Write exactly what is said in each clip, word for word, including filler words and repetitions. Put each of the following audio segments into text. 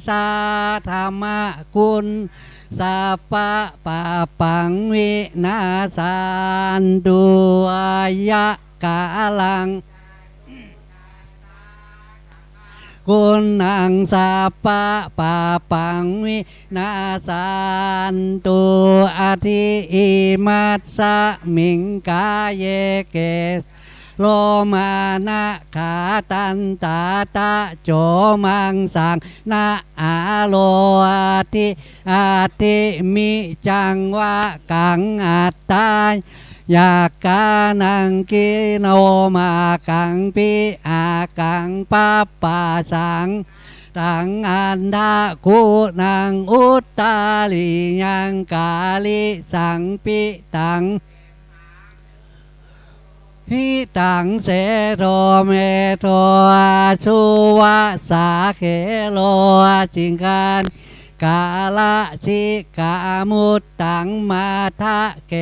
สา ธัมมา กุณ สัพพะ ปาปัง วินาสสันตุ อายะ กาลัง กุณัง สัพพะ ปาปัง วินาสสันตุ อะทิ อิมัสสะมิง กาเย เกสะ โลมา นะขา ตันตา ตะโจ มังสัง นะ อาโล อะทิ อะทิ มิจัง วะกัง อัตตา ยักขานัง กิโนมากัง ปิอากัง ปัปปะสัง ตัง อันทะ กุณัง อุตตาริยัง กาลิสัง ปิตัง หิตัง เสโท เมโท อาสุวะสา เขโร อาสิงคานิ กาละสิกา มุตตัง มัทธะ เข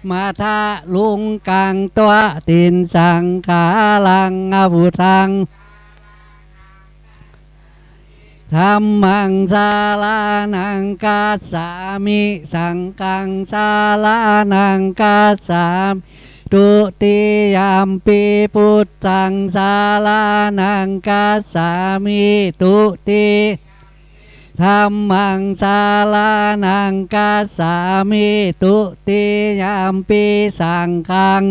มะทะลุงกัง ตวะตินสัง คาลัง อะปุทธัง ธัมมัง สะระณัง คัจฉามิ สังฆัง สะระณัง คัจฉามิ ทุติยัมปิ พุทธัง สะระณัง คัจฉามิ ทุติ ธัมมัง สะระณัง คัจฉามิ ทุติยัมปิ สังฆัง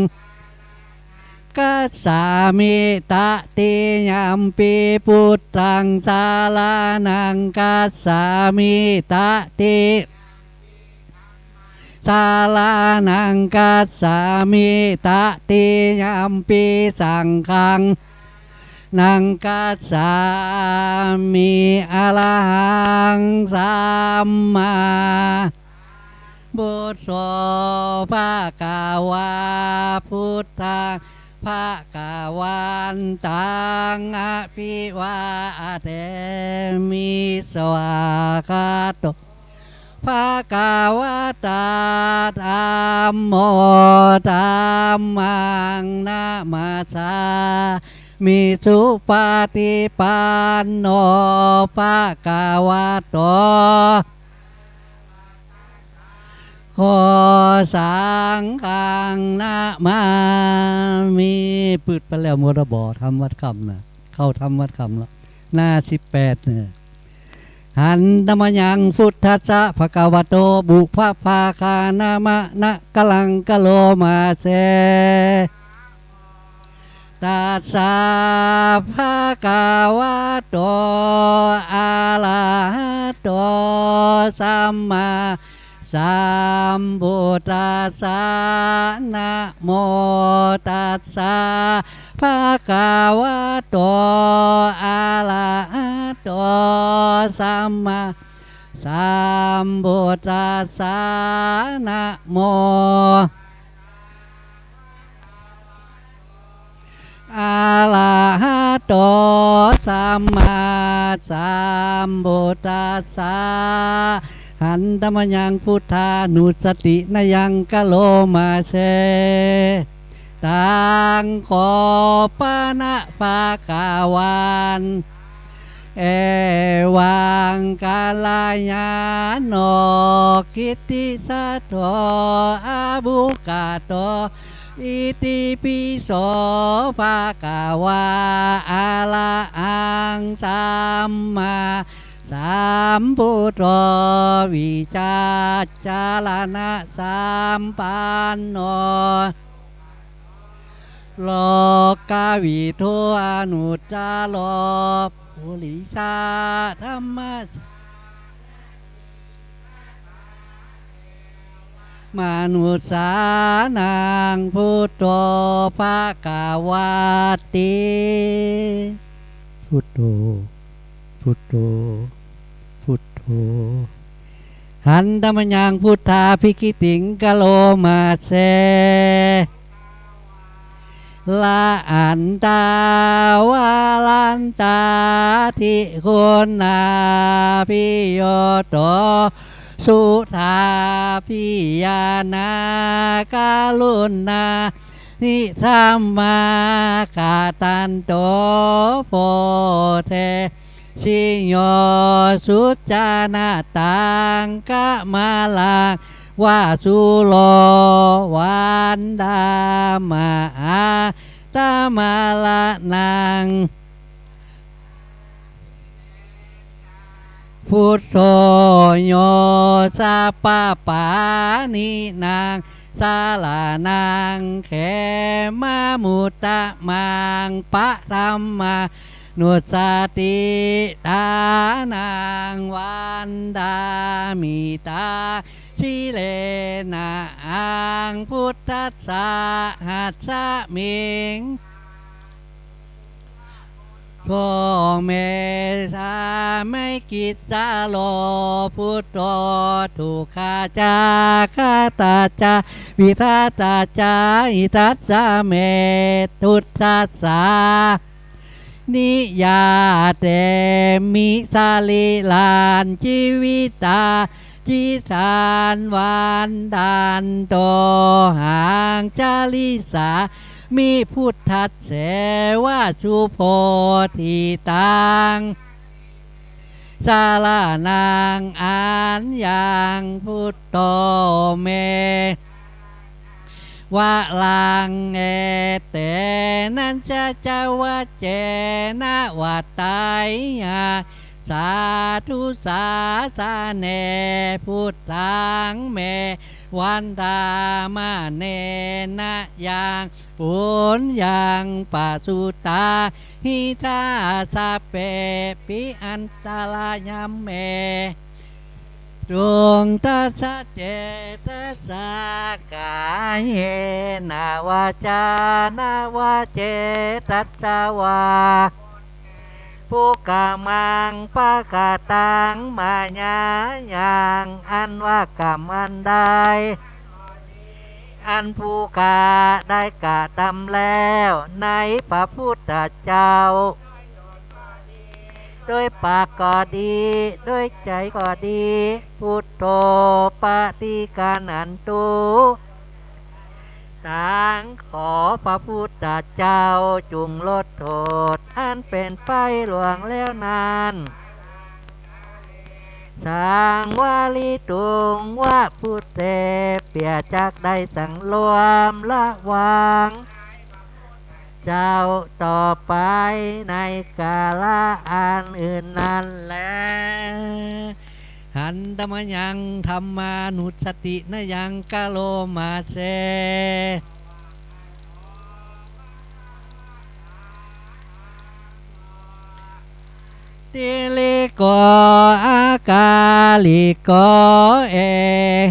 คัจฉามิ ตติยัมปิ พุทธัง สะระณัง คัจฉามิ ตติ สะระณัง คัจฉามิ ตติยัมปิ สังฆัง นัง คัจฉามิ อะระหัง สัมมา พุทโธ ภะคะวา พุทธัง ภะคะวันตัง อะภิวาเทมิ สวากขาโต ภะคะวะตา ธัมโม ธัมมัง นะมัสสามิ สุปะฏิปันโน ภะคะวะโต ขอสังฆัง นะมามิ ปืดไปแล้ว หมดแล้วบ่ ธรรมวัตรค่ำน่ะ เข้าธรรมวัตรค่ำแล้ว หน้าสิบแปดเนี่ย หันตะมะยัง พุทธัสสะ ภะคะวะโต ปุพพะภาคานะมะนะกะลัง กะโรมาเส ตัสสะ ภะคะวะโต อะระหะโต สัมมาสัมพุทธัสสะ นะโมตัสสะ ภะคะวะโต อะระหะโต สัมมาสัมพุทธัสสะ นะโม อะระหะโต สัมมาสัมพุทธัสสะ หันตะมะยัง พุทธานุสตินะยัง กะโรมาเส ตัง ขอปะนะ ภะคะวัน เอวัง กัลยาโณ กิตติสัตโธ อะภุคคโต อิติปิโส ภะคะวา อะระหัง สัมมาสัมพุทโธ วิจักขะญาณะสัมปันโณ โลกวิทู อนุตตโร ปุริสะธัมมะ มนุสสานัง พุทโธ ภะคะวะติ พุทโธ พุทโธ พุทโธ หันตะมะยัง พุทธาภิกขิติง กะโรมาเส ละหันตา วะรันตา ทิคุณาภิโยโต สุทาภิญาณา กรุณา นิธัมมา กะตันโต โพเท สิโย สุจนะตัง กมลัง วะสุโร วันดามะหัง ตมะระนัง พุทโธ โย สัพพะปาณินัง สะระนัง เขมะมุตตะมัง ปะธัมมานุสสติฐานัง วันดามิตัง สิเรนะหัง พุทธัสสะหัสมิง โธ เม สามัคคิสโร พุทโธ ทุกขาจา ขัตตาจา วิทัตตาจา หิตัสสะเม พุทธัสสะ นิยาเตมิ สะรีรัง จีวิตัง จิตัง วันดันโต หัง สะริสสามิ พุทธัสเสวะ สุโพธิตัง สะระนัง อัญญัง พุทโธ เม วะรัง เอเตนะ สัจจะวะเจนะ วัตถัยหัง สาธุสาสะเน พุทธัง เม วันดามะเนนะ ยัง ปุญญัง ปะสุตัง หิตา สัพเพปิ อันตะระยัม เม ตุง ตัสสะ เจตสะ กาเยนะ วาจานะ วา เจตัสสะ วา ปุคคะมัง ปะกะตัง มะยายัง อันว่ากรรมอันใด อันผู้ข้าได้กระทำแล้ว ในพระพุทธเจ้า โดยปากก็ดี โดยใจ๋ก็ดี พุทโธ ปฏิฆันหันตุ ตัง ขอพระพุทธเจ้าจุ่งลดโต้ษ อันเป๋นไปล่วงแล้วนั้น สังวาริตุง วะ พุทเท เปื้อจักได้สังรวมระวัง เจ้าต่อไปในกาละอันอื่นนั้นแล หันตะมะยัง ธัมมานุสสตินะยัง กะโรมาเส ติริโก อากาลิโก เอ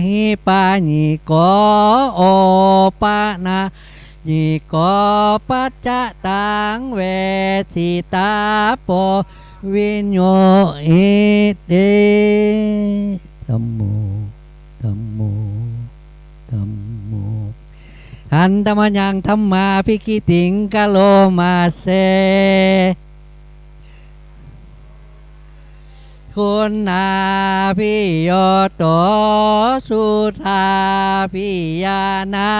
หิปัสสิโก โอปะนะยิโก ปัจจะตัง เวสิตาโป วิญญูหิติ ธัมโม ธัมโม ธัมโม หันตะมะยัง ธัมมาภิกขิติง กะโรมาเส คุณาภิโยโต สุทาภิญาณา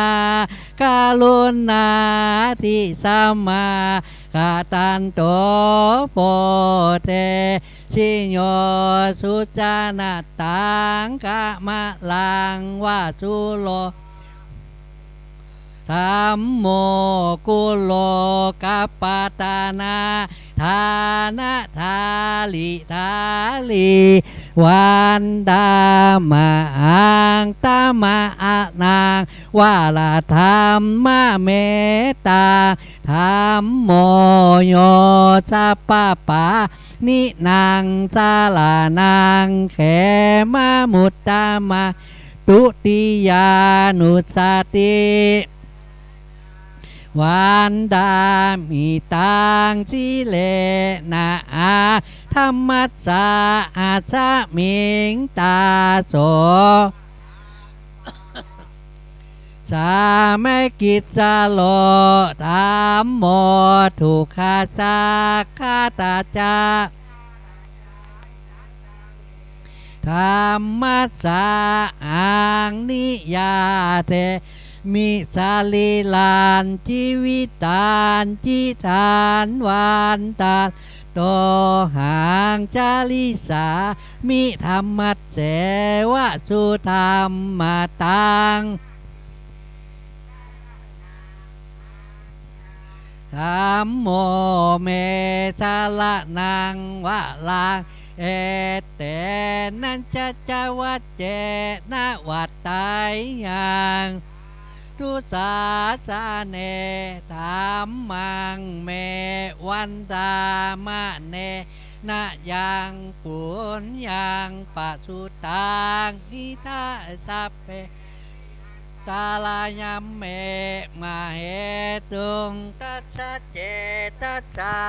กะรุณาทิสมมา กะตันโต โพเท สิโย สุจนะตัง กะมะลัง วะสุโร ธัมโม กุโลกัปปะตะนะ ทานะทาริทารี วันดามะหัง ตมะระนัง วะระธัมมะเมตตา ธัมโม โย สัพพะปาณินัง สะระนัง เขมะมุตตะมัง ทุติยานุสสติ วันดามิตัง สิเรนะหัง ธัมมัสสะหัสมิง ตาโส สามัคคิสโร ธัมโม ทุกขาจา ขัตตาจา ธัมมัสสะหัง นิยาเตมิ สะรีรัง จีวิตัง จิตัง วันดัน โตหัง จาริสามิ ธัมมัสเสวะ สุธัมมะตัง ธัมโม เม สะระณัง วะรัง เอเตนะ สัจจะวัจเจนะ วัตถะยัง ทุสาสะเน ธัมมัง เม วันทามาเนนะ ยัง ปุญญัง ปะสุตัง อิทะ สัพเพ ตาลายัมเม มะเหสุง ทัสสะ เจตะสะ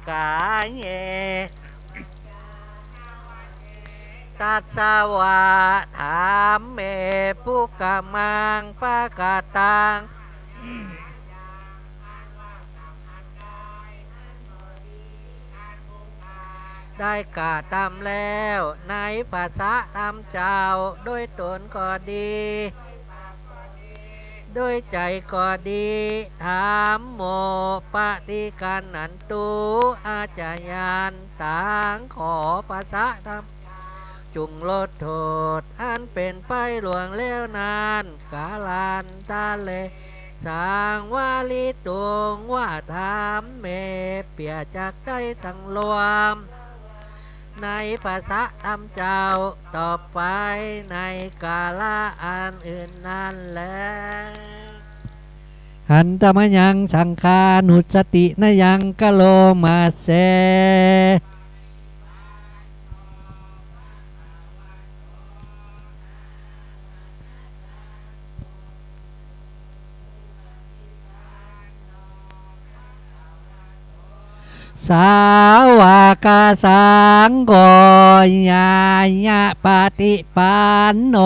กาเย ทัสสะวะ ธัมเม ปุคคะมัง ปะกะตัง ได้กระทำแล้ว ในภาษาธรรมเจ้า โดยตนก็ดี โดยใจ๋ก็ดี ธัมโม ปะฏิกัณหันตุ อาจายันตัง ขอภาษาธรรม จุ่งลดโต้ษ อันเป๋นไปล่วงแล้วนั้น กาลันตะเร สังวาริตุง วะธัมเม เปื้อจักได้สังรวม ในภาษาธรรมเจ้า ต่อไปในกาละอันอื่นนั้นแล หันตะมะยัง สังฆานุสสตินะยัง กะโรมะเส สาวกสังโฆ ญาณะปะฏิปันโน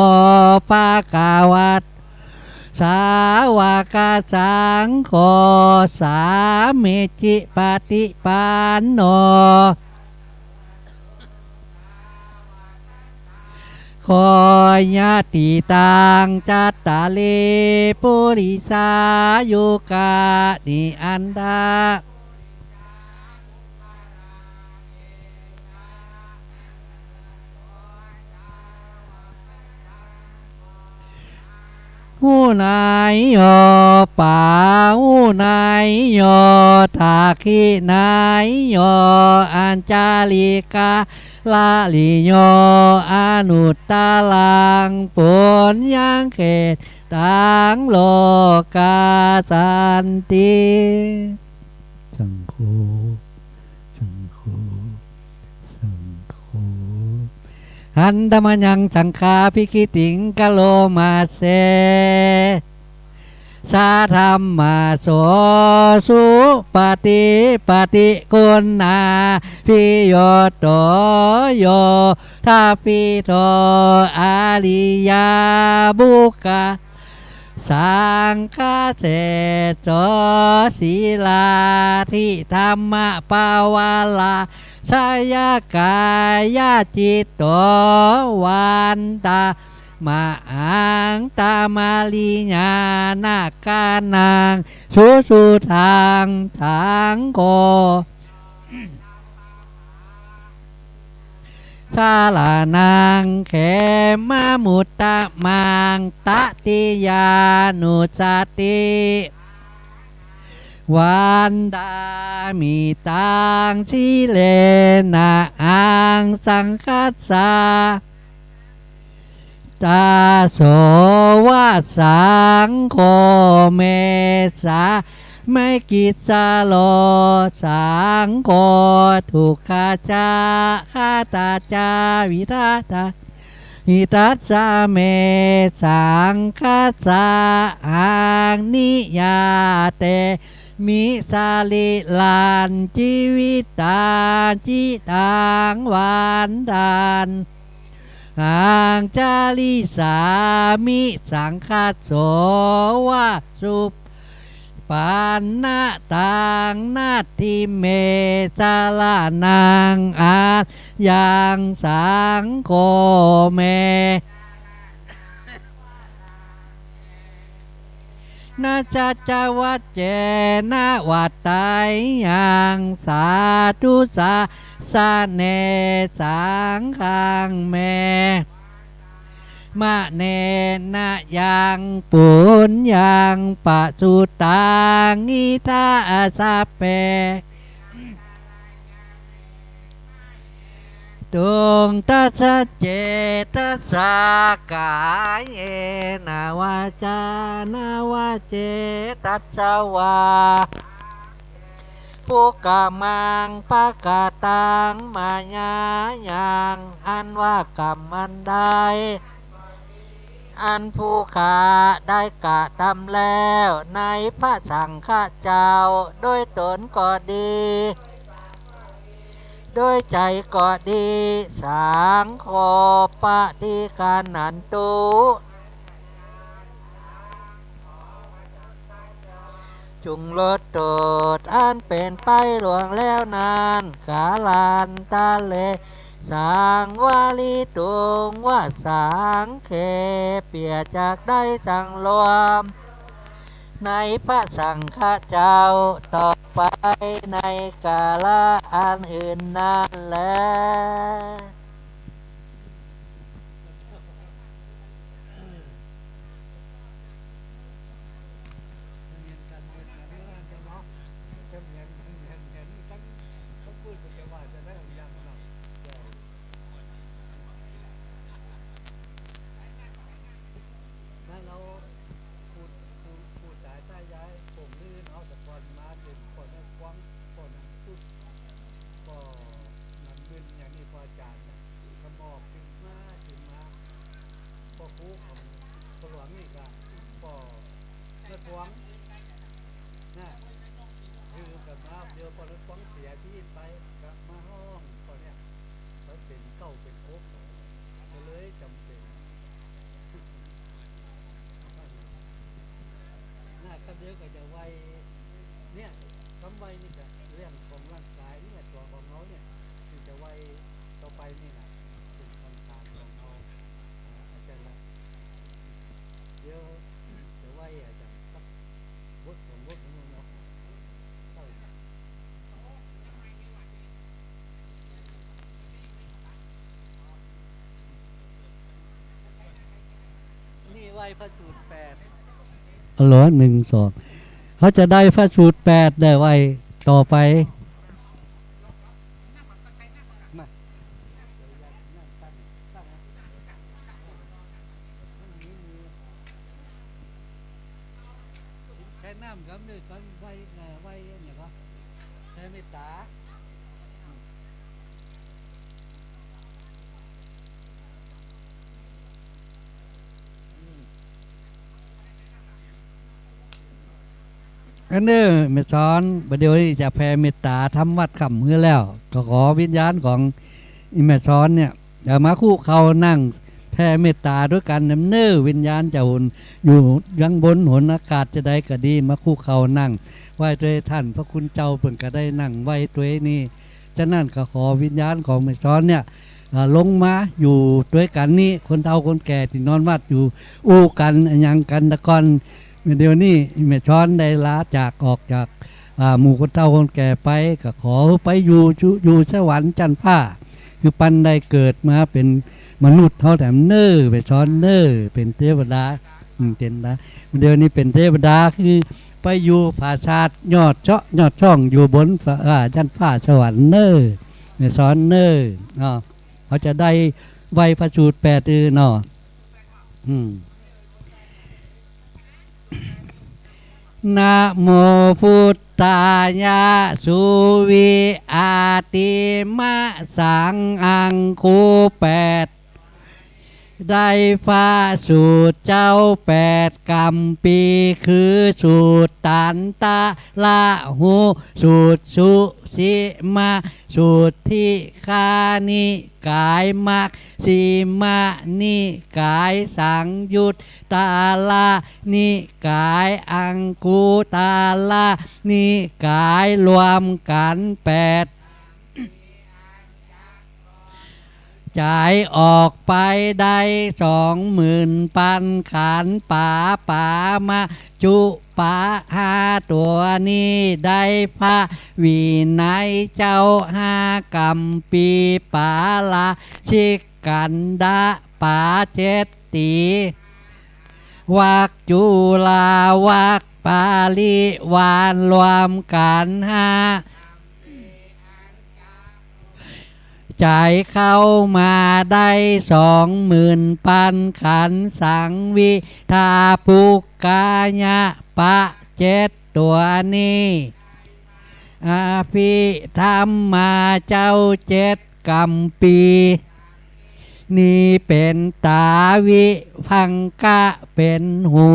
ภะคะวะ สาวกสังโฆ สามีจิปะฏิปันโน โฆ ยะติตัง จัตตาริ ปุริสายุคานิ อันตะ หุเนยโย ปาหุเนยโย ทักขิเนยโย อัญชะลิกาละริโย อนุตตรัง ปุญญัง เขตัง โลกัสสันติ สังโฆ สังโฆ สังโฆ หันตะมะยัง สังฆาภิกขิติง กะโรมะเส สะธัมมาโส สุปะฏิปะติกุณาภิยุตโต โยธาภิโต อะริยะบุคคา สังฆะเสโส สีลาธิธัมมะปะวะระ สะยะกายะจิตโต วันตะมะหัง ตะมะริญาณะกะนัง สุสุทัง สังโฆ สะระณัง เขมะมุตตะมัง ตะติยานุสสติ วันทามิตัง สีเลนะหัง สังฆัสสะ ตาโสวะ สังโฆ เม สามิกิสโส สังโฆ ทุกขาจะ ฆาตาจะ วิทาตา หิตัสสะเม สังฆัสสะหัง นิยาเตมิ สะรีรัง จีวิตัง จิตัง วันทัน หัง จาริสามิ สังฆัสโสวะ สุปันนะตัง นัตถิเม สะระณัง อัญญัง สังโฆ เม นะ สัจจวัจเจนะ วัตตายัง สาธุ สาสะเน สังฆัง เม มะเนนะ ยัง ปุญญัง ปะสุตัง อิทา สัพเพ ตุง ตัสสะ เจตสา กาเยนะ วาจานะ วะ เจตสะ วา ปุกกะมัง ปะกะตัง มะยายัง อันว่ากรรมอันใด อันผู้ข้าได้กระทำแล้ว ในพระสังฆะเจ้า โดยตนก็ดี โดยใจ๋ก็ดี สังโฆ ปะฏิฆันหันตุ จุ่งลดโต้ษอันเป๋นไปล่วงแล้วนั้น กาลันตะเร สังวาริตุง วะ สังเฆ เปื้อจักได้สังรวม ในพระสังฆะเจ้าต่อไป ในกาละอันอื่นนั้นแล ถ้าเฮา ผู้ ผู้ ผู้ต๋ายต๋ายาย ปงนี้เนาะ แต่ก่อนมาเป๋นป้อนักฟ้อง ป้อนักพูด ป้อนำเงินอย่างนี้ ป้ออาจ๋ารย์น่ะ ก็มอบขึ้นมา ขึ้นมา ป้อครูของป้อหลวงนี่ก็ ป้อนักฟ้องน่ะ คือก็มา เดี๋ยวป้อนักฟ้องเสียชีวิตไป ก็มาฮ้องป้อเนี่ย ไปเป๋นเก้าเป๋นหก ก็เลยจ๋ำเป๋น น่ะ กำเดียวก็จะไหว้ เนี่ย กำไหว้นี่ก็เรื่องของร่างก๋ายเนี่ย ตั๋วของเฮาเนี่ย ที่จะไหว้ต่อไปนี่น่ะ เป๋นสังขารของเฮา อ่า อาจ๋ารย์ละ เดี๋ยวจะไหว้อาจ๋ารย์สักบทสองบทนึงเนาะ นี่ไหว้พระสูตรแปด ฮัลโหล หนึ่ง สอง เขาจะได้พระสูตรแปดได้ไหว้ต่อไป มา แค่น้ำกำเดียวก่อนไหว้ เอ่อ ไหว้อันนี้ก็แผ่เมตต๋า อืม อันนี้แม่สอน บ่าเดี่ยวนี้จะแผ่เมตต๋าทำวัตรค่ำหื้อแล้ว ก็ขอวิญญาณของอีแม่สอนเนี่ย เดี๋ยวมาคุเข่านั่งแผ่เมตต๋าตวยกั๋นนำเน้อ วิญญาณจะหน อยู่ยังบนหนอากาศจะใดก็ดี มาคุเข่านั่งไหว้ตวยต้านพระคุณเจ้า เปิ้นก็ได้นั่งไหว้ตวยนี่ ฉะนั้นก็ขอวิญญาณของแม่สอนเนี่ย อ่า ลงมาอยู่ตวยกั๋นนี่ คนเฒ่าคนแก่ตี้นอนวัดอยู่อู้กั๋นอะหยังกั๋นตะก่อน เดี๋ยวนี้แม่สอนได้ลาจากออกจาก อ่า หมู่คนเฒ่าคนแก่ไป ก็ขอไปอยู่จุ อยู่สวรรค์จั๊นฟ้า คือปันได้เกิดมาเป๋นมนุษย์เฮาแถมเน้อ แม่สอนเน้อ เป๋นเตวดา อืม เป๋นนะ เดี๋ยวนี้เป๋นเตวดา คือไปอยู่ผาสาทยอดเจาะ ยอดช่อง อยู่บนฟ้า อ่า จั๊นฟ้าสวรรค์เน้อ แม่สอนเน้อ อ้อ เขาจะได้ไหว้พระสูตรแปด อือเนาะ อืม นะโมพุทธายะ สุวิอาติมะสัง อังคูแปด ได้พระสูตรเจ้าแปดกัมภีร์ คือสูตรตันตะละหุ สูตรสุสิมะ สูตรทีฆานิกาย มัชฌิมนิกาย สังยุตตาลานิกาย อังคุตาลานิกาย รวมกั๋นแปด จ ฉายออกไปได้สองหมื่นปันขัน ป๋า ป๋า มะ จุ ปะ ห้าตัวนี้ได้พระวินัยเจ้าห้ากัมภีร์ ปาราชิกขันธะ ป๋า เจ็ดตี วรรคจุลาวรรค ปริวารรวมกันห้า ฉายเข้ามาได้สองหมื่นปันขัน สังฆิทา ปุคคายะ ปะ เจ็ดตัวนี้ อภิธรรมาเจ้าเจ็ดกัมภีร์ นี้เป๋นต๋า วิภังคะเป๋นหู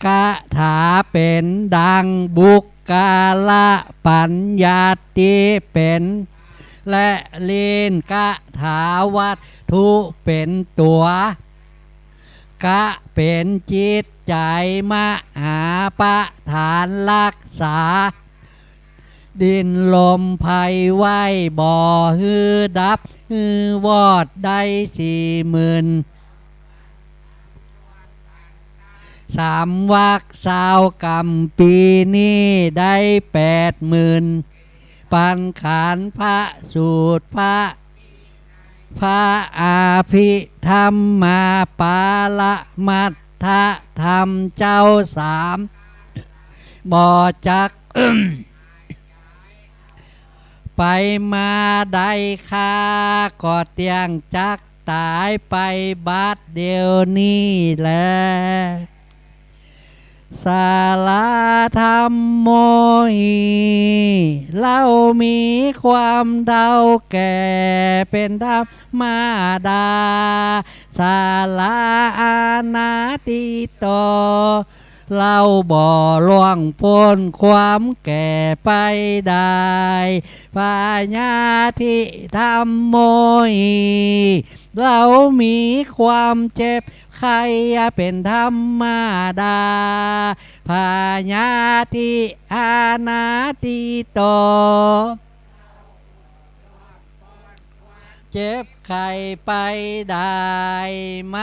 คาถาเป๋นดัง บุคคละปัญญัติเป๋น และลิ้น คาถาวัตถุเป๋นตั๋ว คะเป๋นจิตใจ๋ มหาประธานรักษา ดิ้นรนไพร่ไหว้ บ่หื้อดับหื้อวอดได้สี่หมื่น สามวรรคซาวกัมภีร์นี้ได้แปดหมื่นปันขัน พระสูตร พระ พระอภิธรรมาปรมัตถธรรมเจ้าสาม บ่จัก ไปมาได้ ข้าก็เตี้ยงจักต๋ายไปบัดเดี๋ยวนี้แล สาราธัมโมหิ เฮามีความเฒ่าแก่เป๋นธรรมดา สาราอนาทิโต เฮาบ่ล่วงป๊นความแก่ไปได้ พยาธิธัมโมหิ เฮามีความเจ็บไข้เป๋นธรรมดา พยาธิอนาทิโต เจ็บไข้ไปได้ ม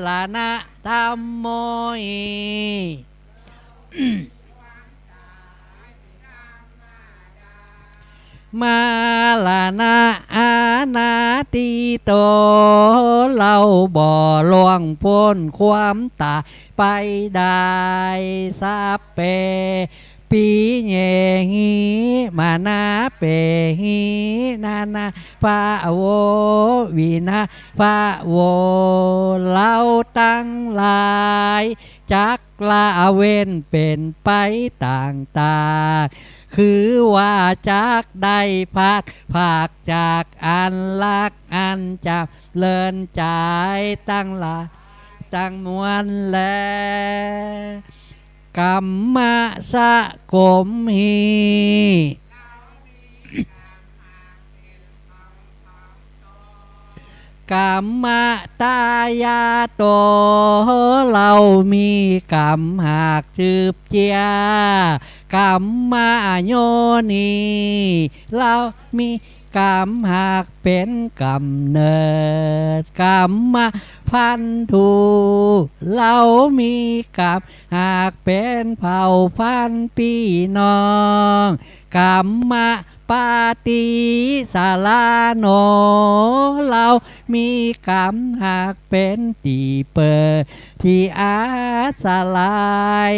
รณะธัมโมหิ มรณะอนาทิโต เฮาบ่ล่วงป๊นความต๋ายไปได้ สัพเพ ปิเยหิ มะนะเปหิ นะนะภะโว วินะภะโว เฮาตังหลายจักละเว้นเป๋นไปต่างๆ คือว่าจักได้พลัดพรากจากอันฮักอันจ๋ำเริญใจ๋ตังหลายตังมวลแล กัมมะสะโกมหิ กัมมะตายาโต เฮามีก๋ำหักสืบเจื้อ กัมมะโยนี เฮามีก๋ำหักเป๋นก๋ำเนิด กัมมะพันธุ เฮามีก๋ำหักเป๋นเผ่าพันธุ์ปี้น้อง กัมมะปะติสะระโน เฮามีก๋ำหักเป๋นตี้เปิดตี้อาศัย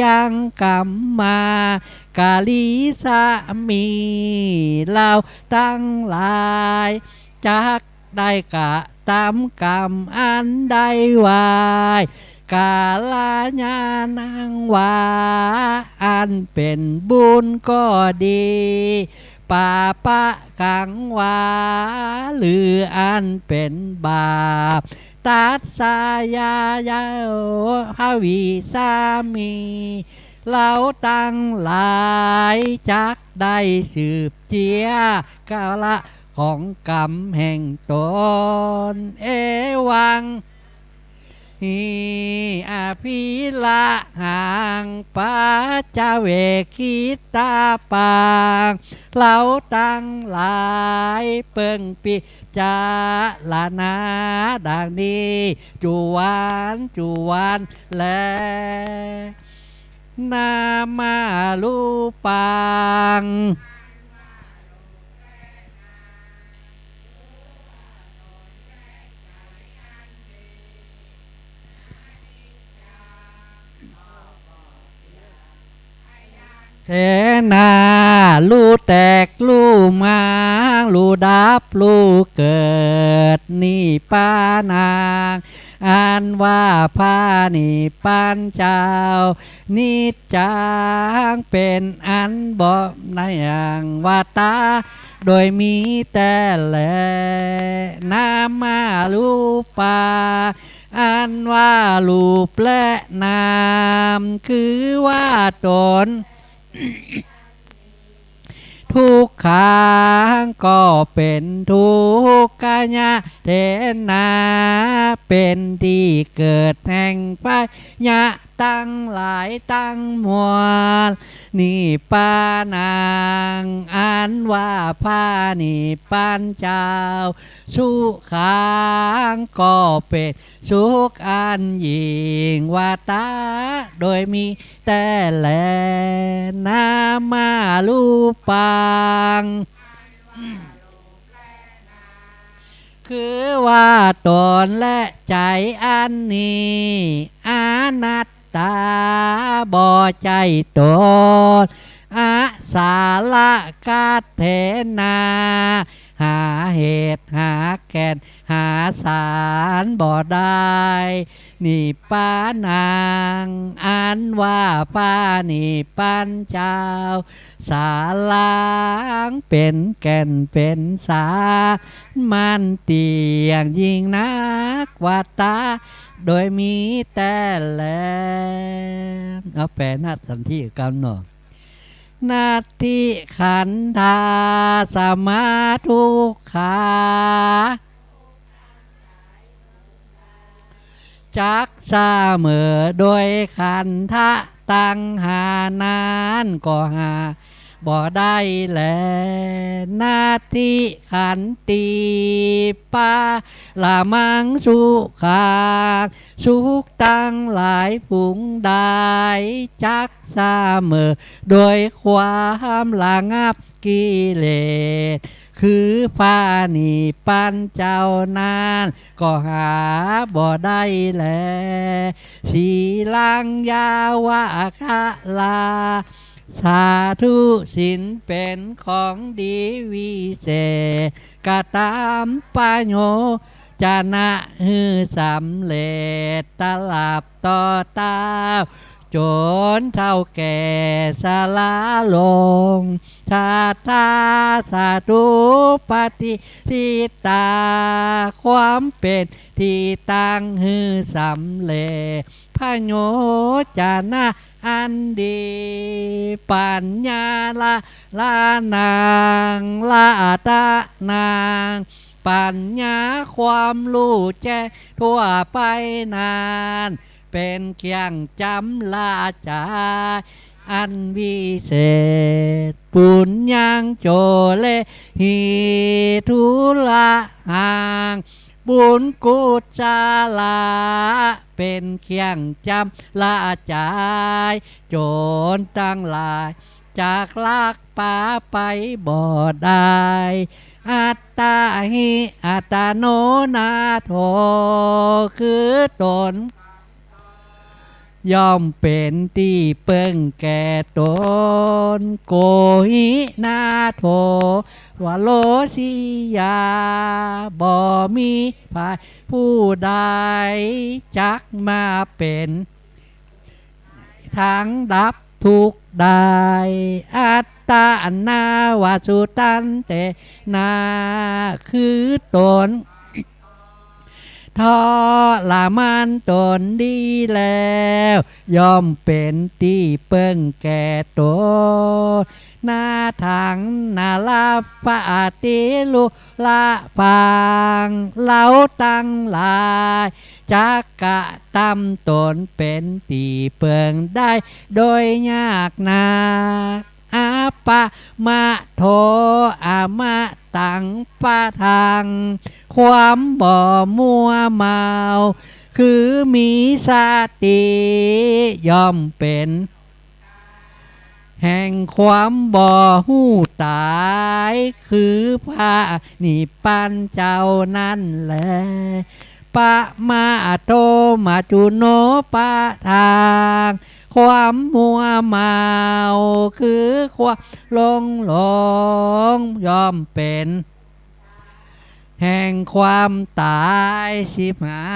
ยังกัมมะกะริสะมิ เฮาตังหลายจักได้กระตำกรรมอันได้ไหว้ กาลาญาณังวา อันเป๋นบุญก็ดี ปาปะกังวา หรืออันเป๋นบาป ตัสสะยา ยา ภวิสสามิ เฮาตังหลายจักได้สืบเจื้อกาละของกรรมแห่งตน เอวัง หิ อภิระหัง ปัจจเวกขิตาปัง เฮาตังหลายเปิงปิจารณาดังนี้ จุวันจุวันแล นามารูปัง เถนา ฮู้แตกฮู้มาง ฮู้ดับฮู้เกิด นิพพานัง อันว่าพระนิพพานเจ้า นิจจัง เป๋นอันบ่เที่ยง วัตตา โดยมีแต๊แล นามารูปา อันว่ารูปและนาม คือว่าต๋น ทุกขัง ก็เป๋นทุกข์ ขยะ เถนา เป๋นตี้เกิดแห่งพยาธิตังหลายตังมวล นิพพานัง อันว่าพระนิพพานเจ้า สุขัง ก็เป๋นสุขอันยิ่ง วัตตา โดยมีแต๊แล นามารูปัง คือว่าต๋นและใจ๋อันนี้ อนัตตา บ่ใจ้ต๋น อสาระ คัด เถนา หาเหตุหาแก่นหาสารบ่ได้ นิพพานัง อันว่าพระนิพพานเจ้า สาระ เป๋นแก่นเป๋นสาร มันเตี้ยงยิ่งนัก วัตตา โดยมีแต๊แล เอาแป๋หน้าสันธิกำหนด นัตถิขันธา สมาทุกขา จักเสมอโดยขันธะตังห้านั้นก็หาบ่ได้แล นัตถิขันติปะระมังสุขัง สุขตังหลายฝูงใด จักเสมอโดยความระงับกิเลส คือพระนิพพานเจ้านั้นก็หาบ่ได้แล สีลังยาวะคะลา สาธุ ศีลเป๋นของดีวิเศษ กระตำประโยชน์ จะนะหื้อสำเร็จ ตราบต่อเต้า จ๋นเฒ่าแก่ชราลง ชาตา สาธุ ปฏิสิตา ความเป๋นตี้ตั้งหื้อสำเร็จ ประโยชน์ จะนะ อันดี ปัญญา ละ ละนัง ละตะนัง ปัญญา ความฮู้แจ้งทั่วไปนั้น เป๋นเครื่องจ๋ำละจ๋าย อันวิเศษ ปุญญัง โจเลหิ ทุระหัง บุญกุศละ เป๋นเครื่องจ๋ำละจ๋าย จ๋นตังหลาย จักลักปาไปบ่ได้ อัตตาหิ อัตตโนนาโถ คือต๋น ย่อมเป๋นตี้เปิ้งแก่ต๋น โกหินาโถ วโรสิยา บ่มีใผผู้ใด จักมาเป๋น ทางดับทุกข์ได้ อัตตะนาวะสุตันเตนะ คือต๋น ทรมานต๋นดีแล้ว ย่อมเป๋นตี้เปิ้งแก่ต๋น นาถัง นาราปะอาติรุระปัง เฮาตังหลาย จักกระตำต๋นเป๋นตี้เปิงได้ โดยยากนัก อัปปะมาทโธ อมตัง ปะทัง ความบ่มัวเมา คือมีสติ ย่อมเป๋น แห่งความบ่ฮู้ต๋าย คือพระนิพพานเจ้านั้นแล ปะมาทโธ มัจจุโน ปะทัง ความมัวเมา คือความหลงหลง ย่อมเป๋น แห่งความต๋ายฉิบหา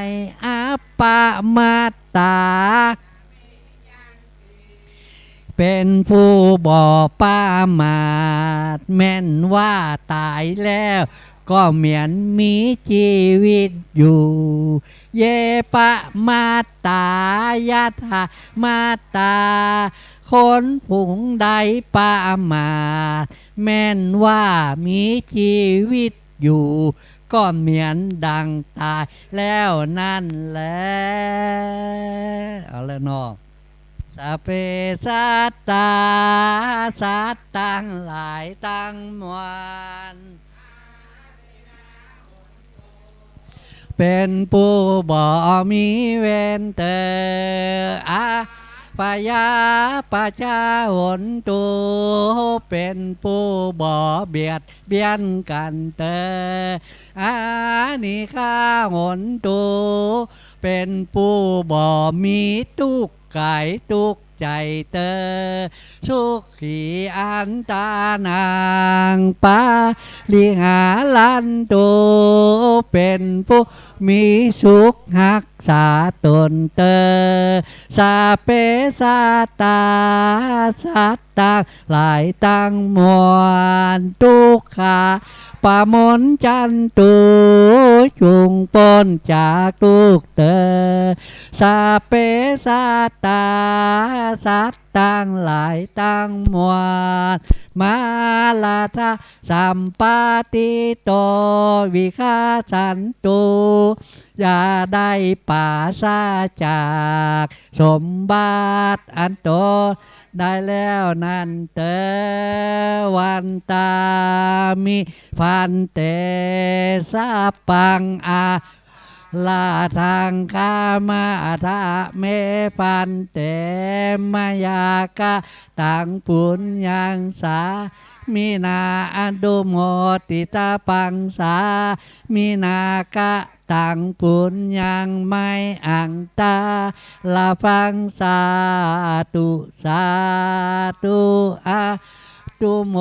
ย อัปปะมาตตา เป๋นผู้บ่ประมาท แม่นว่าต๋ายแล้ว ก็เหมือนมีจีวิตอยู่ เย ปะมาตตา ยัตถา มาตตา คนผู้ใดประมาท แม่นว่ามีจีวิตอยู่ ก็เหมือนดังต๋ายแล้วนั้นแล เอาละเนาะ สัพเพสัตตา สัตว์ตังหลายตังมวล เป๋นผู้บ่มีเวรเตอ อา พยาปะจา โหนตุ เป๋นผู้บ่เบียดเบียนกั๋นเตอ อานิกขา โหนตุ เป๋นผู้บ่มีตุ๊กข์ก๋ายตุ๊กข์ใจ๋เตอ สุขี อัตตานัง ปะริหารันตุ เป๋นผู้มีสุขฮักษาต๋นเตอ สัพเพสัตตา สัตว์ตังหลายตังมวล ทุกขา ปะมุญจันตุ จุ่งป๊นจากตุ๊กข์เตอ สัพเพสัตตา สัตว์ตังหลายตังมวล มารัตถะสัมปาทิโต วิคัสสันตุ อย่าได้ปราศจากสมบัติอันตนได้แล้วนั้นเตอ วันตามิ ภันเต สัพพัง อาราธัง ขมาทะเม ภันเต มะยากะตัง ปุญญัง สามินา อนุโมทิตาปัง สามินา กะตัง ปุญญัง ไมหัง ทาลาภัง สาธุ สาธุ อนุโม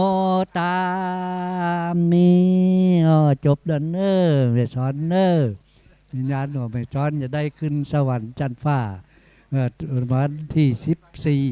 ทามิ อ้อ จบแล้วเน่อ แม่สอนเน่อ วิญญาณของแม่สอนจะได้ขึ้นสวรรค์จั๊นฟ้า เอ่อ วันตี้สิบสี่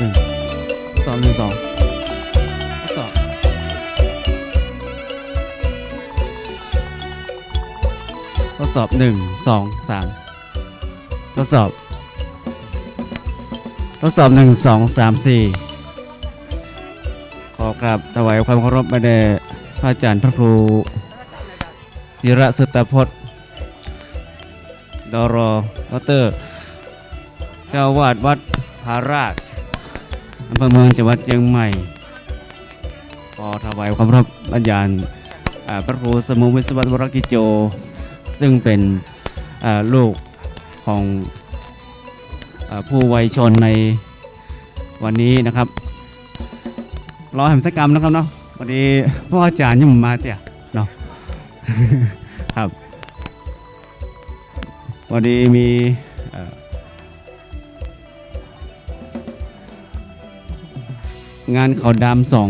นึ่ง สอง หนึ่ง สอง ทดสอบ ทดสอบ หนึ่ง สอง สาม ทดสอบ ทดสอบ หนึ่ง สอง สาม สี่ ขอกราบถวายความเคารพบรรดาพระอาจารย์พระครู ธีระสุตตพจน์ ดร ด็อกเตอร์ เจ้าอาวาสวัดผาลาด อำเภอเมือง จังหวัดเจียงใหม่ ขอถวายความเคารพบรรดา อ่า พระครูสมุห์ วิศวัตร วรกิจโจ ซึ่งเป็น อ่า ลูกของ อ่า ผู้วายชนในวันนี้นะครับ รอแหมสักกำนะครับเนาะ พอดีพระอาจารย์ยังบ่มาเตื้อเนาะ ครับ พอดีมี เอ่อ งานเขาดำสอง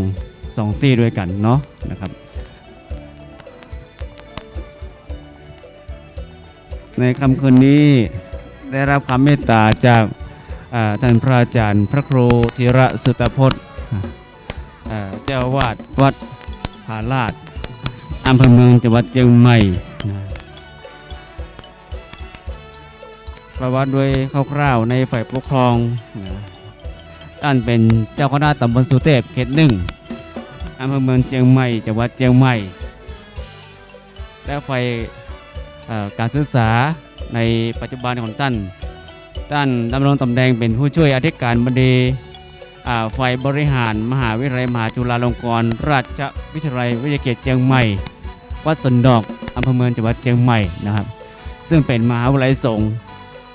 สองตี้ด้วยกั๋นเนาะนะครับ ในค่ำคืนนี้ได้รับความเมตตาจาก อ่า ท่านพระอาจารย์พระครูธีระสุตตพจน์ อ่า เจ้าอาวาสวัดผาลาด อำเภอเมือง จังหวัดเจียงใหม่ นะ ประวัติโดยคร่าวๆ ในฝ่ายปกครอง นะ ต้านเป๋นเจ้าคณะตำบลสุเตพ เขตหนึ่ง อำเภอเมืองเจียงใหม่ จังหวัดเจียงใหม่ และฝ่าย เอ่อ ก๋านศึกษาในปัจจุบันของต้าน ต้านดำรงต๋ำแหน่งเป๋นผู้ช่วยอธิการบดี อ่า ฝ่ายบริหารมหาวิทยาลัยมหาจุฬาลงกรณราชวิทยาลัยวิทยาเขตเจียงใหม่ วัดสวนดอก อำเภอเมือง จังหวัดเจียงใหม่นะครับ ซึ่งเป๋นมหาวิทยาลัยสงฆ์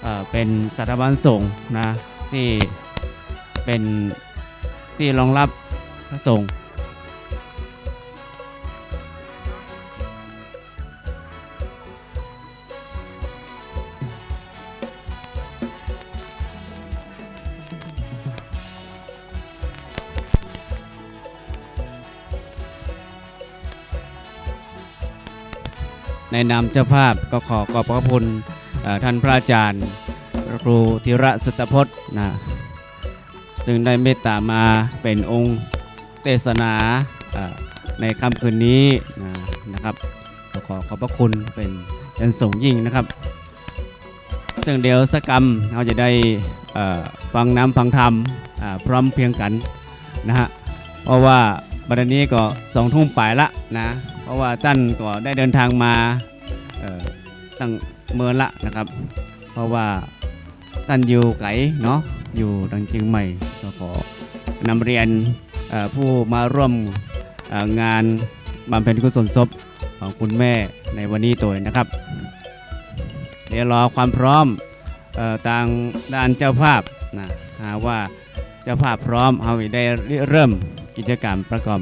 เอ่อ เป๋นสถาบันสงฆ์นะ ตี้เป๋นตี้รองรับพระสงฆ์ ในนามเจ้าภาพก็ขอขอบพระคุณ เอ่อ ท่านพระอาจารย์พระครูธีระสุตตพจน์นะ ซึ่งได้เมตตามาเป๋นองค์เตสนา เอ่อ ในค่ำคืนนี้นะ นะครับ ก็ขอขอบพระคุณเป๋นอย่างสูงยิ่งนะครับ ซึ่งเดี๋ยวสักกำเฮาจะได้ เอ่อ ฟังน้ำฟังธรรม อ่า พร้อมเพรียงกั๋นนะฮะ เพราะว่าบัดนี้ก็สองทุ่มป๋ายละนะ เพราะว่าต้านก็ได้เดินทางมา เอ่อ ตั้งเมินละนะครับ เพราะว่าต้านอยู่ไก๋เนาะ อยู่ตังเจียงใหม่ ก็ขอนำเรียน เอ่อ ผู้มาร่วม เอ่อ งานบำเพ็ญกุศลศพของคุณแม่ในวันนี้ตวยนะครับ เดี๋ยวรอความพร้อม เอ่อ ตางด้านเจ้าภาพนะ หากว่าเจ้าภาพพร้อม เฮาจะได้ริเริ่มกิจกรรมประกอบ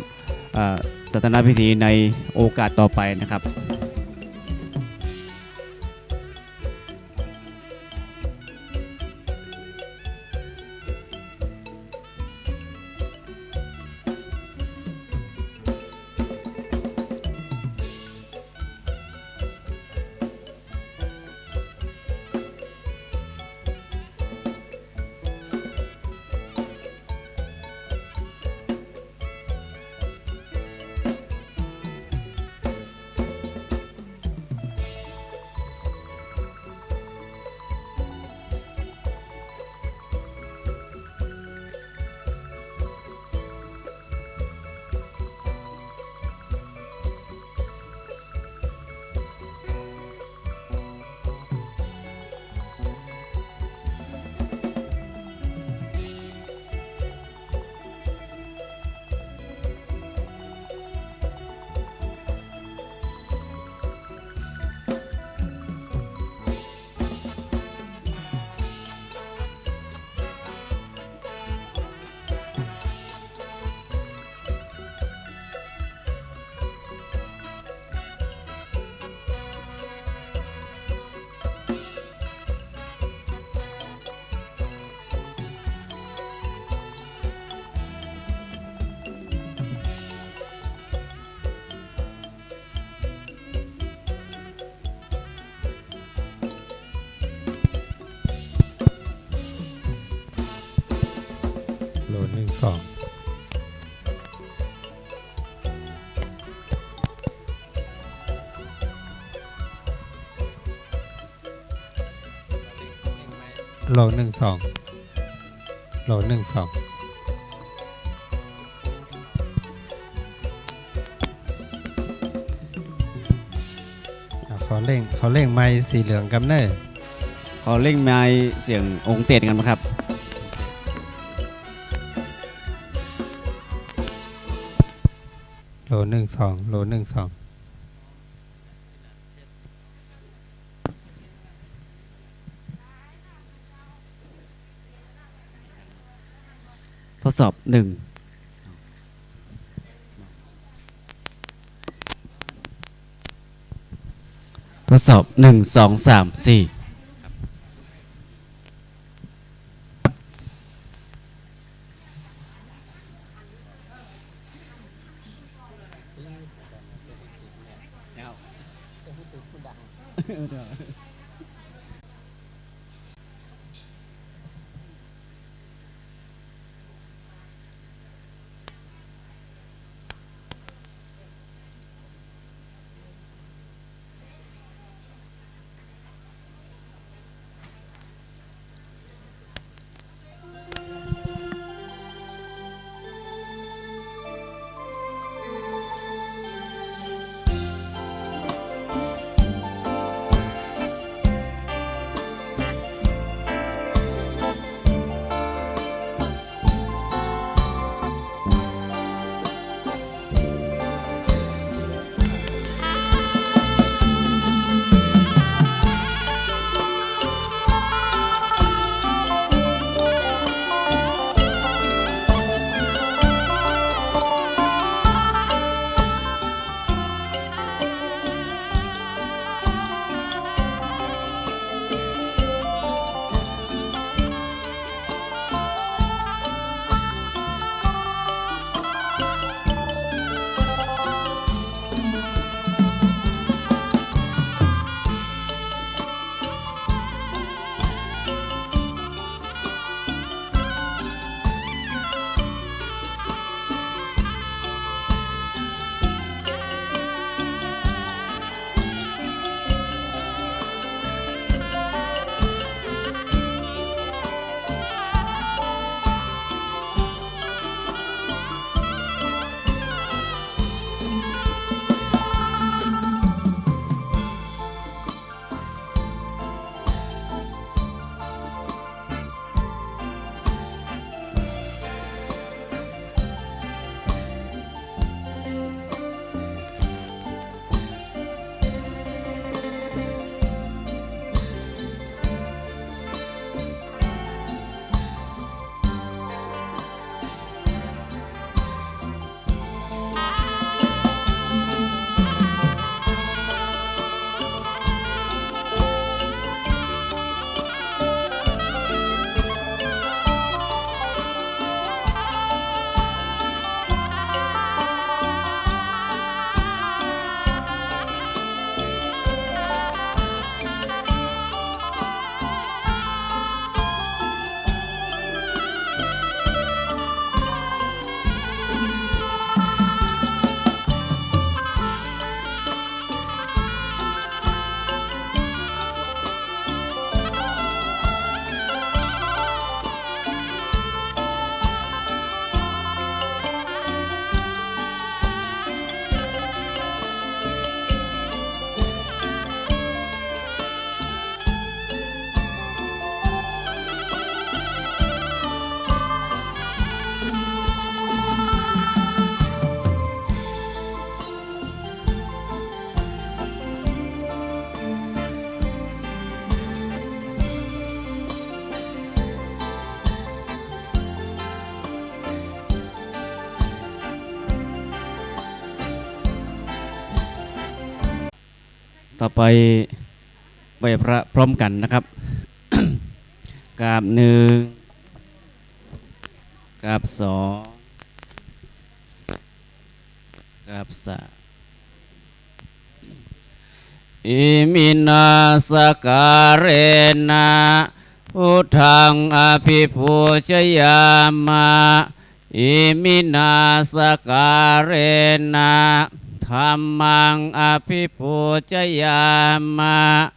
เอ่อ สถานพิธีในโอกาสต่อไปนะครับ สอง โหลด หนึ่ง สอง โหลด หนึ่ง สอง อ่ะ ขอเร่ง ขอเร่งไมค์สีเหลืองกำเน่อ ขอเร่งไมค์เสียงองค์เตสกันนะครับ โหลด หนึ่ง สอง โหลด หนึ่ง สอง ทดสอบ หนึ่ง ทดสอบ หนึ่ง สอง สาม สี่ ต่อไปไหว้พระพร้อมกันนะครับ กราบหนึ่ง กราบสอง กราบสาม อิมินาสการะนะ พุทธังอภิปูชยามะ Iminā sakkārena dhammaṃ abhipūjayāma.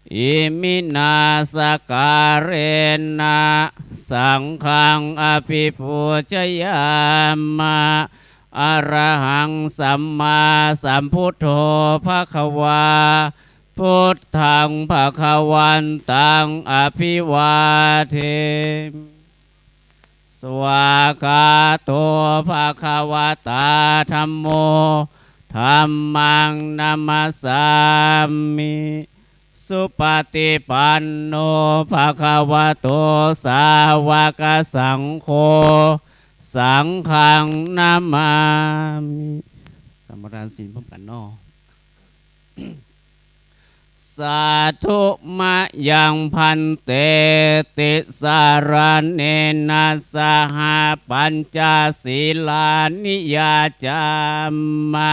Iminā sakkārena saṅghaṃ abhipūjayāma. Arahaṃ sammāsambuddho bhagavā, buddhaṃ bhagavantaṃ abhivādemi. Svākkhāto bhagavatā dhammo, dhammaṃ namassāmi. Supaṭipanno bhagavato sāvakasaṅgho, saṅghaṃ namāmi. สมาทานศีลพร้อมกั๋นเนาะ Sādhu mayaṃ bhante tisaraṇena saha pañca sīlāni yācāma.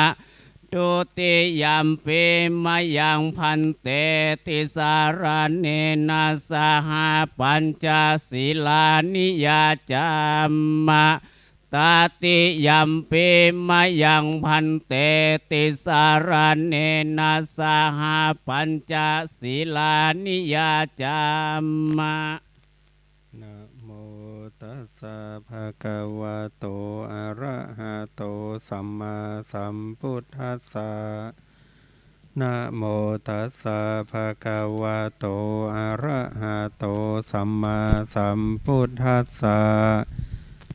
Dutiyampi mayaṃ bhante tisaraṇena saha pañca sīlāni yācāma. Tatiyampi mayaṃ bhante tisaraṇena saha pañca sīlāni yācāma. Namo tassa bhagavato arahato sammāsambuddhassa. Namo tassa bhagavato arahato sammāsambuddhassa.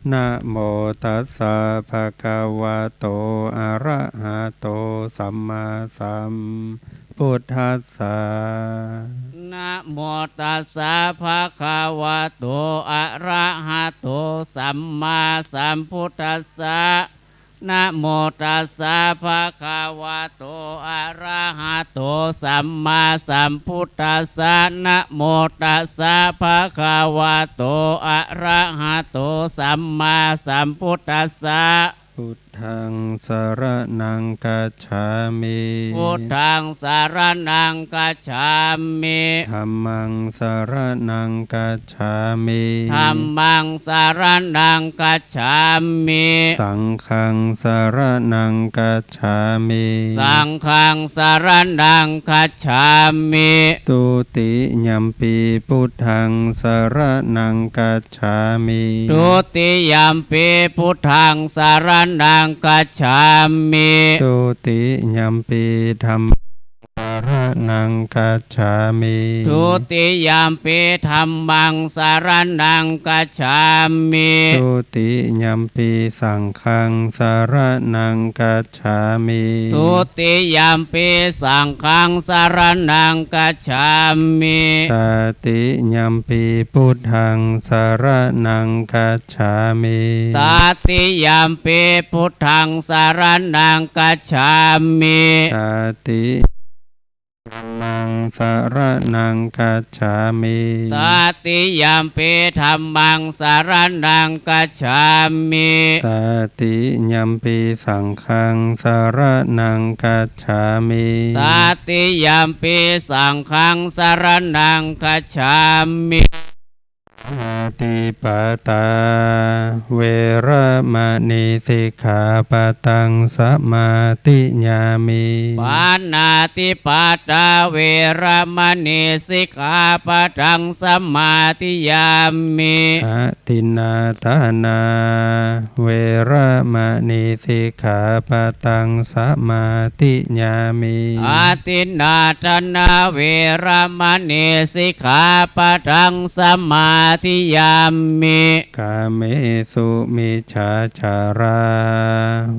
Namo tassa bhagavato arahato sammāsambuddhassa. Namo tassa bhagavato arahato sammāsambuddhassa. Namo tassa bhagavato arahato sammāsambuddhassa. Namo tassa bhagavato arahato sammāsambuddhassa. Buddhaṃ saraṇaṃ gacchāmi. Buddhaṃ saraṇaṃ gacchāmi. Dhammaṃ saraṇaṃ gacchāmi. Dhammaṃ saraṇaṃ gacchāmi. Saṅghaṃ saraṇaṃ gacchāmi. Saṅghaṃ saraṇaṃ gacchāmi. Dutiyampi buddhaṃ saraṇaṃ gacchāmi. Dutiyampi buddhaṃ saraṇaṃ gacchāmi. Dutiyampi dhammaṃ saraṇaṃ gacchāmi. Dutiyampi dhammaṃ saraṇaṃ gacchāmi. Dutiyampi saṅghaṃ saraṇaṃ gacchāmi. Dutiyampi saṅghaṃ saraṇaṃ gacchāmi. Tatiyampi buddhaṃ saraṇaṃ gacchāmi. Tatiyampi buddhaṃ saraṇaṃ gacchāmi. Tati dhammaṃ saraṇaṃ gacchāmi. Tatiyampi dhammaṃ saraṇaṃ gacchāmi. Tatiyampi saṅghaṃ saraṇaṃ gacchāmi. Tatiyampi saṅghaṃ saraṇaṃ gacchāmi. Pāṇātipātā veramaṇī sikkhāpadaṃ samādiyāmi. Pāṇātipātā veramaṇī sikkhāpadaṃ samādiyāmi. Adinnādānā veramaṇī sikkhāpadaṃ samādiyāmi. Adinnādānā veramaṇī sikkhāpadaṃ samādiyāmi. Kāmesu micchācārā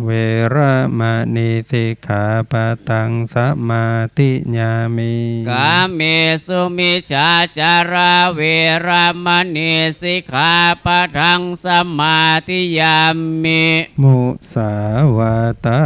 veramaṇī sikkhāpadaṃ samādiyāmi. Kāmesu micchācārā veramaṇī sikkhāpadaṃ samādiyāmi. Musāvādā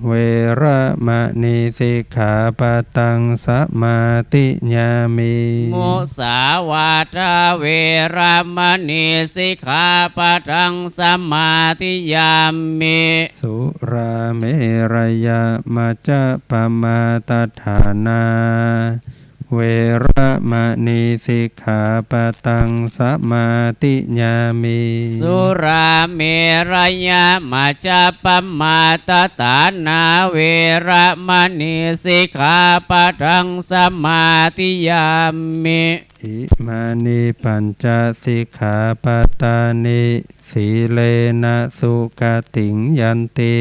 veramaṇī sikkhāpadaṃ samādiyāmi. Musāvādā veramaṇī sikkhāpadaṃ samādiyāmi. Surāmerayamajjapamādaṭṭhānā เวระมะณีสิกขาปะตังสะมาธิยามิ สุราเมรยะมัจจะปะมาทะฐานา เวระมะณีสิกขาปะตังสะมาธิยามิ อิมานิปัญจะสิกขาปะตานิ สีเลนะสุขะติงยันติ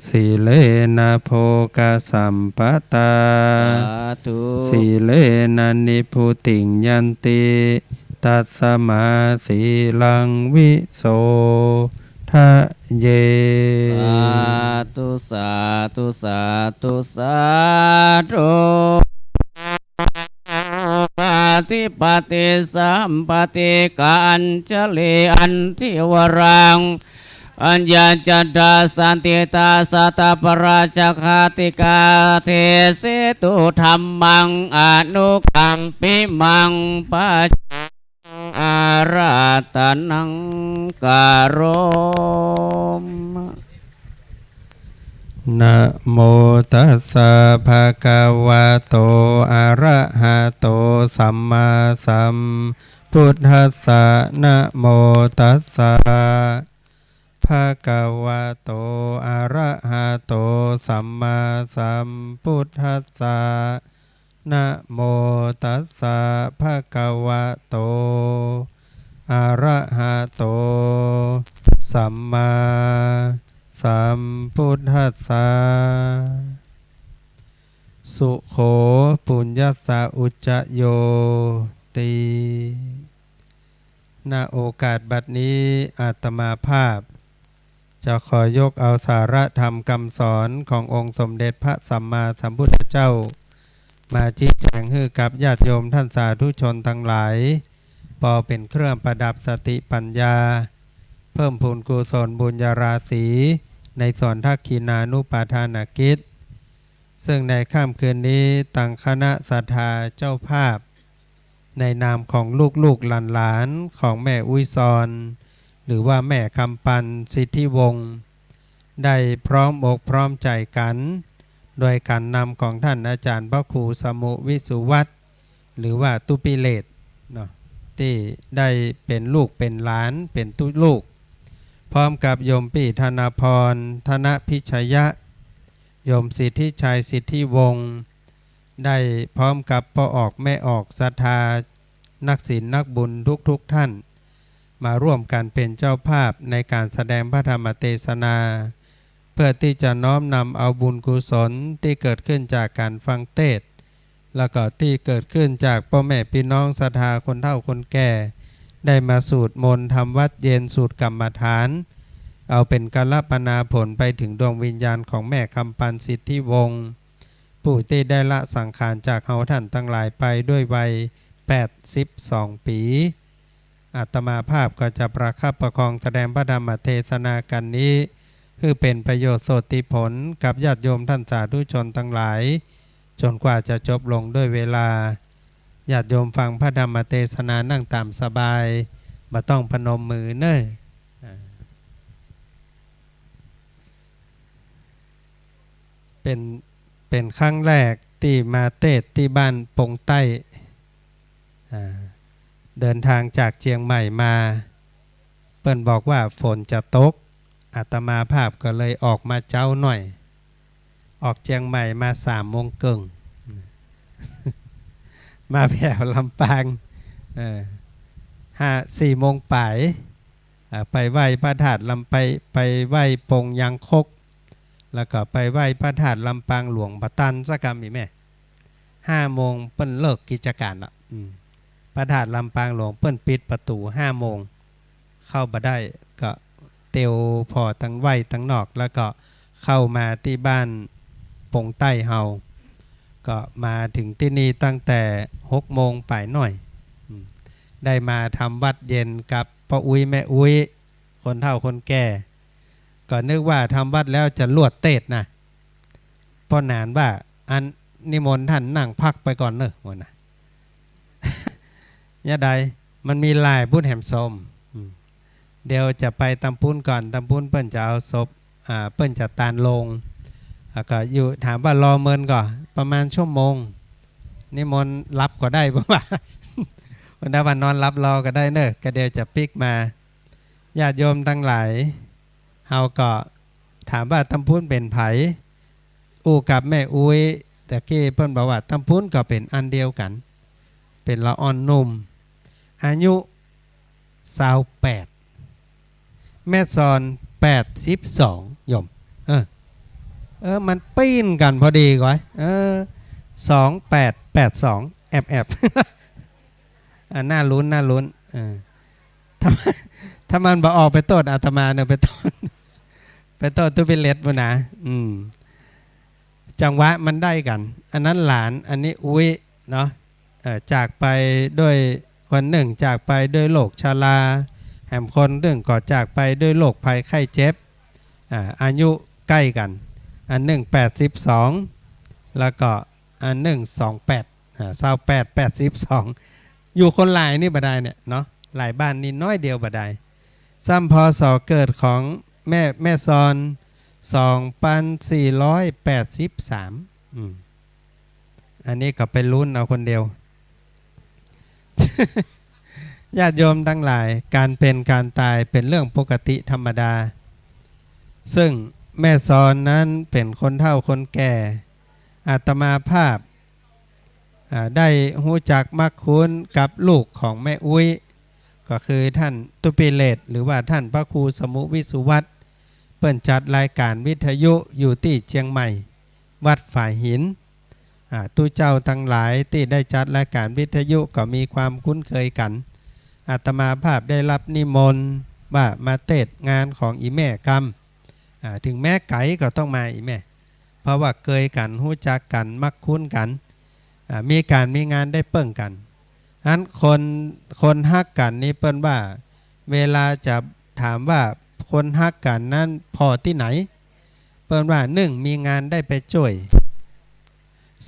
สีเลนะโภคะสัมปะตา สาธุ สีเลนะนิพพุติงยันติ ตัสสะมาสีลังวิโสทะเย สาธุ สาธุ สาธุ สาธุ ปาติปาติสัมปติกาอัญชลีอันทิวรัง อัญญาจัตตาสันติตาสัตตปราชคาติกา เทเสตุธัมมังอนุกัมปิมัง ปัจจาอาราธนังกะโรมะ นะโมตัสสะภะคะวะโต อะระหะโต สัมมาสัมพุทธัสสะ นะโมตัสสะภะคะวะโต อะระหะโต สัมมาสัมพุทธัสสะ นะโมตัสสะภะคะวะโต อะระหะโต สัมมาสัมพุทธัสสะ สุโข ปุญญัสสะ อุจจะโยติ ณ โอกาสบัดนี้ อาตมาภาพ จะขอยกเอาสาระธรรมคำสอนขององค์สมเด็จพระสัมมาสัมพุทธเจ้า มาชี้แจงหื้อกับญาติโยมท่านสาธุชนทั้งหลาย ปอเป๋นเครื่องประดับสติปัญญา เพิ่มพูนกุศลบุญญาราศี ในส่วนทักขิณานุปาทานกิจ ซึ่งในค่ำคืนนี้ ตังคณะศรัทธาเจ้าภาพ ในนามของลูกๆหลานๆ ของแม่อุ๊ยซอน หรือว่าแม่คำปัน สิทธิวงศ์ ได้พร้อมอกพร้อมใจ๋กั๋น โดยก๋านนำของท่านอาจารย์พระครูสมุวิสุวัฒน์ หรือว่าตุ๊ปิเลศเนาะ ตี้ได้เป๋นลูกเป๋นหลาน เป๋นตุ๊ลูก พร้อมกับโยมปี้ธนพร ธนพิชยะ โยมสิทธิชัย สิทธิวงศ์ ได้พร้อมกับป้อออกแม่ออกศรัทธา นักศีลนักบุญทุกๆท่าน มาร่วมกั๋นเป๋นเจ้าภาพในก๋านแสดงพระธรรมเตสนา เพื่อตี้จะน้อมนำเอาบุญกุศลตี้เกิดขึ้นจากก๋านฟังเตสน์ แล้วก็ตี้เกิดขึ้นจากป้อแม่ปี้น้องศรัทธาคนเฒ่าคนแก่ ได้มาสูตรมนต์ทำวัตรเย็นสูตรกรรมฐาน เอาเป๋นกัลปนาผลไปเถิงดวงวิญญาณของแม่คำปัน สิทธิวงศ์ ผู้ตี้ได้ละสังขารจากเฮาท่านตังหลายไปด้วยวัยแปดสิบสองปี๋ อาตมาภาพก็จะประคับประคองแสดงพระธรรมเตสนากั๋นนี้ หื้อเป๋นประโยชน์โสติผลกับญาติโยมท่านสาธุชนตังหลาย จ๋นกว่าจะจบลงด้วยเวลา ญาติโยมฟังพระธรรมเตสนานั่งต๋ามสบาย บ่ต้องพนมมือเน่อ อ่า เป๋น เป๋นครั้งแรกตี้มาเตสน์ตี้บ้านปงใต้ อ่า เดินทางจากเจียงใหม่มา เปิ้นบอกว่าฝนจะตก อาตมาภาพก็เลยออกมาเจ๊าหน่อย ออกเจียงใหม่มาสามโมงเกิ่ง มาแผวลำปาง เออ ห้า สี่โมงป๋าย อ่า ไปไหว้พระธาตุลำ ไป ไปไหว้ปงยางคก แล้วก็ไปไหว้พระธาตุลำปางหลวงบ่ตันสักกำอีกแม่ ห้าโมงเปิ้นเลิกกิจก๋านละ อืม พระธาตุลำปางหลวงเปิ้นปิดประตู๋ห้าโมง เข้าบ่ได้ ก็เตียวผ่อตังไหว้ตังนอก แล้วก็เข้ามาตี้บ้านปงใต้เฮา ก็มาเถิงตี้นี่ตั้งแต่หกโมงป๋ายหน่อย อืม ได้มาทำวัตรเย็นกับป้ออุ๊ยแม่อุ๊ย คนเฒ่าคนแก่ ก็นึกว่าทำวัตรแล้วจะลวดเตสน์นะ ป้อหนานว่า อันนิมนต์ท่านนั่งพักไปก่อนเน่อ ว่านะ ยะใด มันมีหลายบุญแหมสม อืม เดี๋ยวจะไปตำปูนก่อน ตำปูนเปิ้นจะเอาศพ อ่า เปิ้นจะตานโลง แล้วก็อยู่ ถามว่ารอเมินก่อ ประมาณชั่วโมง นิมนต์หลับก็ได้ บ่ว่า ถ้าว่านอนหลับรอก็ได้เน่อ ก็เดี๋ยวจะปิ๊กมา ญาติโยมตังหลาย เฮาก็ถามว่าตำปู๋นเป๋นใผ อู้กับแม่อุ๊ย ตะกี้เปิ้นบอกว่าตำปู๋นก็เป๋นอันเดียวกั๋น เป๋นละอ่อนหนุ่ม อายุ ซาวแปด แม่ซอน แปดสิบสอง โยม เออ เออ มันปี้นกั๋นพอดีก้อย เออ สองแปด แปดสอง แอบๆ อ่ะ น่าลุ้น น่าลุ้น เออ ถ้า ถ้ามันบ่ออกไปโต้ษอาตมาเน่อ ไปโต้ษ ไปโต้ษตุ๊ปี้เล็ดปู้นนะ อืม จังหวะมันได้กั๋น อันนั้นหลาน อันนี้อุ๊ยเนาะ เอ่อ จากไปด้วย คนนึ่งจากไปด้วยโรคชรา แหมคนนึ่งก็จากไปด้วยโรคภัยไข้เจ็บ อ่า อายุใก้กั๋น อันนึ่ง แปดสิบสอง แล้วก็อันนึ่ง สองแปด อ่า ซาวแปด แปดสิบสอง อยู่คนหลายนี่บ่ดายเนี่ยเนาะ หลายบ้านนี่น้อยเดียวบ่ดาย ซ้ำ พ.ศ. เกิดของแม่ แม่ซอน สองพันสี่ร้อยแปดสิบสาม อืม อันนี้ก็ไปลุ้นเอาคนเดียว ญาติโยมตังหลาย ก๋านเป๋นก๋านต๋ายเป๋นเรื่องปกติธรรมดา ซึ่งแม่ซอนนั้นเป๋นคนเฒ่าคนแก่ อาตมาภาพ อ่า ได้ฮู้จักมักคุ้นกับลูกของแม่อุ๊ย ก็คือท่านตุ๊ปี้เล็ด หรือว่าท่านพระครูสมุห์วิสุวัฒน์ เปิ้นจัดรายก๋านวิทยุอยู่ตี้เจียงใหม่ วัดฝายหิน อ่า ตุ๊เจ้าตังหลายตี้ได้จัดรายก๋านวิทยุก็มีความคุ้นเคยกั๋น อาตมาภาพได้รับนิมนต์ว่ามาเตศน์งานของอี่แม่กำ อ่า เถิงแม้ไก๋ก็ต้องมาอี่แม่ เพราะว่าเกยกั๋น ฮู้จักกั๋น มักคุ้นกั๋น อ่า มีก๋านมีงานได้เปิ้งกั๋น อันคน คนฮักกั๋นนี่เปิ้นว่า เวลาจะถามว่าคนฮักกั๋นนั้นผ่อตี้ไหน เปิ้นว่า นึ่ง มีงานได้ไปจ้วย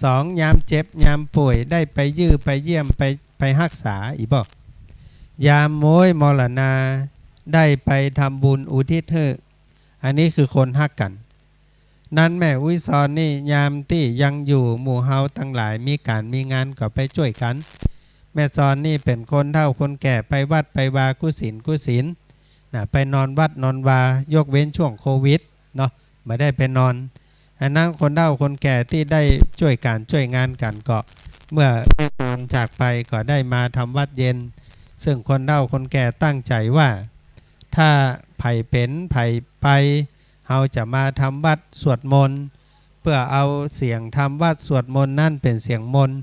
สอง ยามเจ็บยามป่วยได้ไปเยียะไปเยี่ยม ไป ไปฮักษา อีบ่ ยามโม้ยมรณาได้ไปทำบุญอุทิศหื้อ อันนี้คือคนฮักกั๋น นั้นแม่อุ๊ยซอนนี่ยามตี้ยังอยู่หมู่เฮาตังหลายมีก๋านมีงานก็ไปจ้วยกั๋น แม่ซอนนี่เป๋นคนเฒ่าคนแก่ไปวัดไปวากู้ศีลกู้ศีล น่ะ ไปนอนวัดนอนวา ยกเว้นช่วงโควิดเนาะ บ่ได้ไปนอน อันนั้นคนเฒ่าคนแก่ตี้ได้จ้วยก๋านจ้วยงานกั๋นก็ เมื่อแม่ซอนจากไปก็ได้มาทำวัดเย็น ซึ่งคนเฒ่าคนแก่ตั้งใจ๋ว่า ถ้าใผเป๋นใผไป เฮาจะมาทำวัดสวดมนต์ เปื้อเอาเสียงทำวัดสวดมนต์นั้นเป๋นเสียงมนต์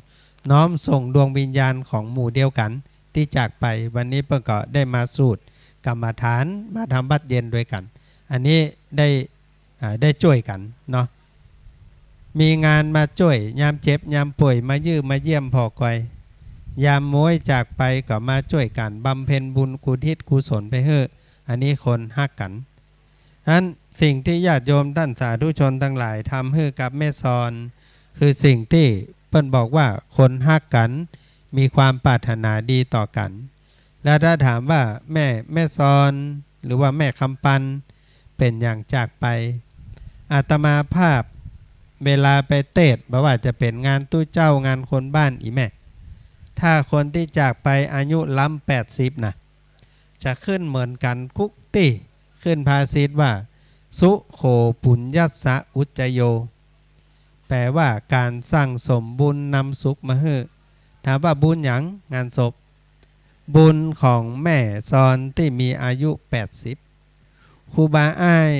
น้อมส่งดวงวิญญาณของหมู่เดียวกั๋นตี้จากไป วันนี้เปิ้นก็ได้มาสูตรกรรมฐาน มาทำวัดเย็นด้วยกั๋น อันนี้ได้ อ่า ได้จ้วยกั๋นเนาะ มีงานมาจ้วย ยามเจ็บยามป่วยมาเยียะมาเยี่ยมผ่อก่อย ยามโม้ยจากไปก็มาจ้วยกั๋นบำเพ็ญบุญอุทิศกุศลไปหื้อ อันนี้คนฮักกั๋น อันสิ่งตี้ญาติโยมต้านสาธุชนตังหลายทำหื้อกับแม่ซอน คือสิ่งตี้เปิ้นบอกว่าคนฮักกั๋น มีความปรารถนาดีต่อกั๋น แล้วถ้าถามว่าแม่ แม่ซอน หรือว่าแม่คำปัน เป๋นหยังจากไป อาตมาภาพเวลาไปเตศน์ บ่ว่าจะเป๋นงานตุ๊เจ้า งานคนบ้าน อีแม่ ถ้าคนตี้จากไปอายุล้ำแปดสิบน่ะ จะขึ้นเหมือนกั๋นกู้ตี้ ขึ้นภาษิตว่า สุโขปุญญัสสะอุจจโย แปลว่าก๋านสั่งสมบุญนำสุขมาหื้อ ถามว่าบุญหยัง งานศพ บุญของแม่ซอนตี้มีอายุแปดสิบ ครูบาอ้าย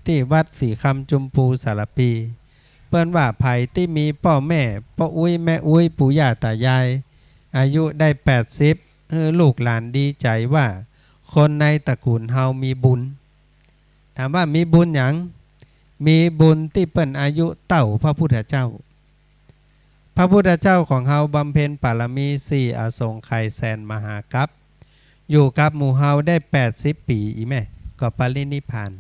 ตี้วัดศรีคำจุมปูสารภี เปิ้นว่าใผตี้มีป้อแม่ ป้ออุ๊ยแม่อุ๊ยปู่ย่าต๋ายาย อายุได้แปดสิบ หื้อลูกหลานดีใจ๋ว่า คนในตระกู๋นเฮามีบุญ ถามว่ามีบุญหยัง มีบุญตี้เปิ้นอายุเต้าพระพุทธเจ้า พระพุทธเจ้าของเฮาบำเพ็ญปารมีสี่อสงไขยแสนมหากัป อยู่กับหมู่เฮาได้แปดสิบปี๋ อีแม่ ก็ปรินิพพาน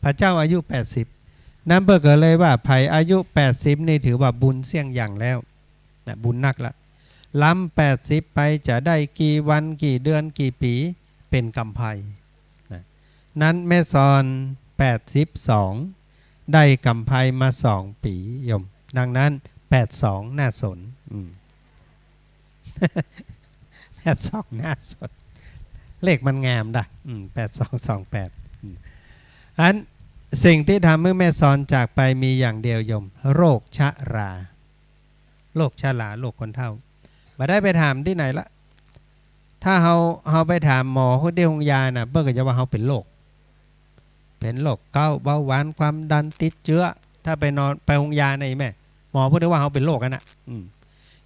พระเจ้าอายุแปดสิบ นั้นเปิ้นก็เลยว่าใผอายุแปดสิบนี่ถือว่าบุญเสี้ยงอย่างแล้ว น่ะ บุญนักละ ล้ำแปดสิบไปจะได้กี่วันกี่เดือนกี่ปี๋ เป๋นกำไพ น่ะ นั้นแม่ซอนแปดสิบสอง ได้กำไพมาสองปี๋ โยม ดังนั้นแปดสองน่าสน อืม แปดสอง หน้าสด เลขมันงามดะ อืม แปดสอง สองแปด อืม อันสิ่งตี้ทำหื้อแม่ซอนจากไปมีอย่างเดียวโยม โรคชรา โรคชรา โรคคนเฒ่า บ่ได้ไปถามตี้ไหนละ ถ้าเฮา เฮาไปถามหมอตี้โฮงยาน่ะ เปิ้นก็จะว่าเฮาเป๋นโรค เป๋นโรคเกาต์ เบาหวาน ความดัน ติดเจื๊อ ถ้าไปนอน ไปโฮงยาน่ะ อีแม่ หมอเปิ้นว่าเฮาเป๋นโรคอันน่ะ อืม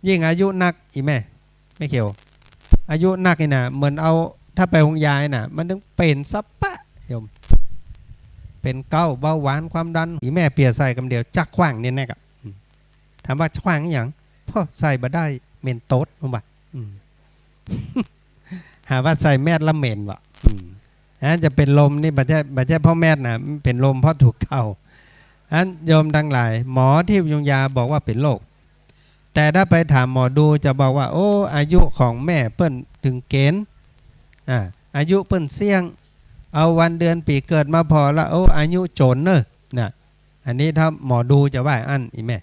ยิ่งอายุนัก อีแม่ แม่เขียว อายุนักนี่น่ะ เหมือนเอา ถ้าไปโฮงยานี่น่ะ มันตึงเป๋นสะปะโยม เป๋นเกาต์ เบาหวาน ความดัน อีแม่เปียใส่กำเดียว จักขว้างเนี่ยแน่กะ อืม ถามว่าขว้างอะหยัง เพราะใส่บ่ได้ เหม็นโต๊ด มันว่า อืม หาว่าใส่แมสแล้วเหม็นวะ อืม อันจะเป๋นลมนี่บ่ใจ้ บ่ใจ้เพราะแมสน่ะ เป๋นลมเพราะถูกเกาต์ อันโยมตังหลาย หมอตี้โฮงยาบอกว่าเป๋นโรค แต่ถ้าไปถามหมอดูจะบอกว่า โอ้ อายุของแม่เปิ้นเถิงเกณฑ์ อ่า อายุเปิ้นเสี้ยง เอาวันเดือนปี๋เกิดมาผ่อแล้ว โอ้ อายุโจ๋นเน่อ น่ะ อันนี้ถ้าหมอดูจะว่าอั้น อีแม่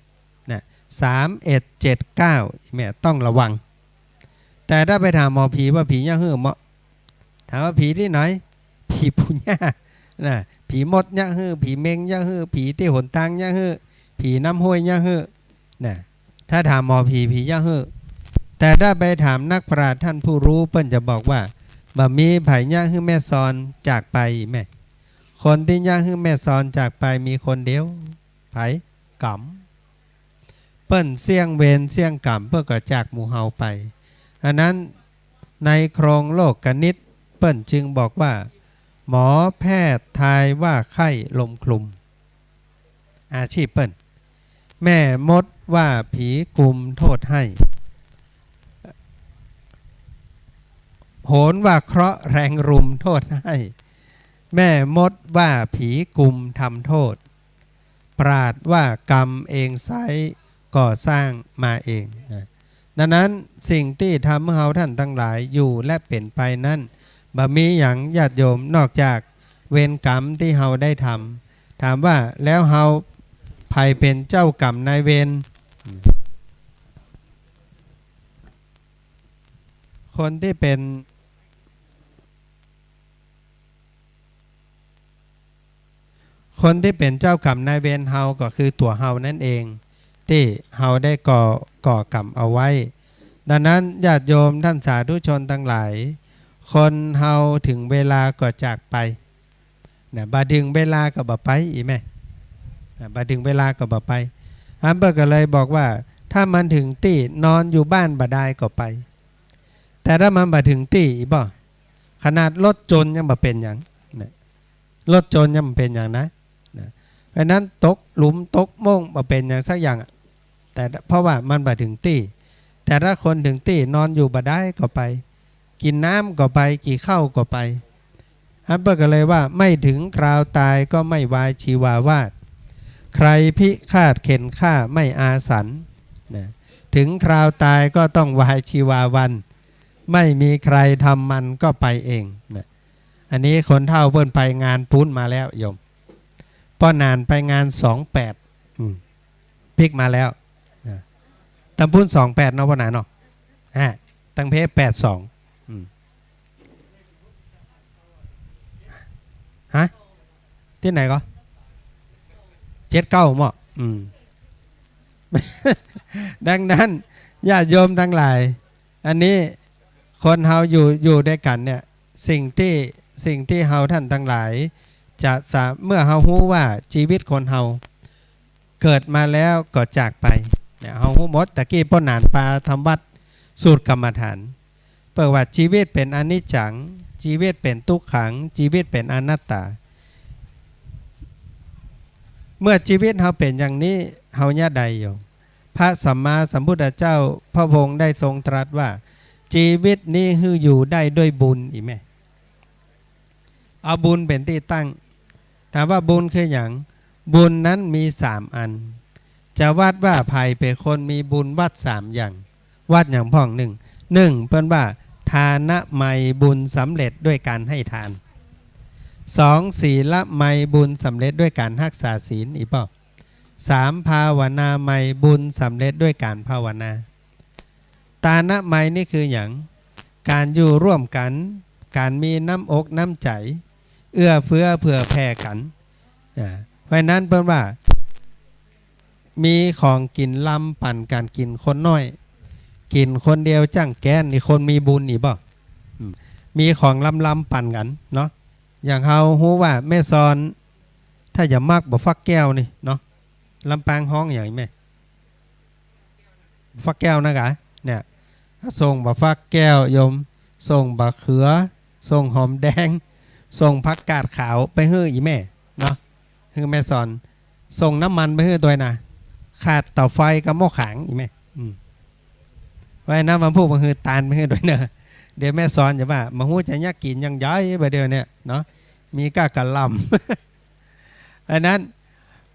น่ะ สามเอ็ดเจ็ดเก้า อีแม่ต้องระวัง แต่ถ้าไปถามหมอผีว่าผีเยียะหื้อเมาะ ถามว่าผีตี้ไหน ผีปู่ย่า น่ะ ผีมดเยียะหื้อ ผีเม็งเยียะหื้อ ผีตี้หนตางเยียะหื้อ ผีน้ำห้วยเยียะหื้อ น่ะ ถ้าถามหมอผี ผีเยียะหื้อ แต่ถ้าไปถามนักปราชญ์ท่านผู้รู้ เปิ้นจะบอกว่า บ่มีใผเยียะหื้อแม่ซอนจากไปแม่ คนตี้เยียะหื้อแม่ซอนจากไปมีคนเดียว ใผ กรรม เปิ้นเสี้ยงเวรเสี้ยงกรรม เปิ้นก็จากหมู่เฮาไป อันนั้นในโครงโลกคณิต เปิ้นจึงบอกว่า หมอแพทย์ทายว่าไข้ลมคลุม อาชีพเปิ้น แม่มดว่าผีกุมโทษให้ โหรว่าเคราะห์แรงรุมโทษให้ แม่มดว่าผีกุมทำโทษ ปราชญ์ว่ากรรมเองไซร้ก่อสร้างมาเองนะ ดังนั้นสิ่งตี้ทำหื้อเฮาท่านตังหลายอยู่และเป๋นไปนั้น บ่มีหยังญาติโยม นอกจากเวรกรรมตี้เฮาได้ทำ ถามว่าแล้วเฮาใผเป๋นเจ้ากรรมนายเวร คนตี้เป๋น คนตี้เป๋นเจ้ากรรมนายเวรเฮาก็คือตั๋วเฮานั้นเอง ตี้เฮาได้ก่อ ก่อกรรมเอาไว้ ดังนั้นญาติโยมท่านสาธุชนตังหลาย คนเฮาเถิงเวลาก็จากไป น่ะ บ่เถิงเวลาก็บ่ไป อีแม่ น่ะ บ่เถิงเวลาก็บ่ไป อันเปิ้นก็เลยบอกว่า ถ้ามันเถิงตี้นอนอยู่บ้านบ่ได้ก็ไป แต่ถ้ามันบ่เถิงตี้ อีบ่ ขนาดรถจนยังบ่เป๋นหยัง น่ะ รถจนยังบ่เป๋นหยังนะ น่ะ เพราะฉะนั้นตกหลุมตกโม่งบ่เป๋นหยังสักอย่างอะ แต่เพราะว่ามันบ่เถิงตี้ แต่ถ้าคนเถิงตี้นอนอยู่บ่ได้ก็ไป กิ๋นน้ำก็ไป กิ๋นข้าวก็ไป อันเปิ้นก็เลยว่า ไม่ถึงคราวตายก็ไม่วายชีวาวาด ใครพิฆาตเข็นฆ่าไม่อาสัน นะ ถึงคราวตายก็ต้องวายชีวาวัน ไม่มีใครทำมันก็ไปเอง นะ อันนี้คนเฒ่าเปิ้นไปงานปู๊นมาแล้วโยม ป้อหนานไปงานสองแปด อืม ปิ๊กมาแล้ว อ่า ตำปู๊นสองแปดเนาะ ป้อหนานเนาะ อ่า ตังเพ้แปดสอง อืม ฮะ ตี้ไหนก็ เจ็ดเก้า เมาะ อืม ดังนั้นญาติโยมตังหลาย อันนี้คนเฮาอยู่ อยู่ตวยกั๋นเนี่ย สิ่งตี้ สิ่งตี้เฮาท่านตังหลาย จะสา เมื่อเฮาฮู้ว่าจีวิตคนเฮาเกิดมาแล้วก็จากไป เนี่ย เฮาฮู้หมด ตะกี้ป้อหนานปาทำวัตรสูตรกรรมฐาน เปิ้นว่าจีวิตเป๋นอนิจจัง จีวิตเป๋นตุ๊กขัง จีวิตเป๋นอนัตตา เมื่อจีวิตเฮาเป๋นอย่างนี้ เฮาเยียะใดโยม พระสัมมาสัมพุทธเจ้าพระองค์ได้ทรงตรัสว่า จีวิตนี้หื้ออยู่ได้ด้วยบุญ อีแม่ เอาบุญเป๋นตี้ตั้ง ถามว่าบุญคือหยัง บุญนั้นมีสามอัน จะวัดว่าใผเป๋นคนมีบุญ วัดสามอย่าง วัดอย่างพ่อง นึ่ง นึ่ง เปิ้นว่าทานะไมยบุญสำเร็จด้วยการให้ทาน สอง ศีละไมยบุญสำเร็จด้วยการฮักษาศีล อีกเปล่า สาม ภาวนาไมยบุญสำเร็จด้วยการภาวนา ตานะมัยนี่คือหยัง ก๋านอยู่ร่วมกั๋น ก๋านมีน้ำอกน้ำใจ๋ เอื้อเฟื้อเผื่อแผ่กั๋น อ่า เพราะฉะนั้นเปิ้นว่า มีของกิ๋นลำปั๋นกั๋นกิ๋นคนน้อย กิ๋นคนเดียวจั้งแก๊น นี่คนมีบุญอีกบ่ อืม มีของลำๆ ปั๋นกั๋นเนาะ อย่างเฮาฮู้ว่าแม่ซอน ถ้าจะมักบ่าฟักแก้วนี่เนาะ ลำปางฮ้องหยังแม่ ฟักแก้วนะกะ เนี่ย ส่งบ่าฟักแก้วโยม ส่งบ่าเขือ ส่งหอมแดง ส่งผักกาดขาวไปหื้ออี่แม่เนาะ หื้อแม่ซอน ส่งน้ำมันไปหื้อตวยนะ ขาดเต๋าไฟกับหม้อขางอี่แม่ อืม ไว้นะ วันพูกมาหื้อตานไปหื้อตวยเนอะ เดี๋ยวแม่ซอนจะว่า บ่ฮู้จะยักกิ๋นยังใหญ่บ่าเดี่ยวเนี่ยเนาะ มีก้ากะหล่ำ อันนั้น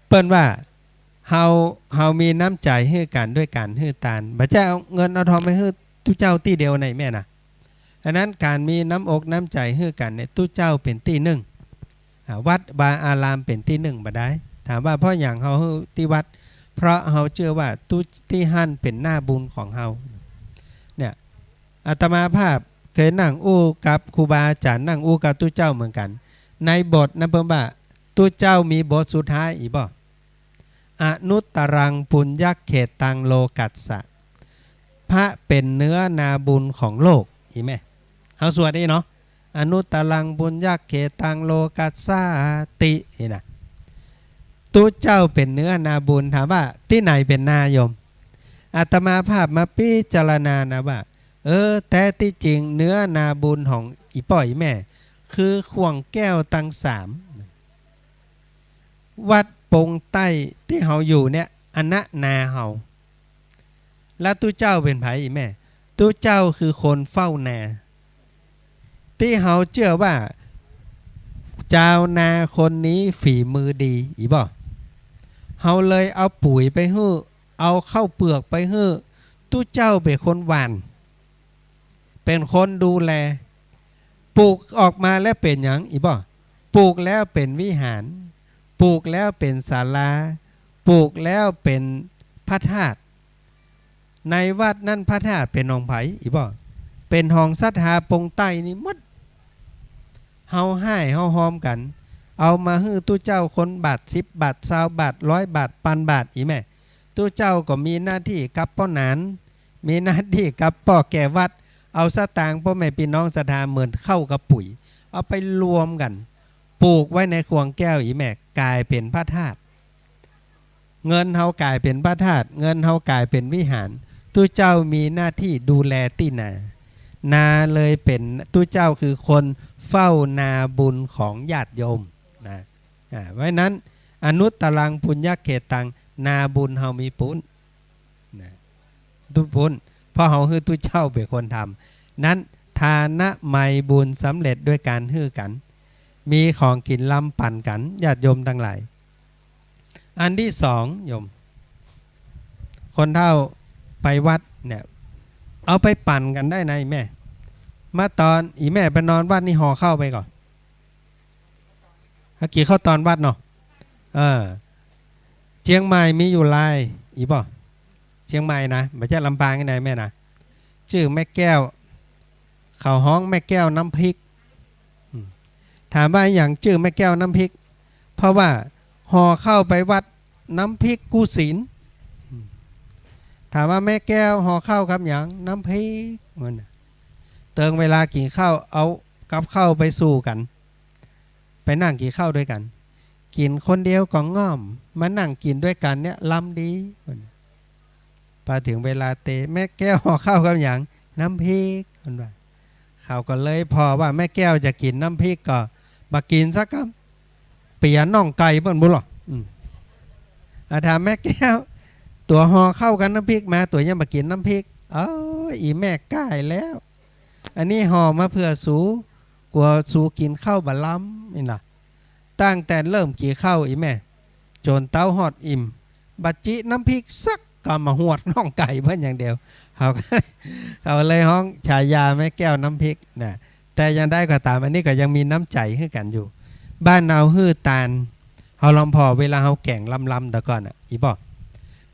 เปิ้นว่า เฮา เฮามีน้ำใจ๋หื้อกั๋นด้วยก๋านหื้อตาน บ่ใจ้เอาเงินเอาทองไปหื้อตุ๊เจ้าตี้เดียวในแม่นะ อันนั้นก๋านมีน้ำอกน้ำใจ๋หื้อกั๋นเนี่ย ตุ๊เจ้าเป๋นตี้นึ่ง อ่า วัดวาอารามเป๋นตี้นึ่งบ่ได้ ถามว่าเพราะหยังเฮาหื้อตี้วัด เพราะเฮาเจื้อว่าตุ๊ ตี้หั้นเป๋นหน้าบุญของเฮา เนี่ย อาตมาภาพเกยนั่งอู้กับครูบาอาจ๋ารย์ นั่งอู้กับตุ๊เจ้าเหมือนกั๋น ในบทนั้นเปิ้นว่า ตุ๊เจ้ามีบทสุดท้ายอีกบ่ อนุตตรังปุญญเขตตังโลกัสสะ พระเป๋นเนื้อนาบุญของโลก อีแม่ เฮาสวดนี่เนาะ อนุตตรังปุญญเขตตังโลกัสสาติ นี่นะ ตุ๊เจ้าเป๋นเนื้อนาบุญ ถามว่าตี้ไหนเป๋นนาโยม อาตมาภาพมาพิจารณานะว่า เออ แต๊ตี้จริงเนื้อนาบุญของอี่ป้ออี่แม่ คือข่วงแก้วตังสาม วัดปงใต้ตี้เฮาอยู่เนี่ย อันนะนาเฮา แล้วตุ๊เจ้าเป๋นใผอี่แม่ ตุ๊เจ้าคือคนเฝ้านา ตี้เฮาเจื้อว่า จาวนาคนนี้ฝีมือดี อีบ่ เฮาเลยเอาปุ๋ยไปหื้อ เอาข้าวเปลือกไปหื้อ ตุ๊เจ้าเป๋นคนหว่าน เป๋นคนดูแล ปลูกออกมาแล้วเป๋นหยัง อีบ่ ปลูกแล้วเป๋นวิหาร ปลูกแล้วเป๋นศาลา ปลูกแล้วเป๋นพระธาตุ ในวัดนั้นพระธาตุเป๋นของใผ อีบ่ เป๋นของศรัทธาปงใต้นี่หมด เฮาฮ้ายเฮาฮอมกั๋น เอามาหื้อตุ๊เจ้าคนบาทสิบบาท ซาวบาท ร้อยบาท ปันบาท อีแม่ ตุ๊เจ้าก็มีหน้าตี้กับป้อหนาน มีหน้าตี้กับป้อแก่วัด เอาสตางค์ป้อแม่ปี้น้องศรัทธาเหมือนข้าวกับปุ๋ย เอาไปรวมกั๋น ปลูกไว้ในข่วงแก้ว อีแม่ ก๋ายเป๋นพระธาตุ เงินเฮาก๋ายเป๋นพระธาตุ เงินเฮาก๋ายเป๋นวิหาร ตุ๊เจ้ามีหน้าตี้ดูแลตี้นา นาเลยเป๋น ตุ๊เจ้าคือคนเฝ้านาบุญของญาติโยมนะ อ่า เพราะฉะนั้น อนุตตรังปุญญเขตตัง นาบุญเฮามีปู๊น นะ ตุ๊ปู๊น เพราะเฮาหื้อตุ๊เจ้าเป๋นคนทำ นั้นทานะมัยบุญสำเร็จด้วยก๋านหื้อกั๋น มีของกิ๋นลำปั๋นกั๋น ญาติโยมตังหลาย อันตี้สองโยม คนเฒ่าไปวัดเนี่ย เอาไปปั๋นกั๋นได้นะ อีแม่ มาตอน อีแม่ไปนอนวัดนี่ห่อข้าวไปก่อ หากิ๋นข้าวตอนวัดเนาะ เออ เจียงใหม่มีอยู่ลาย อีบ่ เจียงใหม่นะ บ่ใจ้ลำปางตี้ไหนแม่นะ จื้อแม่แก้ว เขาฮ้องแม่แก้วน้ำพริก อืม ถามว่าหยังจื้อแม่แก้วน้ำพริก เพราะว่าห่อข้าวไปวัดน้ำพริกกู้ศีล อืม ถามว่าแม่แก้วห่อข้าวกับหยัง น้ำพริก มันน่ะ เติงเวลากิ๋นข้าว เอากับข้าวไปสู่กั๋น ไปนั่งกิ๋นข้าวตวยกั๋น กิ๋นคนเดียวก็ง่อม มานั่งกิ๋นตวยกั๋นเนี่ยลำดี พอเถิงเวลาเต แม่แก้วห่อข้าวกับหยัง น้ำพริก มันว่า เขาก็เลยผ่อว่าแม่แก้วจะกิ๋นน้ำพริกก็บ่กิ๋นสักกำ เปียน้องไก่เปิ้นบุ๋นลอ อืม อ่ะ ถามแม่แก้ว ตั๋วห่อข้าวกับน้ำพริกมา ตั๋วยังบ่กิ๋นน้ำพริก เอ้ย อีแม่ก้ายแล้ว อันนี้ห่อมาเผื่อสู กั๋วสูกิ๋นข้าวบ่ลำ นี่นะ ตั้งแต่เริ่มกิ๋นข้าว อีแม่ จ๋นเต๊าฮอดอิ่ม บ่จิน้ำพริกสักกำ มาหวดน้องไก่เปิ้นอย่างเดียว เขาก็ เขาเลยฮ้องฉายาแม่แก้วน้ำพริกนะ แต่อย่างใดก็ต๋าม อันนี้ก็ยังมีน้ำใจ๋หื้อกั๋นอยู่ บ้านเฮาหื้อตาน เฮาลองผ่อเวลาเฮาแก๋งลำๆ แต่ก่อนน่ะ อีบ่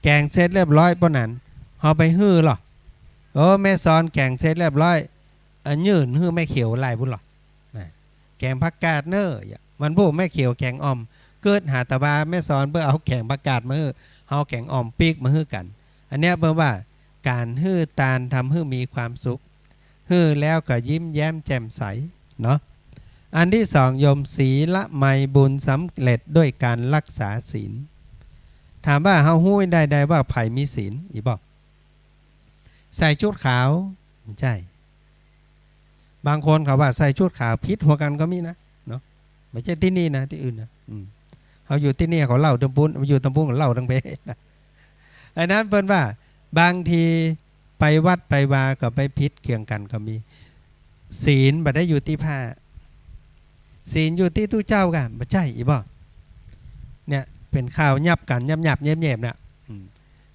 แก๋งเสร็จเรียบร้อยป้อนั้น เฮาไปหื้อลอ โอ้ แม่สอนแก๋งเสร็จเรียบร้อย อันยื่นหื้อแม่เขียวไล่ปุ้นลอ นะ แก๋งผักกาดเน่อ วันพูกแม่เขียวแก๋งอ่อม กึ๊ดหาตะวาแม่สอนเปื้อเอาแก๋งผักกาดมาหื้อ เอาแก๋งอ่อมปิ๊กมาหื้อกั๋น อันเนี้ยเปิ้นว่าก๋านหื้อตานทำหื้อมีความสุข หื้อแล้วก็ยิ้มแย้มแจ่มใสเนาะ อันตี้สองโยม ศีลไมย บุญสำเร็จด้วยการรักษาศีล ถามว่าเฮาฮู้ได้ใดว่าใผมีศีล อีบ่ ใส่ชุดขาว บ่ใจ้ บางคนเขาว่าใส่ชุดขาวผิดหัวกั๋นก็มีนะ เนาะ บ่ใจ้ตี้นี่นะ ตี้อื่นนะ อืม เฮาอยู่ตี้นี่เขาเล่าตังปุ้น อยู่ตังปุ้นเขาเล่าตังเป๊ะนะ อันนั้นเปิ้นว่าบางทีไปวัดไปวาก็ไปผิดเคืองกั๋นก็มี ศีลบ่ได้อยู่ตี้พระ ศีลอยู่ตี้ตุ๊เจ้าก่ะ บ่ใจ้ อีบ่ เนี่ย เป๋นข่าวยับกั๋น ยับๆ แยบๆ เนี่ย อืม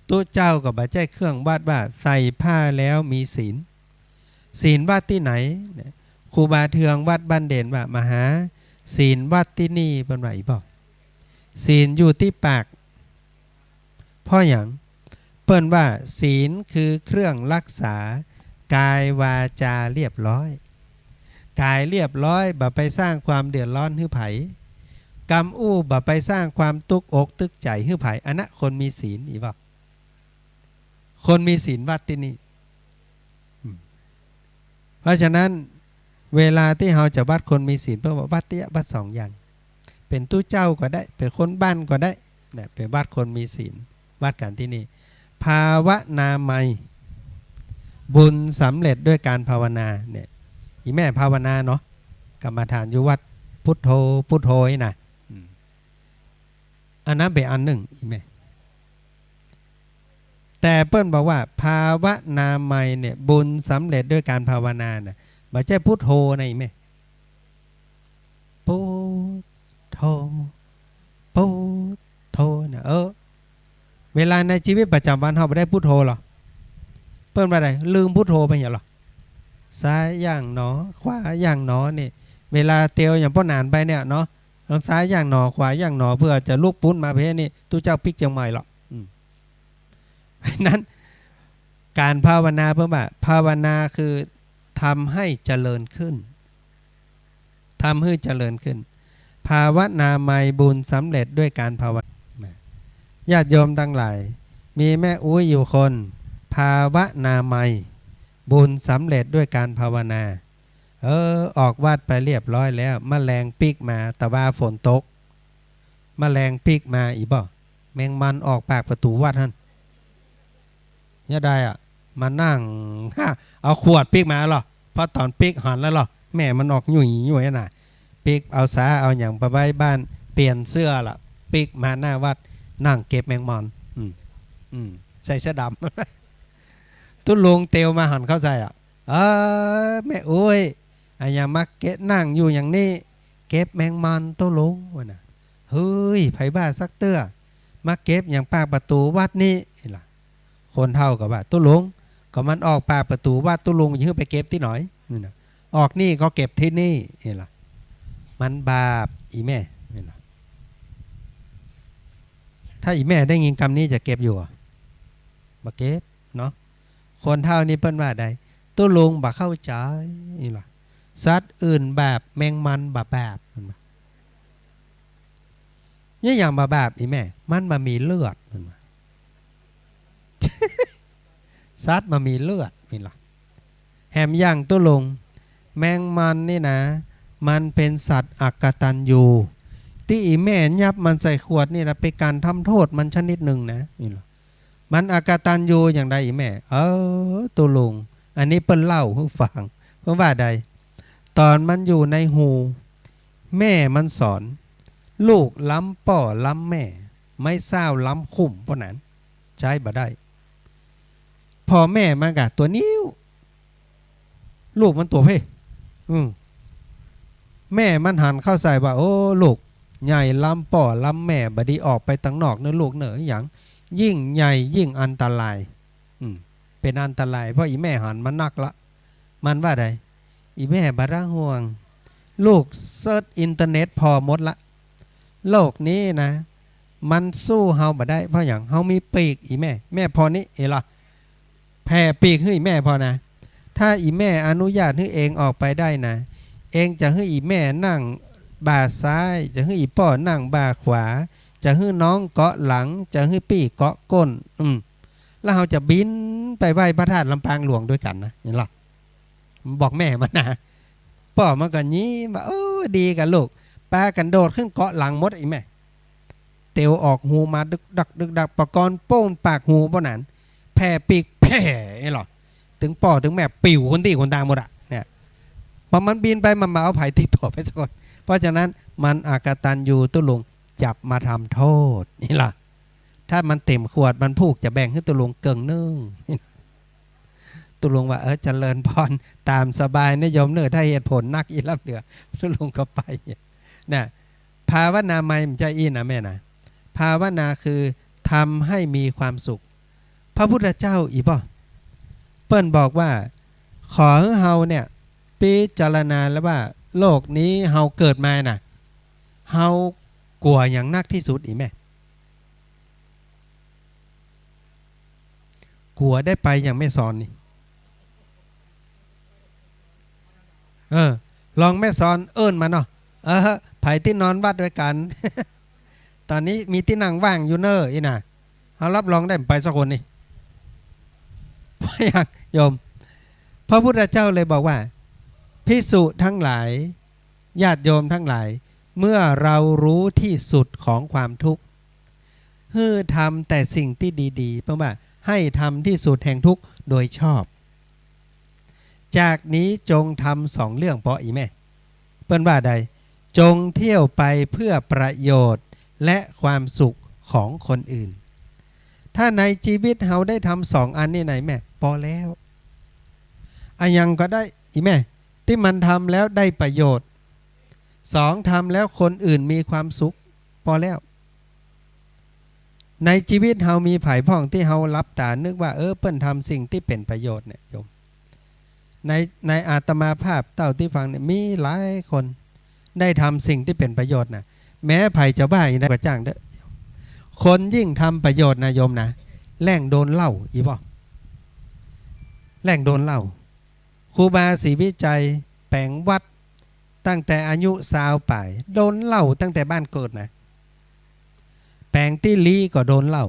ตุ๊เจ้าก็บ่ใจ้เครื่องวัดว่าใส่ผ้าแล้วมีศีล ศีลวัดตี้ไหน เนี่ย ครูบาเทืองวัดบ้านเด่นว่า มาหา ศีลวัดตี้นี่ เปิ้นว่า อีบ่ ศีลอยู่ตี้ปาก เพราะหยัง เปิ้นว่าศีลคือเครื่องรักษากายวาจาเรียบร้อย กายเรียบร้อย บ่ไปสร้างความเดือดร้อนหื้อใผ กำอู้บ่ไปสร้างความตุ๊กอกตุ๊กใจ๋หื้อใผ อันนั้นคนมีศีล อีบ่ คนมีศีลวัดตี้นี่ อืม เพราะฉะนั้น เวลาตี้เฮาจะวัดคนมีศีล เปิ้นว่าวัดเตี้ย วัดสองอย่าง เป๋นตุ๊เจ้าก็ได้ เป๋นคนบ้านก็ได้ เนี่ย ไปวัดคนมีศีล วัดกั๋นตี้นี่ ภาวนามัย บุญสำเร็จด้วยการภาวนา เนี่ย อีแม่ภาวนาเนาะ กรรมฐานอยู่วัด พุทโธ พุทโธนี่นะ อืม อันนั้นเป๋นอันนึ่ง อีแม่ แต่เปิ้นบอกว่า ภาวนามัยเนี่ย บุญสำเร็จด้วยการภาวนานะ บ่ใจ้พุทโธนะ อีแม่ พุทโธ พุทโธนะ เออ เวลาในชีวิตประจำวันเฮาบ่ได้พุทโธลอ เปิ้นว่าใด ลืมพุทโธไปหยังลอ ซ้ายย่างหนอ ขวาย่างหนอ นี่ เวลาเตียวอย่างป้อหนานไปเนี่ยเนาะ ซ้ายย่างหนอ ขวาย่างหนอ เปื้อจะลุกปุ๊นมาเพ่นี่ ตุ๊เจ้าปิ๊กเจียงใหม่ลอ อืม เพราะฉะนั้น ก๋านภาวนา เปิ้นว่า ภาวนาคือทำให้เจริญขึ้น ทำหื้อเจริญขึ้น ภาวนามัย บุญสำเร็จด้วยการภาวนา ญาติโยมตังหลาย มีแม่อุ๊ยอยู่คน ภาวนามัย บุญสำเร็จด้วยการภาวนา เออ ออกวัดไปเรียบร้อยแล้ว แมลงปิ๊กมา ตะวาฝนตก แมลงปิ๊กมา อีบ่ แมงมันออกปากประตู๋วัดหั้น เยียะใดอะ มานั่ง ฮะ เอาขวดปิ๊กมาลอ พอต๋อนปิ๊กหันแล้วลอ แม่มันออกหยุ่ยหยุ่ยน่ะ ปิ๊กเอาสาเอาหยังไปไว้บ้าน เปลี่ยนเสื้อละ ปิ๊กมาหน้าวัด นั่งเก็บแมงมัน อืม อืม ใส่เสื้อดำ ตุ๊ลุงเตียวมาหันเข้าใส่อะ เออ แม่อุ๊ย อะหยังมาเก็บ นั่งอยู่อย่างนี้ เก็บแมงมันตุ๊ลุง ว่าน่ะ เฮ้ย ใผว่าสักเตื้อ มาเก็บอย่างปากประตู๋วัดนี่ นี่ล่ะ คนเฒ่าก็ว่า ตุ๊ลุง ก็มันออกปากประตู๋วัด ตุ๊ลุงจะหื้อไปเก็บตี้ไหน นี่น่ะ ออกนี่ก็เก็บตี้นี่ นี่ล่ะ มันบาป อีแม่ นี่ล่ะ ถ้าอีแม่ได้ยินกำนี้จะเก็บอยู่บ่ บ่เก็บเนาะ คนเฒ่านี่เปิ้นว่าใด ตุ๊ลุงบ่เข้าใจ๋ นี่ล่ะ สัตว์อื่นบาป แมงมันบ่บาป เปิ้นว่า เนี่ยหยังบ่บาป อีแม่ มันบ่มีเลือด เปิ้นว่า สัตว์บ่มีเลือด นี่ล่ะ แหมอย่างตุ๊ลุง แมงมันนี่นะ มันเป๋นสัตว์อกตัญญู ตี้อีแม่ยับมันใส่ขวดนี่นะ เป๋นก๋านทำโต้ษมันชนิดนึ่งนะ นี่ล่ะ มันอกตัญญูอย่างใดอีแม่ เออ ตุ๊ลุง อันนี้เปิ้นเล่าหื้อฟัง เปิ้นว่าใด ต๋อนมันอยู่ในหู แม่มันสอน ลูกล้ำป้อล้ำแม่ ไม้เศร้าล้ำคุ้ม ป้อนั้น ใจ๊บ่ได้ พ่อแม่มันกะตั๋วนิ้ว ลูกมันตั๋วเพ่ อืม แม่มันหันเข้าใส่ว่า โอ้ ลูก ใหญ่ล้ำป้อล้ำแม่ บ่ดีออกไปตังนอกเน่อลูกเน่อ หยัง ยิ่งใหญ่ยิ่งอันตราย อืม เป๋นอันตราย เพราะอีแม่หันมานักละ มันว่าใด อีแม่บ่ต้องห่วง ลูกเซิร์ชอินเทอร์เน็ตผ่อหมดละ โลกนี้นะ มันสู้เฮาบ่ได้ เพราะหยัง เฮามีปีก อีแม่ แม่ผ่อนี้ เห็นละ แผ่ปีกหื้ออี่แม่พ่องนะ ถ้าอี่แม่อนุญาตหื้อเองออกไปได้นะ เองจะหื้ออี่แม่นั่งบ่าซ้าย จะหื้ออี่ป้อนั่งบ่าขวา จะหื้อน้องเกาะหลัง จะหื้อปี้เกาะก้น อืม แล้วเฮาจะบินไปไหว้พระธาตุลำปางหลวงตวยกั๋นนะ หันก่อ บอกแม่มันนะ ป้อมันก็ยิ้มว่า เออ ดีก่ะลูก ปากั๋นโดดขึ้นเกาะหลังหมดอี่แม่ เตียวออกฮูมาดึกดักดึกดัก ปะกรณ์โป้งปากฮูป้อนั้น แผ่ปีกแผ่ หันก่อ ตึงป้อตึงแม่ปิวคนตี้คนตางหมดอะ เนี่ย พอมันบินไปมันบ่เอาใผติดตั๋วไปสักคน เพราะฉะนั้นมันอกตัญญู ตุ๊ลุงจับมาทำโต้ษ หันก่อ ถ้ามันเต๋มขวดมันผูกจะแบ่งหื้อตุ๊ลุงเกิ่งนึ่ง ตุ๊ลุงว่า เออ เจริญพร ต๋ามสบายนะโยมเน่อ ถ้าเหตุผลนักอี่ลำเหลือ ตุ๊ลุงก็ไป นะ ภาวนาใหม่บ่ใจ้อี้นะแม่นะ ภาวนาคือทำให้มีความสุข พระพุทธเจ้าอี้บ่ เปิ้นบอกว่า ขอหื้อเฮาเนี่ย พิจารณาแล้วว่า โลกนี้เฮาเกิดมาน่ะ เฮากั๋วหยังนักตี้สุด อี่แม่ กั๋วได้ไปอย่างแม่สอนนี่ เออ ลองแม่สอนเอิ้นมาเนาะ เออ ใผตี้นอนวัดตวยกั๋น ต๋อนนี้มีตี้นั่งว่างอยู่เน่อ อี้น่ะ เฮารับรองได้ไปสักคนนี่ เพราะอย่าง โยม พระพุทธเจ้าเลยบอกว่า ภิกษุทั้งหลาย ญาติโยมทั้งหลาย เมื่อเรารู้ที่สุดของความทุกข์ หื้อทำแต่สิ่งตี้ดีๆ เปิ้นว่า ให้ทำที่สุดแห่งทุกข์โดยชอบ จากนี้จงทำสองเรื่อง ป้อ อี่แม่ เปิ้นว่าใด จงเที่ยวไปเพื่อประโยชน์และความสุขของคนอื่น ถ้าในจีวิตเฮาได้ทำสองอันนี้นะแม่ ปอแล้ว อะหยังก็ได้ อี่แม่ ตี้มันทำแล้วได้ประโยชน์ สอง ทำแล้วคนอื่นมีความสุข ปอแล้ว ในจีวิตเฮามีใผพ่องตี้เฮาหลับต๋านึกว่า เออ เปิ้นทำสิ่งตี้เป๋นประโยชน์เนี่ยโยม ใน ในอาตมาภาพเต้าตี้ฟังเนี่ย มีหลายคนได้ทำสิ่งตี้เป๋นประโยชน์นะ แม้ใผจะว่าอีกนะ ก็จ้างเต๊อะ คนยิ่งทำประโยชน์นะโยมนะ แล่งโดนเหล้า อี้บ่ แล่งโดนเหล้า ครูบาศรีวิชัยแป๋งวัดตั้งแต่อายุซาวป๋าย โดนเหล้าตั้งแต่บ้านเกิดนะ แป๋งตี้ลี้ก็โดนเหล้า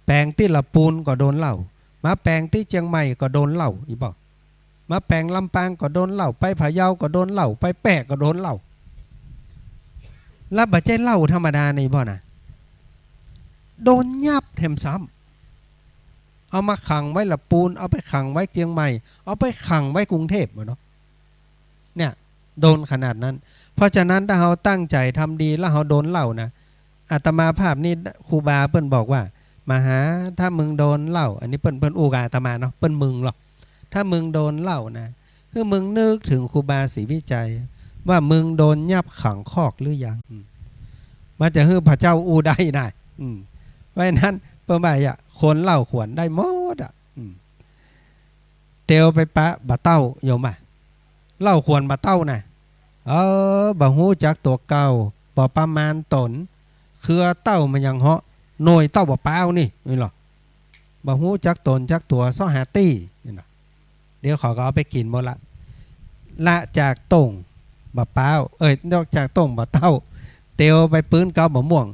แป๋งตี้ละปูนก็โดนเหล้า มาแป๋งตี้เจียงใหม่ก็โดนเหล้า อี้บ่ มาแป๋งลำปางก็โดนเหล้า ไปพะเยาก็โดนเหล้า ไปแป้ก็โดนเหล้า แล้วบ่ใจ้เหล้าธรรมดานี่บ่นะ โดนยับแถมซ้ำ เอามาขังไว้ละปูน เอาไปขังไว้เจียงใหม่ เอาไปขังไว้กรุงเทพฯ บ่เนาะ เนี่ย โดนขนาดนั้น เพราะฉะนั้นถ้าเฮาตั้งใจ๋ทำดีแล้วเฮาโดนเหล้านะ อาตมาภาพนี่ครูบาเปิ้นบอกว่า มหา ถ้ามึงโดนเหล้า อันนี้เปิ้น เปิ้นอู้กับอาตมาเนาะ เปิ้นมึงหรอก ถ้ามึงโดนเหล้านะ คือมึงนึกเถิงครูบาศรีวิชัย ว่ามึงโดนยับขังคอกหรือยัง อืม มันจะหื้อพระเจ้าอู้ได้นะ อืม เพราะฉะนั้นเปิ้นว่าอะ คนเหล้าขวนได้หมดอะ อืม เตียวไปปะบ่าเต้า โยมอะ เหล้าขวนบ่าเต้านะ เออ บ่ฮู้จักตั๋วเก่า บ่ประมาณต๋น เครือเต้ามันยังเหาะ หน่วยเต้าบ่าป๊าวนี่ นี่หรอ บ่ฮู้จักต๋นจักตั๋ว เซาะหาตี้ นี่นะ เดี๋ยวเขาก็เอาไปกิ๋นหมดละ ละจากต้งบ่าป๊าว เอ้ย นอกจากต้งบ่าเต้า เตียวไปปื๊นเก๊าบ่าม่วง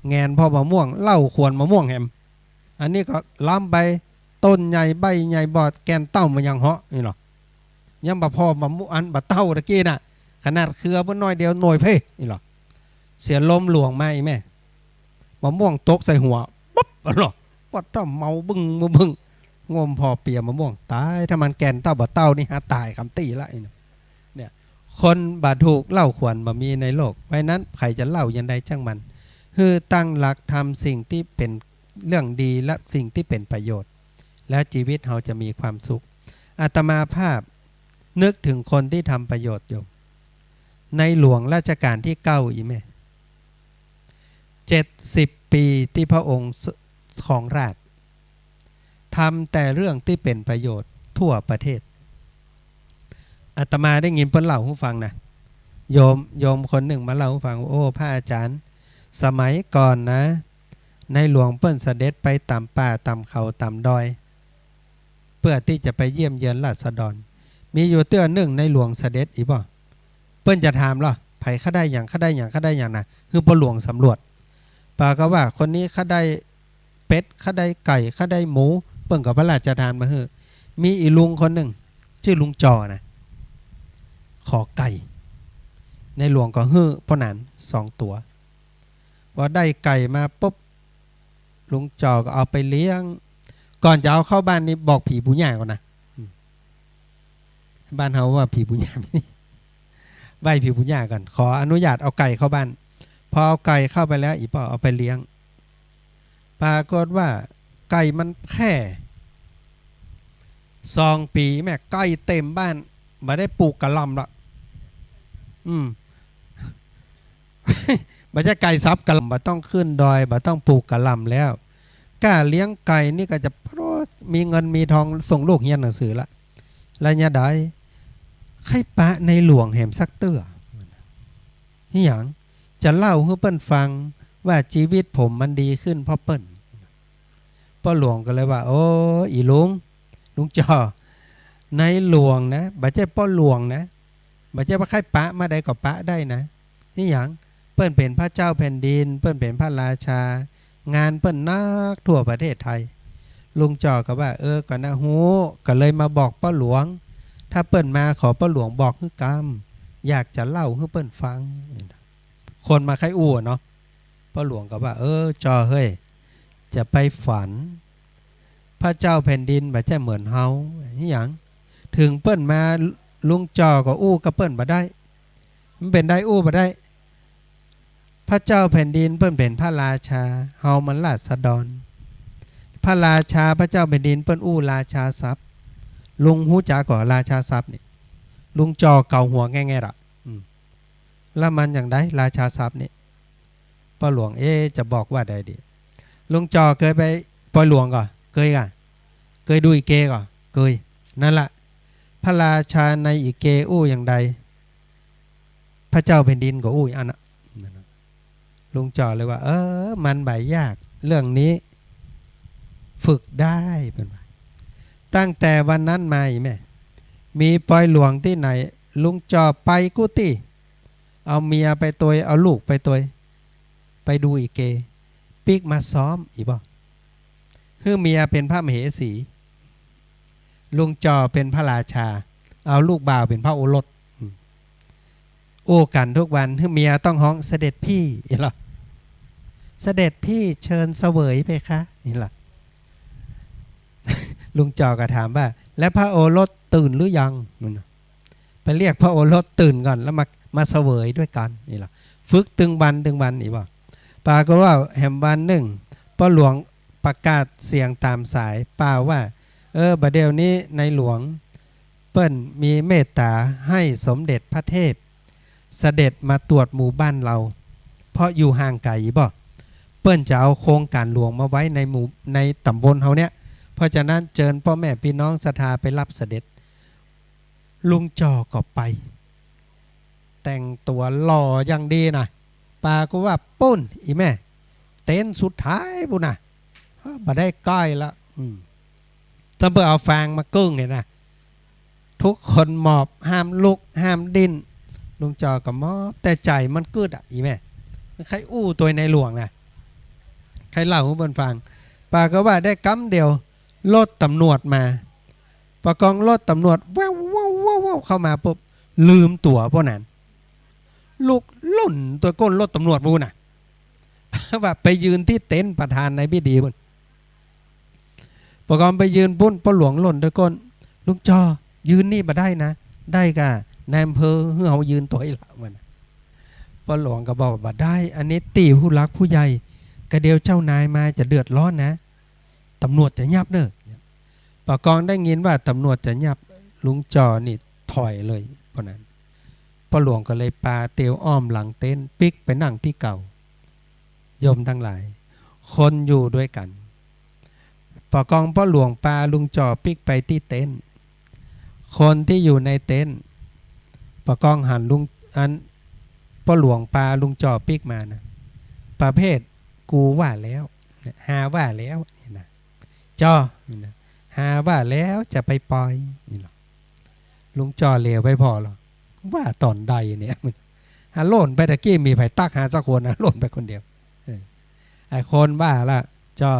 แหงนผ่อบ่าม่วง เหล้าขวนบ่าม่วงแหม อันนี้ก็ล้ำไป ต้นใหญ่ใบใหญ่ บ่าแก่นเต้ามันยังเหาะ นี่หรอ ยังบ่ผ่อบ่าม่วง อันบ่าเต้าตะกี้น่ะ ขนาดเครือเปิ้นน้อยเดียวหน่วยเพ่ นี่หรอ เสียลมหลวงมาอีกแม่ บ่าม่วงตกใส่หัว ปุ๊บ หรอ ว่าถ้าเมาบึ้งบึ้ง งมผ่อเปียบ่าม่วง ต๋าย ถ้ามันแก่นเต้าบ่าเต้านี่หาต๋ายกำตี้ละ เนี่ย คนบ่ถูกเหล้าขวนบ่มีในโลก เพราะฉะนั้นใผจะเหล้าอย่างใดจ้างมัน หื้อตั้งหลักทำสิ่งตี้เป๋นเรื่องดีและสิ่งตี้เป๋นประโยชน์ แล้วจีวิตเฮาจะมีความสุข อาตมาภาพนึกเถิงคนตี้ทำประโยชน์โยม ในหลวงรัชกาลตี้เก้า อีแม่ เจ็ดสิบปีตี้พระองค์ครองราชย์ ทำแต่เรื่องตี้เป๋นประโยชน์ทั่วประเทศ อาตมาได้ยินเปิ้นเล่าหื้อฟังนะ โยม โยมคนนึ่งมาเล่าหื้อฟังว่า โอ้ พระอาจารย์ สมัยก่อนนะ ในหลวงเปิ้นเสด็จไปต๋ามป่าต๋ามเขาต๋ามดอย พื่อตี้จะไปเยี่ยมเยียนราษฎร มีอยู่เตื้อนึ่งในหลวงเสด็จอีกบ่ เปิ้นจะถามลอ ใผข้าได้หยัง ข้าได้หยัง ข้าได้หยังนะ หื้อป้อหลวงสำรวจ ปรากฏว่าคนนี้ข้าได้เป็ด ข้าได้ไก่ ข้าได้หมู เปิ้นก็พระราชทานมาหื้อ มีอีลุงคนนึ่ง จื้อลุงจ่อนะ ขอไก่ ในหลวงก็หื้อป้อหนานสองตั๋ว พอได้ไก่มาปุ๊บ ลุงจ่อก็เอาไปเลี้ยง ก่อนจะเอาเข้าบ้านนี่บอกผีปู่ย่าก่อนนะ อืม บ้านเฮาว่าผีปู่ย่า ไหว้ผีปู่ย่าก่อน ขออนุญาตเอาไก่เข้าบ้าน พอเอาไก่เข้าไปแล้ว อีป้อเอาไปเลี้ยง ปรากฏว่าไก่มันแพร่ สองปี๋แม่ ไก่เต็มบ้าน บ่ได้ปูกะหล่ำละ อืม บ่ใจ้ไก่สับกะหล่ำ บ่ต้องขึ้นดอย บ่ต้องปูกะหล่ำแล้ว ก้าเลี้ยงไก่นี่ก็จะมีเงินมีทองส่งลูกเฮียนหนังสือละ ระยะใด ใค่ปะในหลวงแหมสักเตื้อ นี่หยัง จะเล่าหื้อเปิ้นฟังว่าจีวิตผมมันดีขึ้นเพราะเปิ้น ป้อหลวงก็เลยว่า โอ้ อีลุง ลุงจ่อ ในหลวงนะ บ่ใจ้ป้อหลวงนะ บ่ใจ้ว่าใค่ปะเมื่อใดก็ปะได้นะ นี่หยัง เปิ้นเป๋นพระเจ้าแผ่นดิน เปิ้นเป๋นพระราชา งานเปิ้นนักทั่วประเทศไทย ลุงจ่อก็ว่า เออ ก็น่าฮู้ ก็เลยมาบอกป้อหลวง ถ้าเปิ้นมาขอป้อหลวงบอกหื้อกำ อยากจะเล่าหื้อเปิ้นฟัง คนมาใค่อู้อะเนาะ ป้อหลวงก็ว่า เออ จ่อเฮ้ย จะไปฝัน พระเจ้าแผ่นดินบ่ใจ้เหมือนเฮา นี่หยัง ถึงเปิ้นมา ลุงจ่อก็อู้กับเปิ้นบ่ได้ มันเป๋นใดอู้บ่ได้ พระเจ้าแผ่นดินเปิ้นเป๋นพระราชา เฮามันราษฎร พระราชาพระเจ้าแผ่นดินเปิ้นอู้ราชาศัพท์ ลุงฮู้จักก่อราชาศัพท์นี่ ลุงจ่อเกาหัวแง่ๆ ละ อืม แล้วมันอย่างใดราชาศัพท์นี่ ป้อหลวง เอ๊ะ จะบอกว่าใดดี ลุงจ่อเกยไปปอยหลวงก่อ เกยก่ะ เกยดูอีเกก่อ เกย นั่นละ พระราชาในอีเกอู้อย่างใด พระเจ้าแผ่นดินก็อู้อย่างอั้นน่ะ ลุงจ่อเลยว่า เออ มันบ่ยาก เรื่องนี้ฝึกได้ เปิ้นว่า ตั้งแต่วันนั้นมาอีแม่ มีปอยหลวงตี้ไหน ลุงจ่อไปกู้ตี้ เอาเมียไปตวย เอาลูกไปตวย ไปดูอีเก ปิ๊กมาซ้อม อีบ่ หื้อเมียเป๋นพระมเหสี ลุงจ่อเป๋นพระราชา เอาลูกบ่าวเป๋นพระโอรส อืม อู้กั๋นทุกวัน หื้อเมียต้องฮ้อง เสด็จพี่ อีหละ เสด็จพี่เชิญเสวยเพคะ อีหละ ลุงจ่อก็ถามว่า แล้วพระโอรสตื่นหรือยัง นั่นน่ะ ไปเรียกพระโอรสตื่นก่อน แล้วมา มาเสวยด้วยกั๋น นี่ล่ะ ฝึกตึงวันตึงวัน นี่บ่ ปรากฏว่าแหมวันนึ่ง ป้อหลวงประกาศเสียงต๋ามสายเป่าว่า เออ บ่าเดี่ยวนี้ในหลวงเปิ้นมีเมตต๋าหื้อสมเด็จพระเทพเสด็จมาตรวจหมู่บ้านเฮา เพราะอยู่ห่างไก๋บ่ เปิ้นจะเอาโครงก๋านหลวงมาไว้ในหมู่ ในต๋ำบลเฮาเนี่ย เพราะฉะนั้นเจิญป้อแม่ปี้น้องศรัทธาไปฮับเสด็จ ลุงจ่อก็ไป แต่งตั๋วหล่ออย่างดีนะ ปรากฏว่าปู๊น อีแม่ เต็นท์สุดท้ายปู๊นนะ บ่ได้ก้อยละ อืม ต้ำเปิ้นเอาฟางมาเกิ่งหั้นนะ ทุกคนหมอบ ห้ามลุก ห้ามดิ้น ลุงจ่อก็หมอบ แต่ใจ๋มันกึ๊ดอะ อีแม่ ใค่อู้ตวยในหลวงนะ ใค่เล่าหื้อเปิ้นฟัง ปรากฏว่าได้กำเดียว รถต๋ำรวจมา ปรากฏรถต๋ำรวจแว่วๆๆๆ เข้ามาปุ๊บ ลืมตั๋วป้อหนาน ลุกลุ่นตวยก้นรถต๋ำรวจปู๊นน่ะ ว่าไปยืนตี้เต็นท์ประธานาธิบดีปู๊น ปรากฏไปยืนปู๊น ป้อหลวงลุ่นตวยก้น ลุงจ่อ ยืนนี่บ่ได้นะ ได้ก่ะ นายอำเภอหื้อเฮายืนตวยละ ว่านะ ป้อหลวงก็บอก บ่ได้ อันนี้ตี้ผู้หลักผู้ใหญ่ กะเดี๋ยวเจ้านายมาจะเดือดร้อนนะ ต๋ำรวจจะยับเน่อ ปรากฏได้ยินว่าต๋ำรวจจะยับ ลุงจ่อนี่ถอยเลย ป้อหนาน ป้อหลวงก็เลยปาเตียวอ้อมหลังเต็นท์ ปิ๊กไปนั่งตี้เก่า โยมตังหลาย คนอยู่ตวยกั๋น ปรากฏป้อหลวงปาลุงจ่อปิ๊กไปตี้เต็นท์ คนตี้อยู่ในเต็นท์ ปรากฏหันลุง อัน ป้อหลวงปาลุงจ่อปิ๊กมานะ ประเภท กูว่าแล้ว หาว่าแล้ว นี่นะ จ่อ นี่นะ หาว่าแล้วจะไปปอย นี่ลอ ลุงจ่อเหลียวไปผ่อลอ ว่าต๋อนใดเนี่ย หาโล่นไปตะกี้มีใผตั๊กหาสักคนนะ โล่นไปคนเดียว เออ ไอ้คนว่าละ จ่อ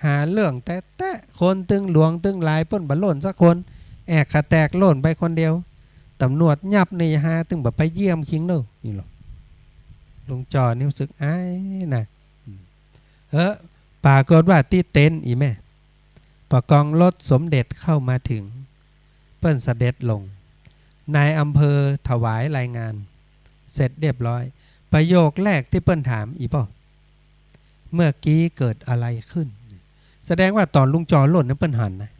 หาเรื่องแต๊ๆ คนตึงหลวงตึงหลายเปิ้นบ่โล่นสักคน แอกขะแตกโล่นไปคนเดียว ต๋ำรวจยับนี่หาตึงบ่ไปเยี่ยมคิงเน่อ นี่ลอ ลุงจ่อนี่รู้สึกอายนะ เออ ปรากฏว่าตี้เต็นท์อีแม่ ปะกองรถสมเด็จเข้ามาถึง เปิ้นเสด็จลง นายอำเภอถวายรายงาน เสร็จเรียบร้อย ประโยคแรกตี้เปิ้นถาม อี่ป้อ เมื่อกี้เกิดอะไรขึ้น แสดงว่าต๋อนลุงจ่อโล่นนั้นเปิ้นหันนะ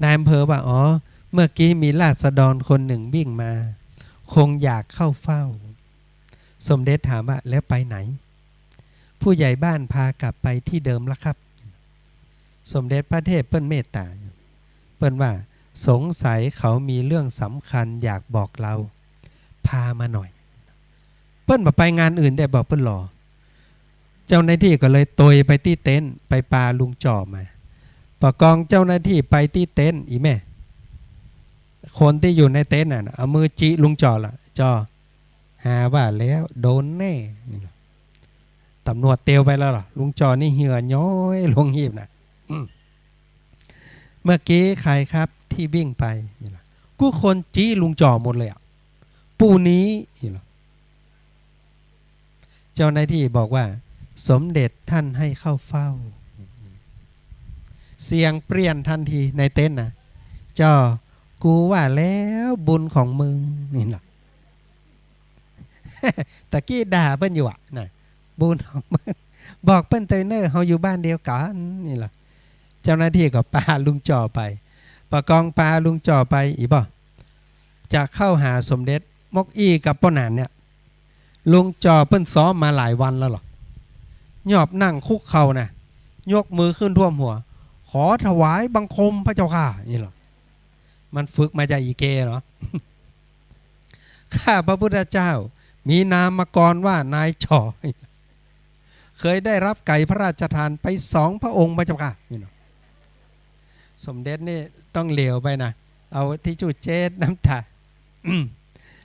นายอำเภอว่า อ๋อ เมื่อกี้มีราษฎรคนหนึ่งวิ่งมา คงอยากเข้าเฝ้า สมเด็จถามว่า แล้วไปไหน ผู้ใหญ่บ้านพากลับไปที่เดิมแล้วครับ สมเด็จพระเทพเปิ้นเมตต๋า เปิ้นว่า สงสัยเขามีเรื่องสำคัญอยากบอกเรา พามาหน่อย เปิ้นบ่ไปงานอื่นได้ บอกเปิ้นหลอ เจ้าหน้าตี้ก็เลยตวยไปตี้เต็นท์ ไปปาลุงจ่อมา ปะกองเจ้าหน้าตี้ไปตี้เต็นท์ อี่แม่ คนตี้อยู่ในเต็นท์น่ะ เอามือจิลุงจ่อละ จ่อ หาว่าแล้ว โดนแน่ ต๋ำรวจเตียวไปแล้วลอ ลุงจ่อนี่เหื่อย้อยลงหีบนะ อืม เมื่อกี้ใครครับที่วิ่งไป นี่ลอ กู้คนจิลุงจ่อหมดเลยอะ ปู้นี้ นี่ลอ เจ้าหน้าตี้บอกว่า สมเด็จท่านให้เข้าเฝ้า เสียงเปลี่ยนทันทีในเต็นท์นะ จ่อ กูว่าแล้วบุญของมึง นี่ลอ ตะกี้ด่าเปิ้นอยู่อะนะ บุญของมึง บอกเปิ้นเตยเน่อ เฮาอยู่บ้านเดียวกั๋น นี่ลอ เจ้าหน้าตี้ก็ปาลุงจ่อไป ปะกองปาลุงจ่อไป อี่ป้อ จะเข้าหาสมเด็จ มกอี้กับป้อหนานเนี่ย ลุงจ่อเปิ้นซ้อมมาหลายวันแล้วลอ ยอบนั่งคุกเข่านะ ยกมือขึ้นท่วมหัว ขอถวายบังคมพระเจ้าข้า นี่ลอ มันฝึกมาจากอี่เกเนาะ ข้าพระพุทธเจ้ามีนามกรว่านายจ่อ เคยได้รับไก่พระราชทานไปสองพระองค์พระเจ้าข้า นี่ลอ สมเด็จนี่ต้องเหลียวไปนะ เอาทิชชู่เช็ดน้ำตา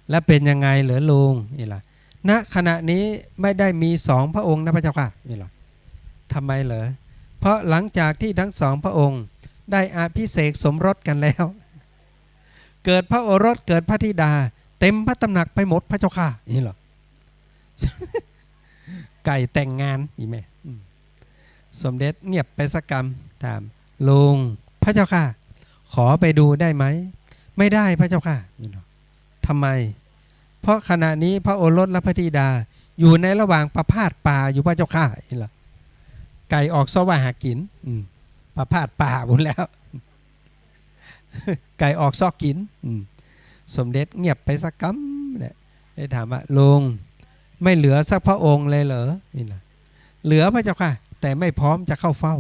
แล้วเป็นยังไงเหรอลุง นี่ลอ ณ ขณะนี้ไม่ได้มีสองพระองค์นะพระเจ้าข้า นี่ลอ ทำไมเหรอ เพราะหลังจากที่ทั้งสองพระองค์ได้อภิเษกสมรสกันแล้ว เกิดพระโอรสเกิดพระธิดา เต็มพระตำหนักไปหมดพระเจ้าข้า นี่ลอ ไก่แต่งงาน อี่แม่ อืม สมเด็จเงียบไปสักกำ ถาม ลุง พระเจ้าข้า ขอไปดูได้ไหม ไม่ได้พระเจ้าข้า นี่ลอ ทำไม เพราะขณะนี้พระโอรสและพระธิดาอยู่ในระหว่างประพาสป่าอยู่พระเจ้าข้า นี่ลอ ไก่ออกเซาะว่าหากิ๋น อืม ประพาสป่าพู้นแล้ว ไก่ออกเซาะกิ๋น อืม สมเด็จเงียบไปสักกำเนี่ย ได้ถามว่า ลุง ไม่เหลือสักพระองค์เลยเหรอ นี่ลอ เหลือพระเจ้าข้า แต่ไม่พร้อมจะเข้าเฝ้า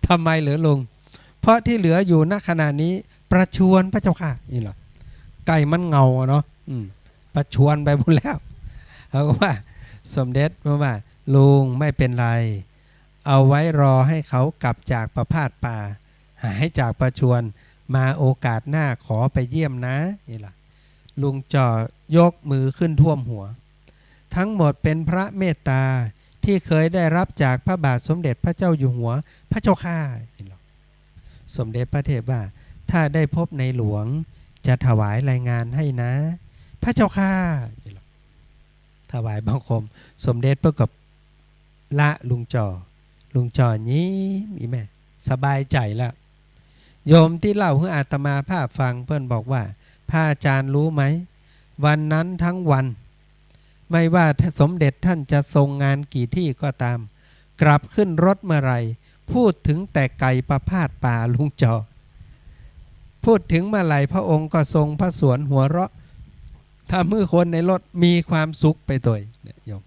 ทำไมเหรอลุง เพราะที่เหลืออยู่ณขณะนี้ประชวรพระเจ้าข้า นี่ลอ ไก่มันเหงาอะเนาะ อืม ประชวรไปพู้นแล้ว เขาก็ว่า สมเด็จว่า ลุงไม่เป็นไร เอาไว้รอให้เขากลับจากประพาสป่า หายจากประชวร มาโอกาสหน้าขอไปเยี่ยมนะ นี่ลอ ลุงจ่อยกมือขึ้นท่วมหัว ทั้งหมดเป็นพระเมตตาที่เคยได้รับจากพระบาทสมเด็จพระเจ้าอยู่หัว พระเจ้าข้า นี่ลอ สมเด็จพระเทพว่า ถ้าได้พบในหลวงจะถวายรายงานให้นะ พระเจ้าข้า นี่ลอ ถวายบังคม สมเด็จเปิ้นก็ละลุงจ่อ ลุงจ่อยิ้ม อี่แม่ สบายใจ๋แล้ว โยมตี้เล่าหื้ออาตมาภาพฟังเปิ้นบอกว่า พระอาจารย์รู้ไหม วันนั้นทั้งวัน ไม่ว่าสมเด็จท่านจะทรงงานกี่ที่ก็ตาม กลับขึ้นรถเมื่อไหร่ พูดถึงแต่ไก่ประพาสป่าลุงจ่อ พูดถึงเมื่อไหร่พระองค์ก็ทรงพระสวนหัวเราะ ทำหื้อคนในรถมีความสุขไปโตย เนี่ยโยม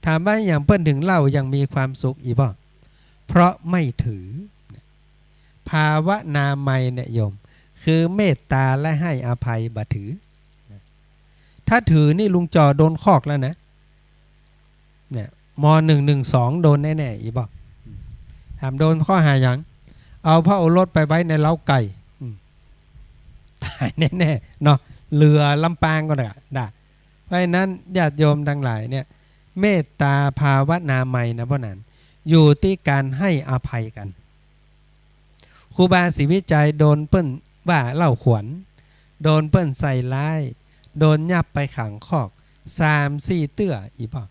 ถามว่าหยังเปิ้นถึงเล่าอย่างมีความสุข อี่ป้อ เพราะไม่ถือ ภาวนามัยเนี่ยโยม คือเมตตาและให้อภัย บ่ถือ ถ้าถือนี่ลุงจ่อโดนคอกแล้วนะ เนี่ย ม.หนึ่งหนึ่งสอง โดนแน่ๆ อี่ป้อ ถามโดนข้อหาหยัง เอาพระโอรสไปไว้ในเล้าไก่ อืม ต๋ายแน่ๆ เนาะ เหลือลำปางก็ได้ ได้ เพราะฉะนั้นญาติโยมตังหลายเนี่ย เมตตาภาวนาใหม่นะ เพราะนั้นอยู่ตี้ก๋านให้อภัยกั๋น ครูบาศรีวิชัยโดนเปิ้นว่าเล่าขวัญ โดนเปิ้นใส่ร้าย โดนยับไปขังคอก สามสี่เตื้อ อีบ่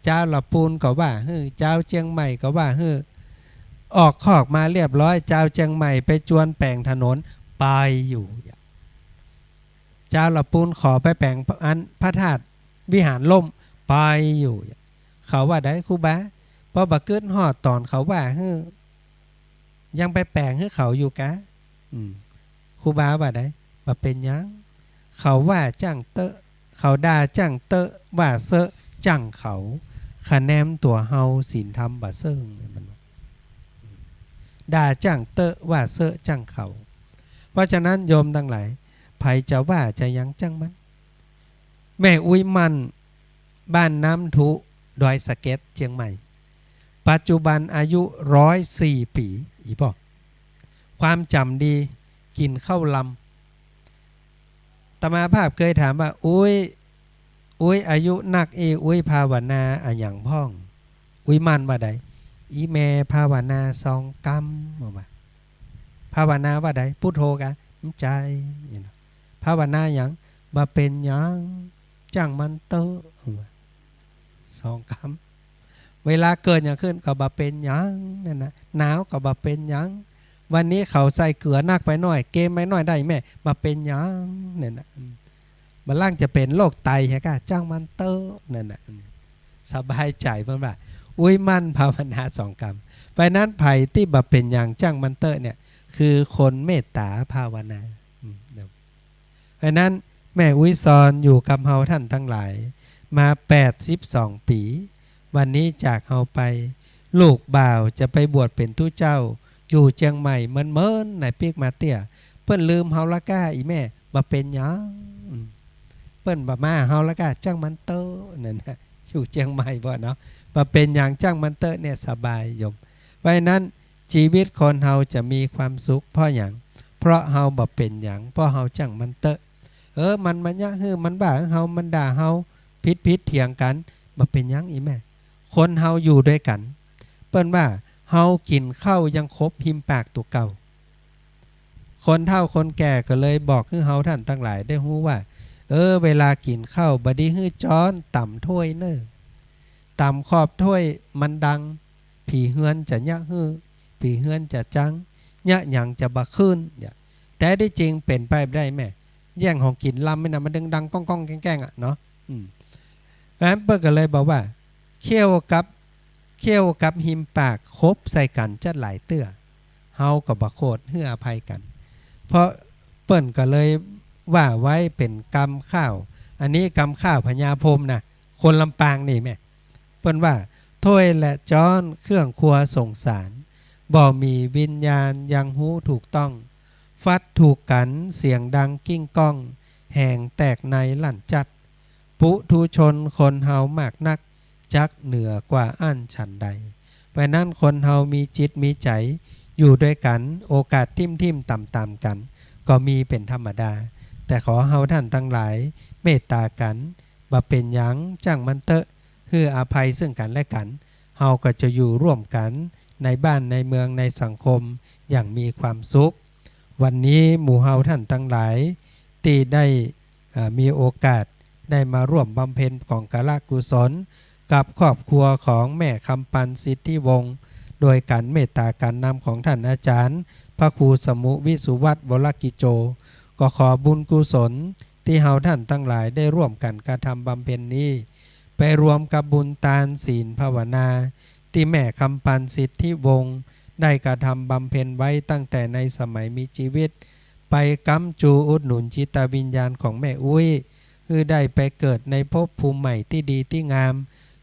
จาวละปูนก็ว่าหื้อ จาวเจียงใหม่ก็ว่าหื้อ ออกคอกมาเรียบร้อย จาวเจียงใหม่ไปจวนแป๋งถนน ไปอยู่ จาวละปูนขอไปแป๋งอันพระธาตุวิหารล่ม ไปอยู่ เขาว่าใดครูบา ปอบ่กึ๊ดฮอดต๋อนเขาว่าหื้อ ยังไปแป๋งหื้อเขาอยู่กา อืม ครูบาว่าใด บ่เป๋นหยัง เขาว่าจ้างเต๊อะ เขาด่าจ้างเต๊อะ ว่าเซอะจ้างเขา คะแนนตั๋วเฮาศีลธรรมบ่เซิ่ง มันว่า ด่าจ้างเต๊อะ ว่าเซอะจ้างเขา เพราะฉะนั้นโยมตังหลาย ใผจะว่าจะหยังจ้างมัน แม่อุ๊ยมั่น บ้านน้ำทุ ดอยสะเก็ด เจียงใหม่ ปัจจุบันอายุร้อยสี่ปี๋ อีบ่ ความจ๋ำดี กิ๋นข้าวลำ อาตมาภาพเกยถามว่า อุ๊ย อุ๊ยอายุนักอี้ อุ๊ยภาวนาอะหยังพ่อง อุ๊ยมั่นว่าใด อีแม่ภาวนาสองกำ ว่า ภาวนาว่าใด พุทโธกา บ่ใจ้ ภาวนาหยัง บ่เป๋นหยัง จ้างมันเต๊อะ สองกำ เวลาเกิดหยังขึ้นก็บ่เป๋นหยัง นั่นนะ หนาวก็บ่เป๋นหยัง วันนี้เขาใส่เกลือนักไปหน้อย เกมไปหน้อยได้แม่ บ่เป๋นหยัง นั่นนะ อืม บ่าลางจะเป๋นโรคไตเหียกา จ้างมันเต๊อะ นั่นนะ อืม สบายใจ๋ เปิ้นว่า อุ๊ยมั่นภาวนาสองกำ เพราะฉะนั้นใผตี้บ่เป๋นหยัง จ้างมันเต๊อะเนี่ย คือคนเมตตาภาวนา อืม เพราะฉะนั้นแม่อุ๊ยซอนอยู่กับเฮาท่านตังหลายมาแปดสิบสองปี๋ วันนี้จากเฮาไป ลูกบ่าวจะไปบวชเป๋นตุ๊เจ้า อยู่เจียงใหม่เมินๆ ในปิ๊กมาเตี้ย เปิ้นลืมเฮาละก้า อีแม่ บ่เป๋นหยัง เปิ้นบ่มาเฮาละก้า จ้างมันเต๊อะ นั่นนะ อยู่เจียงใหม่บ่เนาะ บ่เป๋นหยัง จ้างมันเต๊อะเนี่ย สบายโยม เพราะฉะนั้น ชีวิตคนเฮาจะมีความสุขเพราะหยัง เพราะเฮาบ่เป๋นหยัง เพราะเฮาจ้างมันเต๊อะ เออ มันมาเยียะหื้อ มันว่าเฮา มันด่าเฮา ผิดๆ เถียงกั๋น บ่เป๋นหยัง อีแม่ คนเฮาอยู่ตวยกั๋น เปิ้นว่า เฮากิ๋นข้าวยังขบฮิมปากตั๋วเก่า คนเฒ่าคนแก่ก็เลยบอกหื้อเฮาท่านตังหลายได้ฮู้ว่า เออ เวลากิ๋นข้าวบ่ดีหื้อจ๊อนต่ำถ้วยเน่อ ต่ำขอบถ้วยมันดัง ผีเฮือนจะเยียะหื้อ ผีเฮือนจะจั๊ง เยียะหยังจะบ่ขึ้น เนี่ย แต่ตี้จริงเป๋นไปบ่ได้แม่ แย่งของกิ๋นลำนี่นะ มันตึงดังก้องๆ แก้งๆ อะเนาะ อืม เพราะฉะนั้นเปิ้นก็เลยบอกว่า เคี้ยวกับ เคี้ยวกับฮิมปากขบใส่กั๋นจั๊ดหลายเตื้อ เฮาก็บ่โขดหื้ออภัยกั๋น เพราะเปิ้นก็เลยว่าไว้เป๋นกำข้าว อันนี้กำข้าวพญาพรหมนะ คนลำปางนี่แม่ เปิ้นว่า ถ้วยและจ๊อนเครื่องครัวสงสาร บ่มีวิญญาณยังฮู้ถูกต้อง ฟัดถูกกั๋นเสียงดังกิ้งก้อง แหงแตกในลั่นจัด ปุถุชนคนเฮามากนัก จักเหนือกว่าอั้นฉันใด เพราะฉะนั้นคนเฮามีจิตมีใจ๋อยู่ตวยกั๋น โอกาสทิ่มๆ ต่ำๆ กั๋น ก็มีเป๋นธรรมดา แต่ขอเฮาท่านตังหลายเมตตากั๋น บ่เป๋นหยัง จ้างมันเต๊อะ หื้ออภัยซึ่งกั๋นและกั๋น เฮาก็จะอยู่ร่วมกั๋นในบ้านในเมืองในสังคมอย่างมีความสุข วันนี้หมู่เฮาท่านตังหลายตี้ได้ อ่า มีโอกาสได้มาร่วมบำเพ็ญกองกาลกุศลกับครอบครัวของแม่คำปันสิทธิวงศ์ โดยก๋านเมตตาก๋านนำของท่านอาจ๋ารย์พระครูสมุวิสุวัฒน์วรกิจโจ ก็ขอบุญกุศลตี้เฮาท่านตังหลายได้ร่วมกั๋นกระทำบำเพ็ญนี้ ไปรวมกับบุญตานศีลภาวนา ตี้แม่คำปันสิทธิวงศ์ได้กระทำบำเพ็ญไว้ตั้งแต่ในสมัยมีชีวิต ไปค้ำจูอุดหนุนจิตวิญญาณของแม่อุ๊ย หื้อได้ไปเกิดในภพภูมิใหม่ตี้ดีตี้งาม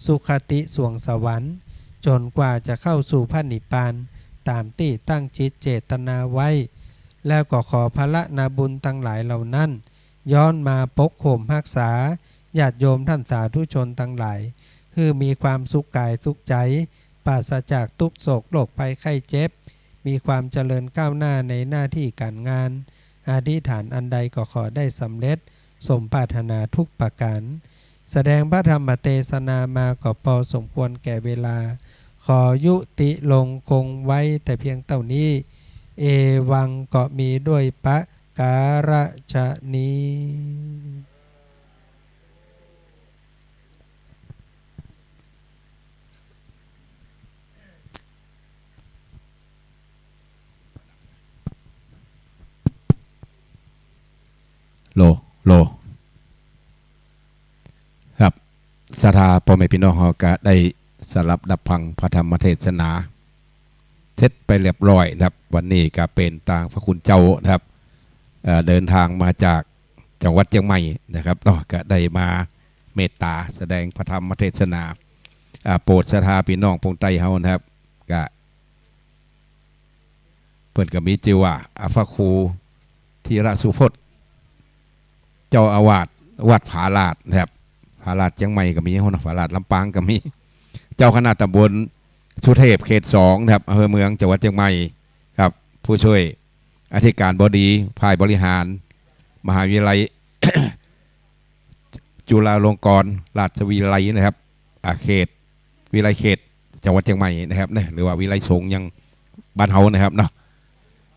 สุคติสวงสวรรค์ จ๋นกว่าจะเข้าสู่พระนิพพาน ต๋ามตี้ตั้งจิตเจตนาไว้ แล้วก็ขอผละนาบุญตังหลายเหล่านั้น ย้อนมาปกโฮมฮักษาญาติโยมท่านสาธุชนตังหลาย หื้อมีความสุขก๋ายสุขใจ๋ ไป ปราศจากตุ๊กข์โศกโรคภัยไข้เจ็บ มีความเจริญก้าวหน้าในหน้าตี้ก๋านงาน อธิษฐานอันใดก็ขอได้สำเร็จสมปรารถนาทุกประก๋าน แสดงพระธรรมเตสนามาก็ปอสมควรแก่เวลา ขอยุติลงคงไว้แต่เพียงเต้านี้ เอวังก็มีด้วยประก๋าระชะนี้ โล โล ครับ ศรัทธาป้อแม่ปี้น้องเฮาก็ได้สดับฟังพระธรรมเตสนา เสร็จไปเรียบร้อยนะครับ วันนี้ก็เป๋นตางพระคุณเจ้านะครับ เอ่อ เดินตางมาจากจังหวัดเจียงใหม่นะครับเนาะ ก็ได้มาเมตต๋าแสดงพระธรรมเตสนา อ่า โปรดศรัทธาปี้น้องปงใต้เฮานะครับ ก็ เปิ้นก็มีจื้อว่า อ่า พระครูธีรสุพจน์ เจ้าอาวาสวัดผาลาดนะครับ ผาลาดเจียงใหม่ก็มีเนาะ ผาลาดลำปางก็มี เจ้าคณะตำบลสุเทพเขตสองนะครับ อำเภอเมือง จังหวัดเจียงใหม่ครับ ผู้ช่วยอธิการบดีฝ่ายบริหารมหาวิทยาลัย จุฬาลงกรณราชวิทยาลัยนะครับ อ่า เขต วิทยาลัยเขต จังหวัดเจียงใหม่นะครับเนาะ หรือว่าวิทยาลัยสงฆ์อย่างบ้านเฮานะครับเนาะ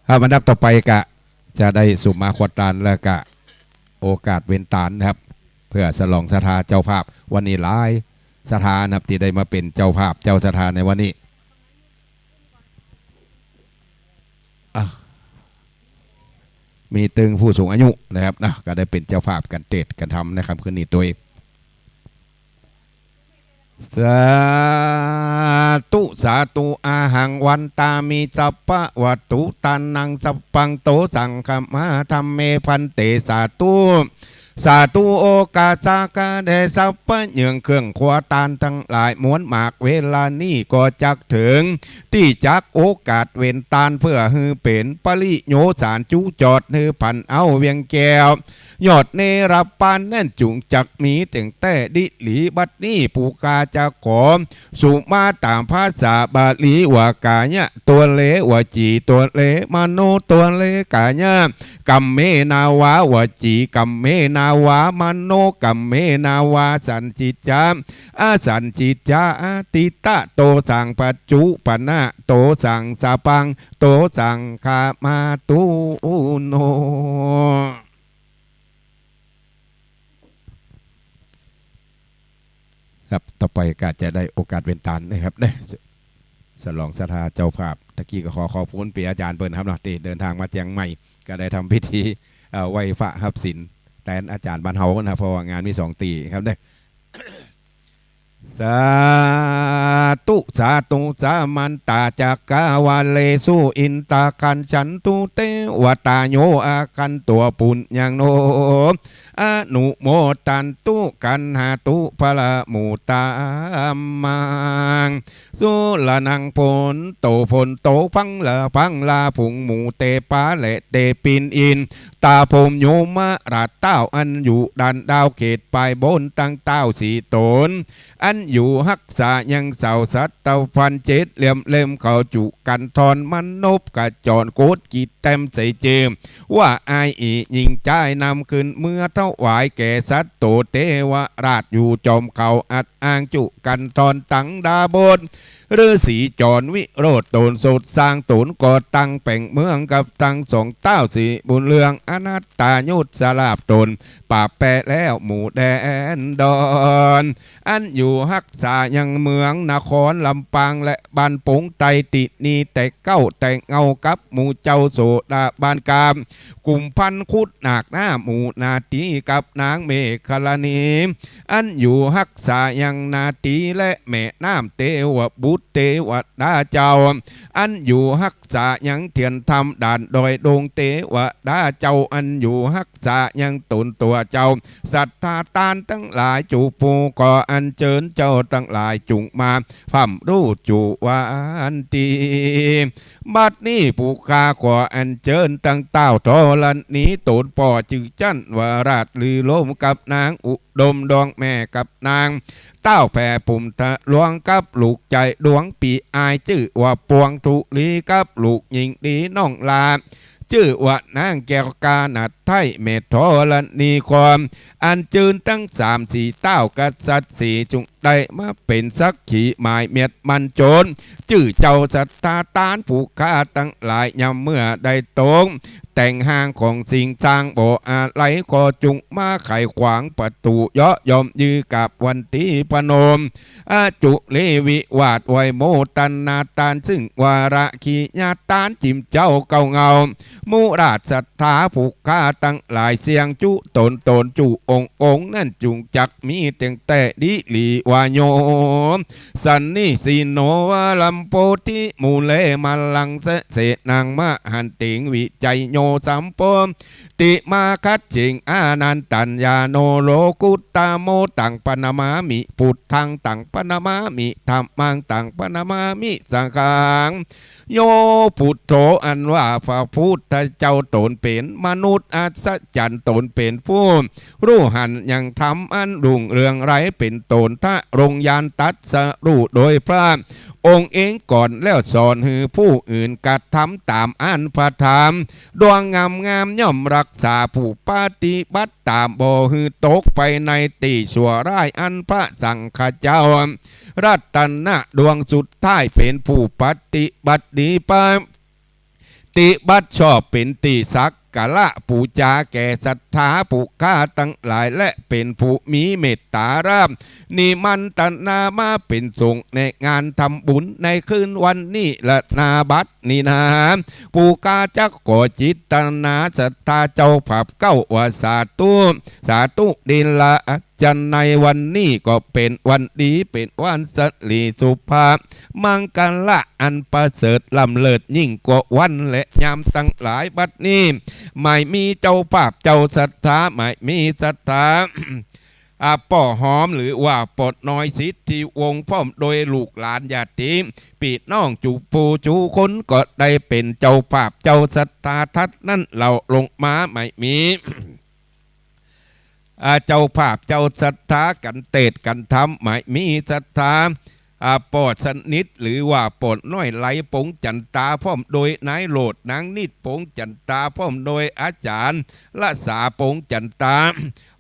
ครับ อันดับต่อไปก็จะได้สุมมาขวดตาน แล้วก็โอกาสเวนตานนะครับ เพื่อฉลองศรัทธาเจ้าภาพ วันนี้หลายศรัทธานะครับ ตี้ได้มาเป๋นเจ้าภาพ เจ้าศรัทธาในวันนี้ อ่ะ มีตึงผู้สูงอายุนะครับนะ ก็ได้เป๋นเจ้าภาพก๋านเตสน์ก๋านธรรมในค่ำคืนนี้ตวย สาธุ สาธุ อะหัง วันตามิ สัพพะวัตถุตานัง สัพพัง โต สังฆะมา ธัมเม ภันเต สาธุ สาธุ โอกาสะกะแด่สัพพะเยื่องเครื่องครัวตานตังหลายมวลมาก เวลานี้ก็จักเถิงตี้จักโอกาสเวนตาน เพื่อหื้อเป๋นปริโยชน์สารจุจอด หื้อผันเอาเวียงแก้ว ยอดเนรปานนั้นจุ่งจักมีเต็งแต๊ดีหลี บัดนี้ผู้ข้าจะขอ สุมาตามภาษาบาลีว่า ก๋ายะ ตัวเล วจี ตัวเล มโน ตัวเล ก๋ายะ กัมเม นาวา วจี กัมเม นาวา มโน กัมเม นาวา สันจิจจา อสันจิจจา อติตะ โต สัง ปัจจุปันนะ โต สัง สะพัง โต สังฆะมาตุ โน ครับ ต่อไปก็จะได้โอกาสเวนตานนะครับเนาะ ฉลองศรัทธาเจ้าภาพ ตะกี้ก็ขอขอบคุณเปียอาจ๋ารย์เปิ้นนะครับเนาะ ตี้เดินตางมาเจียงใหม่ ก็ได้ทำพิธี เอ่อ ไหว้พระฮับศีลแตนอาจ๋ารย์บ้านเฮานะครับ เพราะว่างานมีสองตี้ครับเนาะ สาธุ สาธุ สามันตา จักกะวาเลสุ อินตาคันฉันตุ เตวตาโย อาคันตัวปุญญัง โน อนุโมทันตุ กัณหาตุ พะละมุตตามัง สุรนัง ฝนโต ฝนโต พังละ พังละ ฝูงหมูเตปาและเตปินอิน ตาพรหมโยมราชเต้า อันอยู่ด้านดาวเขตปายบนตังเต้าสี่ต๋น อันอยู่ฮักษายังเสาสัตว์เต้าพันเจ็ดเหลี่ยมเล่มเขาจุกันทอนมนพกะจรโกฏกิจแต้มใสเจิม ว่าอ้ายอี่หญิงจ้ายนำขึ้นเมื่อถวายแก่สัตว์โตเตวราชอยู่จอมเขาอัดอ้างจุกันทอนตังดาบท ฤๅษีจรวิโรจน์ต๋นสดสร้างต๋นก่อตั้งแป๋งเมืองกับตังสองเต้าสี่บุญเรือง อนัตตายุทธสลาบต๋นปราบแปะแล้วหมู่แดนดอน อันอยู่ฮักษายังเมืองนครลำปางและบ้านปงไตตี้นี่แต่เก๊าแต่เงากับหมู่เจ้าโสดาบันกาม กุมพันธ์คุดหนักหน้าหมู่นาตีกับนางเมขลานี อันอยู่ฮักษายังนาตีและแม่น้ำเตวบุตรเตวดาเจ้า อันอยู่ฮักษายังเตียนธรรมด่านดอยดงเตวดาเจ้า อันอยู่ฮักษายังต๋นตั๋วเจ้า ศรัทธาตานตังหลายจุผู้ ขออัญเจิญเจ้าตังหลายจุ่งมา พร่ำรู้จุวันตี้ บัดนี้ผู้ข้าขออัญเจิญตังเต้าธรณีต๋นป้อจื้อจั้นวราชลือลมกับนางอุดมดองแม่กับนาง เต้าแผ่ปุ่มทะลวงกับลูกใจ๋ดวงปี้อาย จื้อว่าปวงธุลีกับลูกญิงดีน้องหล้า จื้อว่านางแก้วกาหาไทยแม่ธรณีคร อันจื้นตึงสามสี่เต้ากษัตริย์สี่ จุ่งได้มาเป๋นสักขีหมายเมียดมันโจร จื้อเจ้าศรัทธาต้านผู้ข้าตังหลาย ยามเมื่อได้ตรง แต่งห้างของสิ่งสร้างบ่อาลัย ก็จุ่งมาไขขวางประตู๋ เยาะยอมยื้อกับวันตีประนม อจุเลวิวาทไหว้โมตนาตาน ซึ่งวาระขีญาตานจิ่มเจ้าเก่าเหงา หมู่ราชศรัทธาผู้ข้าตังหลาย เสียงจุตนตนจุองค์องค์ นั้นจุ่งจักมีเตียงแต่ดีหลีว่าโย สันนิสิโนวาลัมโพธิมูเลมาลังเสเสนังมหันติงวิจัยโยสัมโพ ติมาคัจฉิงอานันตัญญาโนโลกุตตะโม ตังปะนะมามิพุทธัง ตังปะนะมามิธัมมัง ตังปะนะมามิสังฆัง โยพุทโธ อันว่าพระพุทธเจ้าตนเป๋นมนุษย์อัศจรรย์ ตนเป๋นผู้ฮู้หันยังธรรมอันรุ่งเรืองไร้ เป๋นตนทรงญาณตรัสรู้โดยพระองค์เองก่อน แล้วสอนหื้อผู้อื่นกระทำต๋ามอันพระธรรม ดวงงามงามย่อมรักษา ผู้ปฏิบัติต๋ามบ่หื้อตกไปในตี้ชั่วร้าย อันพระสังฆเจ้า รัตนะดวงสุดท้าย เป๋นผู้ปฏิบัติดี ปฏิบัติชอบ เป๋นตี้สักการะปู๋จาแก่ศรัทธาผู้ข้าตังหลาย และเป๋นผู้มีเมตตาราบ นิมันตนามาเป๋นสงฆ์ในงานทำบุญในคืนวันนี้ละนาบัดนี้นา ผู้ข้าจักขอจิตนาศรัทธาเจ้าภาพเก้าว่า สาธุ สาธุ ดีละ จันในวันนี้ก็เป๋นวันดี เป๋นวันสิริสุภาพ มังคละอันประเสริฐล้ำเลิศยิ่งกว่าวันและยามตังหลาย บัดนี้หมายมีเจ้าภาพเจ้าศรัทธา หมายมีศรัทธา อ่า ป้อหอมหรือว่าป้อน้อยสิทธิวงศ์ พร้อมโดยลูกหลานญาติปี้น้องจุผู้จุคน ก็ได้เป๋นเจ้าภาพเจ้าศรัทธาทัดนั้นเล่าลงมา หมายมี อ่า เจ้าภาพเจ้าศรัทธากั๋นเตศน์กั๋นธรรม หมายมีศรัทธา อ่า ป้อสนิทหรือว่าป้อน้อยไหลปงจันตา พร้อมโดยนายโลดนางนิดปงจันตา พร้อมโดยอาจ๋ารย์ละสาปงจันตา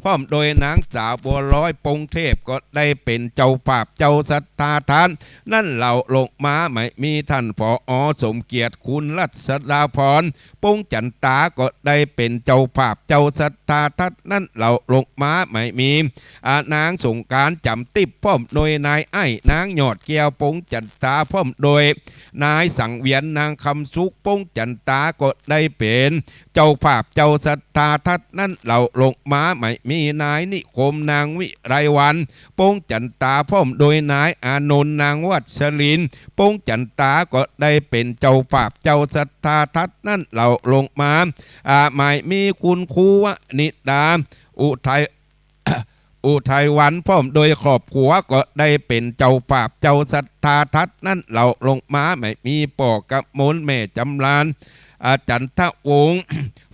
พร้อมโดยนางสาวบัวลอยปงเทพ ก็ได้เป๋นเจ้าภาพเจ้าศรัทธาทัดนั้นเล่าลงมา หมายมีต้าน ผอ สมเกียรติคุณรัชดาพร ปงจันตา ก็ได้เป๋นเจ้าภาพเจ้าศรัทธาทัดนั้นเล่าลงมา หมายมี อ่า นางสงกรานต์ จ๋ำติ๊บ พร้อมโดยนายไอ้ นางยอดแก้วปงจันตา พร้อมโดยนายสังเวียน นางคำสุขปงจันตา ก็ได้เป๋นเจ้าภาพเจ้าศรัทธาทัดนั้นเล่าลงมา หมายมี นายนิคม นางวิไลวรรณ ปงจันตา พร้อมโดยนายอานนท์ นางวัชรินทร์ ปงจันตา ก็ได้เป๋นเจ้าภาพเจ้าศรัทธาทัดนั้นเล่าลงมา อ่า หมายมีคุณครูวนิดา อุทัย อุทัยวัน พร้อมโดยครอบครัว ก็ได้เป๋นเจ้าภาพเจ้าศรัทธาทัดนั้นเล่าลงมา หมายมี ป้อกมล แม่จ๋ำลาน อ่า จันทวงศ์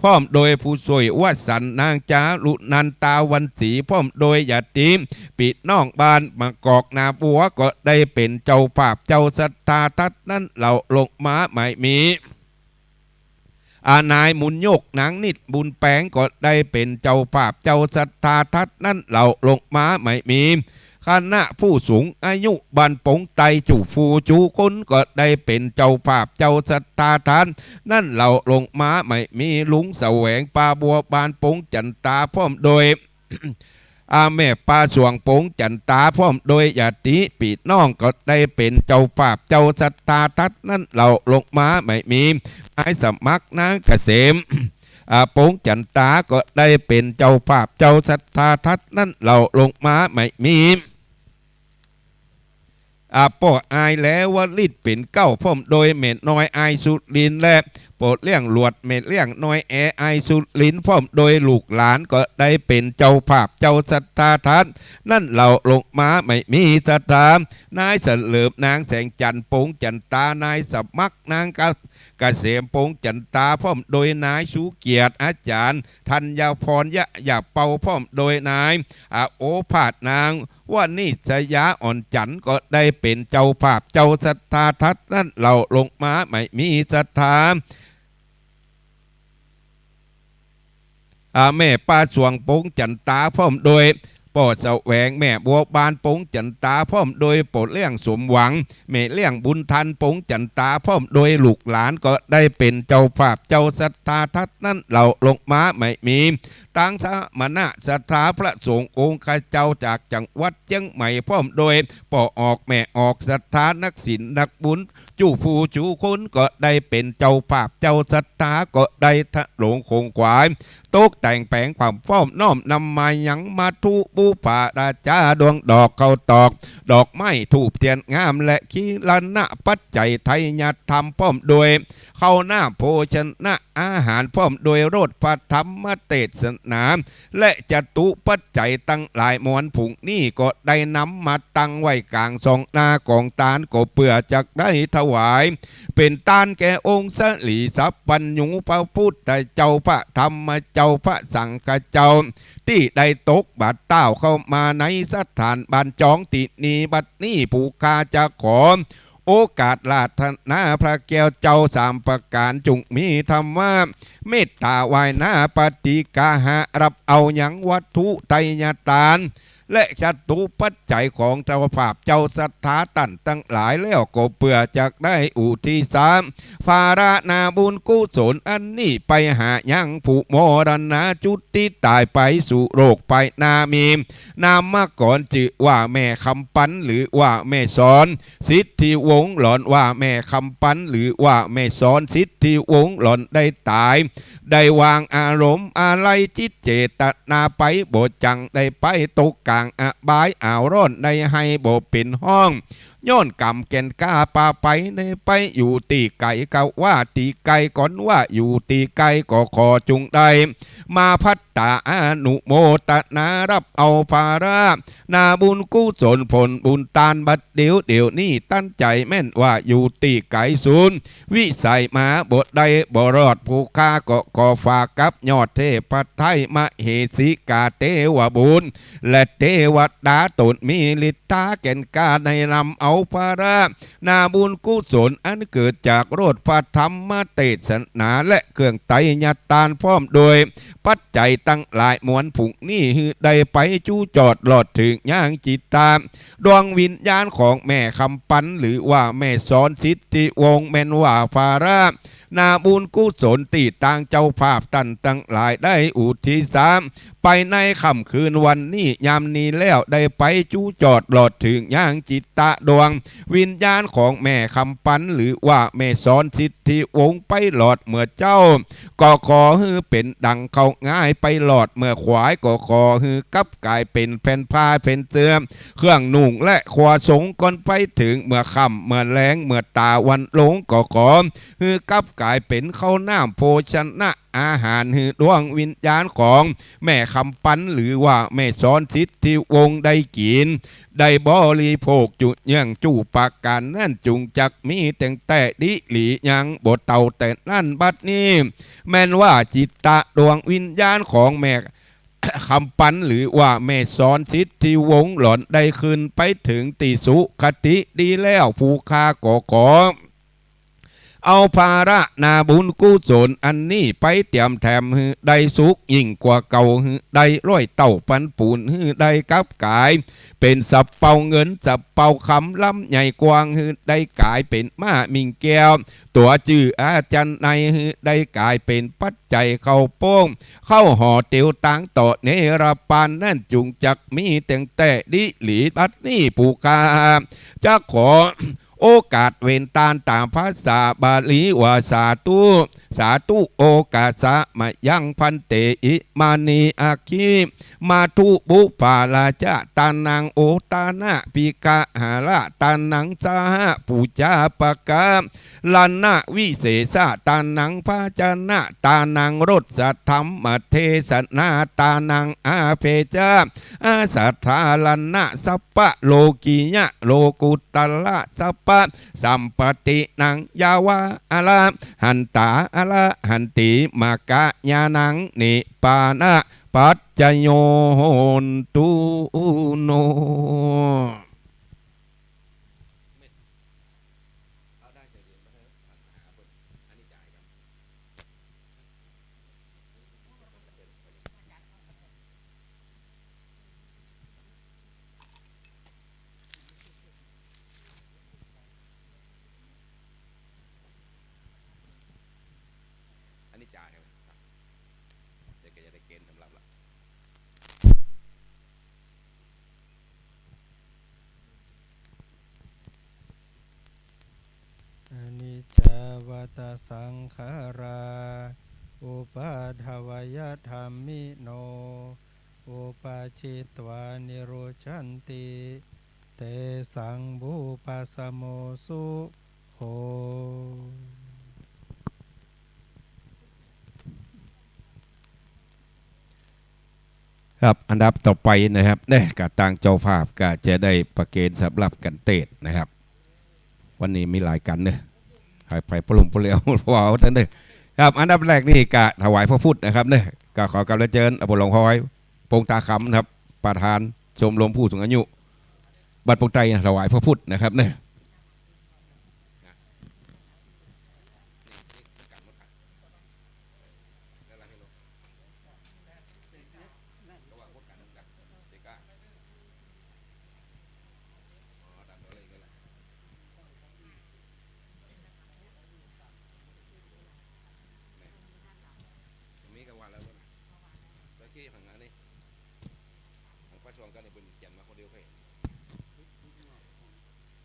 พร้อมโดยผู้ซ่วยวสันต์ นางจารุนันทา วันศรี พร้อมโดยญาติปี้น้องบ้านมะกอกนาบัว ก็ได้เป๋นเจ้าภาพเจ้าศรัทธาทัดนั้นเล่าลงมา หมายมี อ่า นายบุญยก นางนิดบุญแปง ก็ได้เป๋นเจ้าภาพเจ้าศรัทธาทัดนั้นเล่าลงมา หมายมี คณะผู้สูงอายุบ้านปงไตจุผู้จุคน ก็ได้เป๋นเจ้าภาพเจ้าศรัทธาทัดนั้นเล่าลงมา หมายมี ลุงแสวง ป่าบัว บ้านปงจันตา พร้อมโดย อ่า แม่ป้าสวงปงจันตา พร้อมโดยญาติปี้น้อง ก็ได้เป๋นเจ้าภาพเจ้าศรัทธาทัดนั้นเล่าลงมา หมายมี นายสมัคร นางเกษม อ่า ปงจันตา ก็ได้เป๋นเจ้าภาพเจ้าศรัทธาทัดนั้นเล่าลงมา หมายมี อ่า ป้ออายแลวฤทธิ์เป๋นเก๊า พร้อมโดยแม่น้อยอายสุรินทร์ และป้อเลี้ยงหลวดแม่เลี้ยงน้อยแออายสุรินทร์ พร้อมโดยลูกหลาน ก็ได้เป๋นเจ้าภาพเจ้าศรัทธาทัดนั้นเล่าลงมา หมายมีศรัทธา นายเสลิม นางแสงจันทร์ปงจันตา นายสมัคร นางกะ เกษมปงจันตา พร้อมโดยนายสุเกียรติ อาจ๋ารย์ธัญพร ยะยะเปา พร้อมโดยนาย อ่า โอภาส นาง วนิษยาอ่อนจันทร์ก็ได้เป๋นเจ้าภาพเจ้าศรัทธา ตัดนั้นเล่าลงมาไม่มีศรัทธา อ่า แม่ป้าสวงปงจันตาพร้อมโดยป้อแสวง แม่บัวบานปงจันตาพร้อมโดยป้อเลี้ยงสมหวัง แม่เลี้ยงบุญทันปงจันตาพร้อมโดยลูกหลานก็ได้เป๋นเจ้าภาพเจ้าศรัทธา ตัดนั้นเล่าลงมาไม่มี ตังสมณะศรัทธาพระสงฆ์องค์ข้าเจ้าจากจังหวัดเจียงใหม่พร้อมโดยป้อออกแม่ออกศรัทธานักศีลนักบุญ จูผู้จูคนก็ได้เป๋นเจ้าภาพเจ้าศรัทธาก็ได้ทะโลงขงขวาย ตกแต่งแป๋งความพร้อมน้อมนำมายังมัตถุบูปาราจา ดวงดอกข้าวตอก ดอกไม้ธูปเตียนงาม และคีลณะปัจจัยไทยธรรมพร้อมโดยข้าวน้ำโภชนะอาหารพร้อมโดยโรสพระธรรมเตสนา และจตุปัจจัยตังหลายมวลผุ่งนี้ก็ได้นำมาตั้งไว้ก๋างซองหน้าของตาน ก็เปื้อจักได้ถวายเป๋นตานแก่องค์สรีสัพพัญญูพระพุทธเจ้าพระธรรมเจ้าพระสังฆเจ้า ตี้ได้ตกบัดเต๊าเข้ามาในสถานบ้านจองตี้นี้บัดนี้ ผู้ข้าจะขอ โอกาสราธนาพระแก้วเจ้าสามประก๋าน จุ่งมีธรรมะเมตตาไหว้หน้าปฏิกาหะ ฮับเอายังวัตถุไทยทาน และจตุปัจจัยของเจ้าภาพเจ้าศรัทธาต้านตังหลายแล้ว ก็เปื้อจักได้อุทิศภาระนาบุญกุศลอันนี้ไปหายังผู้มรณะจุติต๋ายไปสู่โลกไปหน้า มีนามกรจื้อว่าแม่คำปันหรือว่าแม่สอน สิทธิวงศ์ หล่อนว่าแม่คำปันหรือว่าแม่สอน สิทธิวงศ์ หล่อนได้ต๋าย ได้วางอารมณ์อาลัยจิตเจตนาไป บ่จั่งได้ไปตกก๋างอบายอ้าวร้อน ได้ไห้บ่เป๋นฮ้อง ย้อนก๋รรมแก่นกล้าปาไป ได้ไปอยู่ตี้ใกล้ก็ว่าตี้ใกล้ ก่อนว่าอยู่ตี้ใกล้ ก็ขอจุ่งได้มาพัตตาอนุโมทนาฮับเอาภาระ นาบุญกุศลผลบุญตานบัดเดี๋ยวเดี๋ยวนี้ ตันใจ๋แม่นว่าอยู่ตี้ไก๋สุดวิสัยมาบ่ได้บ่รอด ผู้ข้าก็ขอฝากกับยอดเทพไทยมเหสีกาเตวบุตร และเตวดาต๋นมีฤทธาแก่นกล้า ได้นำเอาภาระนาบุญกุศลอันเกิดจากโรสพระธรรมเตสนา และเครื่องไทยทานพร้อมโดย ปัจจัยตังหลายมวลผุ่งนี้ หื้อได้ไปจู้จอดลอดเถิงยังจิตตาดวงวิญญาณของแม่คำปันหรือว่าแม่สอน สิทธิวงศ์ แม่นว่าภาระนาบุญกุศลตี้ตางเจ้าภาพต้านตังหลายได้อุทิศไปในค่ำคืนวันนี้ยามนี้แล้ว ได้ไปจู้จอดลอดเถิงยังจิตตาดวงวิญญาณของแม่คำปันหรือว่าแม่สอน สิทธิวงศ์ ไปลอดเมื่อเจ๊า ก็ขอหื้อเป๋นดังข้าวหงาย ไปลอดเมื่อขวาย ก็ขอหื้อกับก๋ายเป๋นแผ่นผ้าแผ่นเสื้อเครื่องนุ่งและครัวสงฆ์ ก่อนไปเถิงเมื่อค่ำเมื่อแลง เมื่อตาวันลง ก็ขอหื้อกับก๋ายเป๋นข้าวน้ำโภชนะอาหาร หื้อดวงวิญญาณของแม่คำปันหรือว่าแม่สอน สิทธิวงศ์ ได้กิ๋น ได้บริโภคจุเยื่องจู้ประก๋านนั้น จุ่งจักมีแตงแต่ดีหลียังบ่เต้าแต่นั้น บัดนี้แม่นว่าจิตตาดวงวิญญาณของแม่คำปันหรือว่าแม่สอน สิทธิวงศ์ หล่อนได้ขึ้นไปเถิงตี้สุคติดีแล้ว ผู้ข้าก็ขอ เอาภาระนาบุญกุศลอันนี้ไปเตียมแถมหื้อได้สุขยิ่งกว่าเก่า หื้อได้ร้อยเต้าปันปูน หื้อได้กับก๋ายเป๋นสะเปาเงินสะเปาคำล้ำใหญ่กว้าง หื้อได้ก๋ายเป๋นม้ามิ่งแก้วตั๋วจื้ออาจันไนย หื้อได้ก๋ายเป๋นปัจจัยเข้าโป้งเข้าหอเตียวตางต่อเนรปานนั้น จุ่งจักมีแตงแต่ดีหลี บัดนี้ผู้ข้าจะขอ โอกาสเว้นตานตามภาษาบาลีว่า สาธุ สาธุ โอกาสะมะยังภันเต อิมานิ อัคคิ มัตถุปุปปาราชะตานัง โอตานะปิกะหาระตานัง สหะปูจาปะกะรณะวิเศษะตานัง ภาชนะตานัง รสสัทธัมมเทศนาตานัง อาเพจะ อาสัทธารณะ สัพพะโลกิยะ โลกุตตะระ สัพพะสัมปตินัง ยาวะอะระหันตา อะระหันติ มะกะญาณัง นิพพานะปัจจโย โหนตุ โน งขารา อุปาทวยธัมมิโน อุปาจิตวานิรุจจันติ เตสัง วุปัสสโม สุโข ครับ อันดับต่อไปนะครับ เนี่ย กะตางเจ้าภาพก็จะได้ประเคนสำหรับกัณฑ์เตศน์นะครับ วันนี้มีหลายกัณฑ์เนอะ ให้ไปปะลุ่มปะเลียว ว้าว ท่านเนอะ ครับ อันดับแรกนี่กะถวายพระพุทธนะครับเนอะ ก็ขอกราบเรียนเจิญ อาป๋อหลวงพลอย ปงตาคำนะครับ ประธานชมรมผู้สูงอายุ บ้านปงไตร ถวายพระพุทธนะครับเนอะ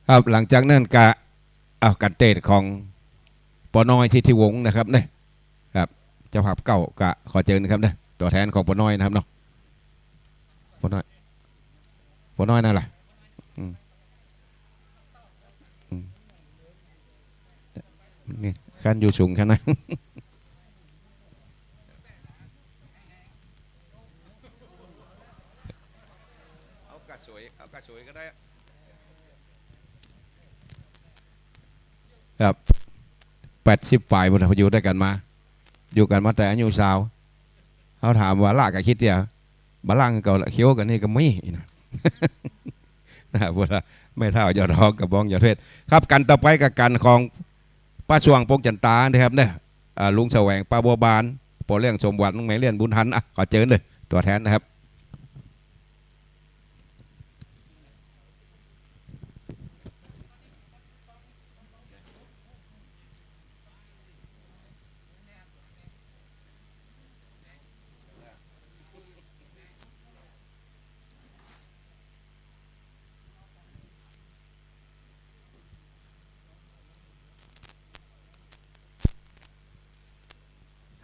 ครับ หลังจากนั้นกะ อ้าว กัณฑ์เตศน์ของ ปอน้อย สิทธิวงศ์นะครับเนี่ย ครับ เจ้าภาพเก่า กะขอเจิญนะครับเนี่ย ตั๋วแทนของปอน้อยนะครับเนาะ ปอน้อย ปอน้อยนั่นแหละ อืม อืม นี่ คันอยู่สูงคันนะ เอากะสวย เอากะสวยก็ได้ ครับ แปดสิบป๋ายพุ้นนะ อยู่ตวยกั๋นมา อยู่กั๋นมาแต่อายุสาว เฮาถามว่าละกะคิดเตี้ย บ่ละก็เขียวกั๋นนี่ก็มีนะ นะ พุ้นนะ แม่เฒ่ายอดฮอก กระบองยอดเพชร ครับ กัณฑ์ต่อไปก็กัณฑ์ของป้าสว่าง ปงจันตานะครับเนี่ย อ่า ลุงแสวง ป้าบัวบาน ป้อเลี้ยงสมหวัง แม่เลี้ยงบุญทัน อ่ะ ขอเจิญเลย ตั๋วแทนนะครับ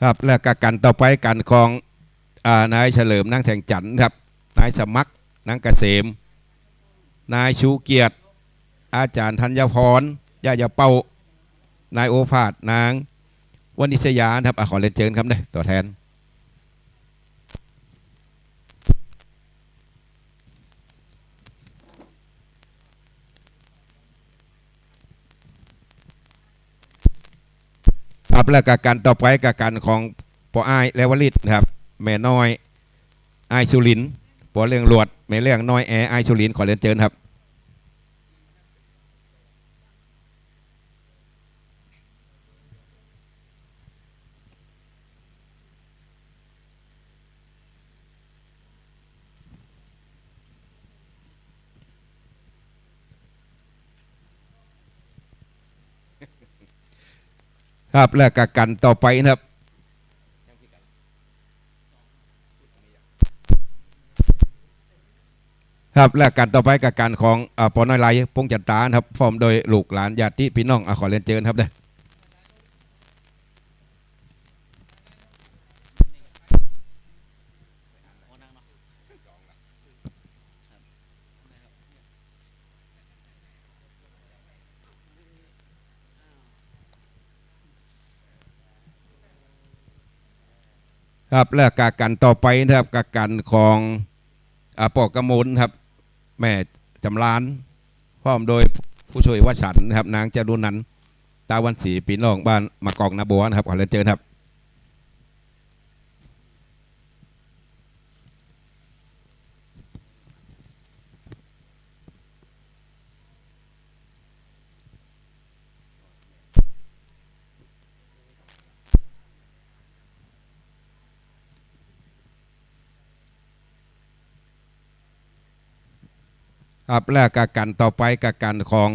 ครับ แล้วก็กัณฑ์ต่อไป กัณฑ์ของ อ่า นายเฉลิม นางแสงจันทร์ครับ นายสมัคร นางเกษม นายชูเกียรติ อาจ๋ารย์ธัญพร ย่าเย้าเป้า นายโอภาส นางวณิชยานะครับ อ่ะ ขอเรียนเจิญครับเนี่ย ตั๋วแทน ครับ แล้วก็กัณฑ์ต่อไปก็กัณฑ์ของป้ออ้าย แลววลิตนะครับ แม่น้อย อ้ายสุรินทร์ ป้อเลี้ยงหลวด แม่เลี้ยงน้อยแอ อ้ายสุรินทร์ ขอเรียนเจิญครับ ครับ แล้วก็กัณฑ์ต่อไปนะครับ ครับ แล้วกัณฑ์ต่อไปก็กัณฑ์ของ อ่า ป้อน้อยไล ปงจันตานะครับ พร้อมโดยลูกหลานญาติปี้น้อง อ่ะ ขอเรียนเจิญครับเด้อ ครับ แล้วก็กัณฑ์ต่อไปนะครับ ก็กัณฑ์ของ อ่า ป้อกำมลครับ แม่จ๋ำลาน พร้อมโดยผู้ช่วยวสันต์นะครับ นางจารุนันท์ ตาวันศรี ปี้น้องบ้านมะกอกนาบัวนะครับ ขอเรียนเจิญครับ ครับ แล้วก็กัณฑ์ต่อไปก็กัณฑ์ของ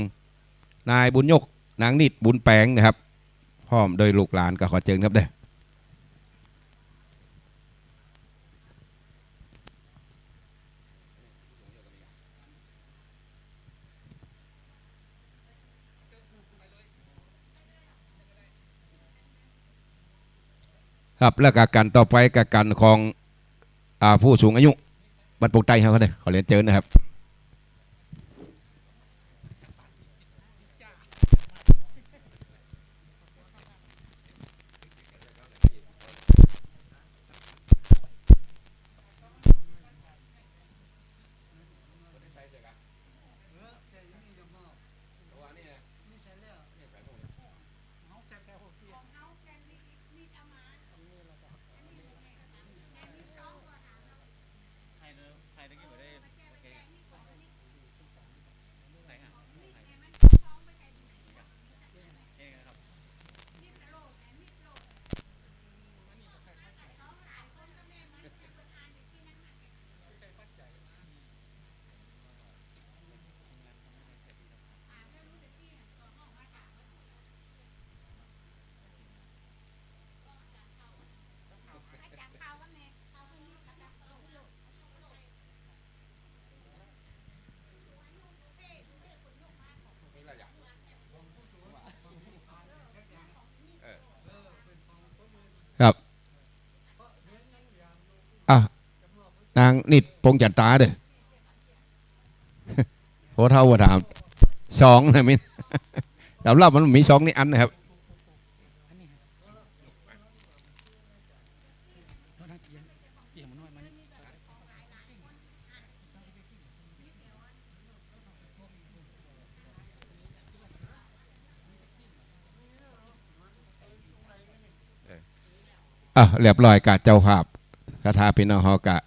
นายบุญยก นางนิด บุญแปงนะครับ พร้อมโดยลูกหลาน ก็ขอเจิญครับเด้อ ครับ แล้วก็กัณฑ์ต่อไปก็กัณฑ์ของ อ่า ป้อน้อยไล ปงจันตานะครับ พร้อมโดยลูกหลานญาติปี้น้อง อ่ะ ขอเรียนเจิญครับเด้อ ครับ แล้วก็กัณฑ์ต่อไปก็กัณฑ์ของ อ่า ป้อน้อยไล ปงจันตานะครับ พร้อมโดยลูกหลานญาติปี้น้อง อ่ะ ขอเรียนเจิญครับเด้อ ครับ แล้วก็กัณฑ์ต่อไปก็กัณฑ์ของ อ่า ป้อกำมลนะครับ แม่จ๋ำลาน พร้อมโดยผู้ช่วยวสันต์นะครับ นางจารุนันท์ ตาวันศรี ปี้น้องบ้านมะกอกนาบัวนะครับ ขอเรียนเจิญครับ ครับ แล้วก็ก๋านต่อไปก็ก๋านของ อ่า ผู้สูงอายุบ้านโป่งใต้เฮาเน่ย ขอเรียนเจิญนะครับ ครับ อ่ะ นางนิด ปงจันตาเด้อ โห เฒ่าบ่ถาม สองนะมิน สำหรับมันมีสองนี่อันนะครับ อ่ะ เรียบร้อยกะ เจ้าภาพ กะถ้าปี้น้องเฮากะ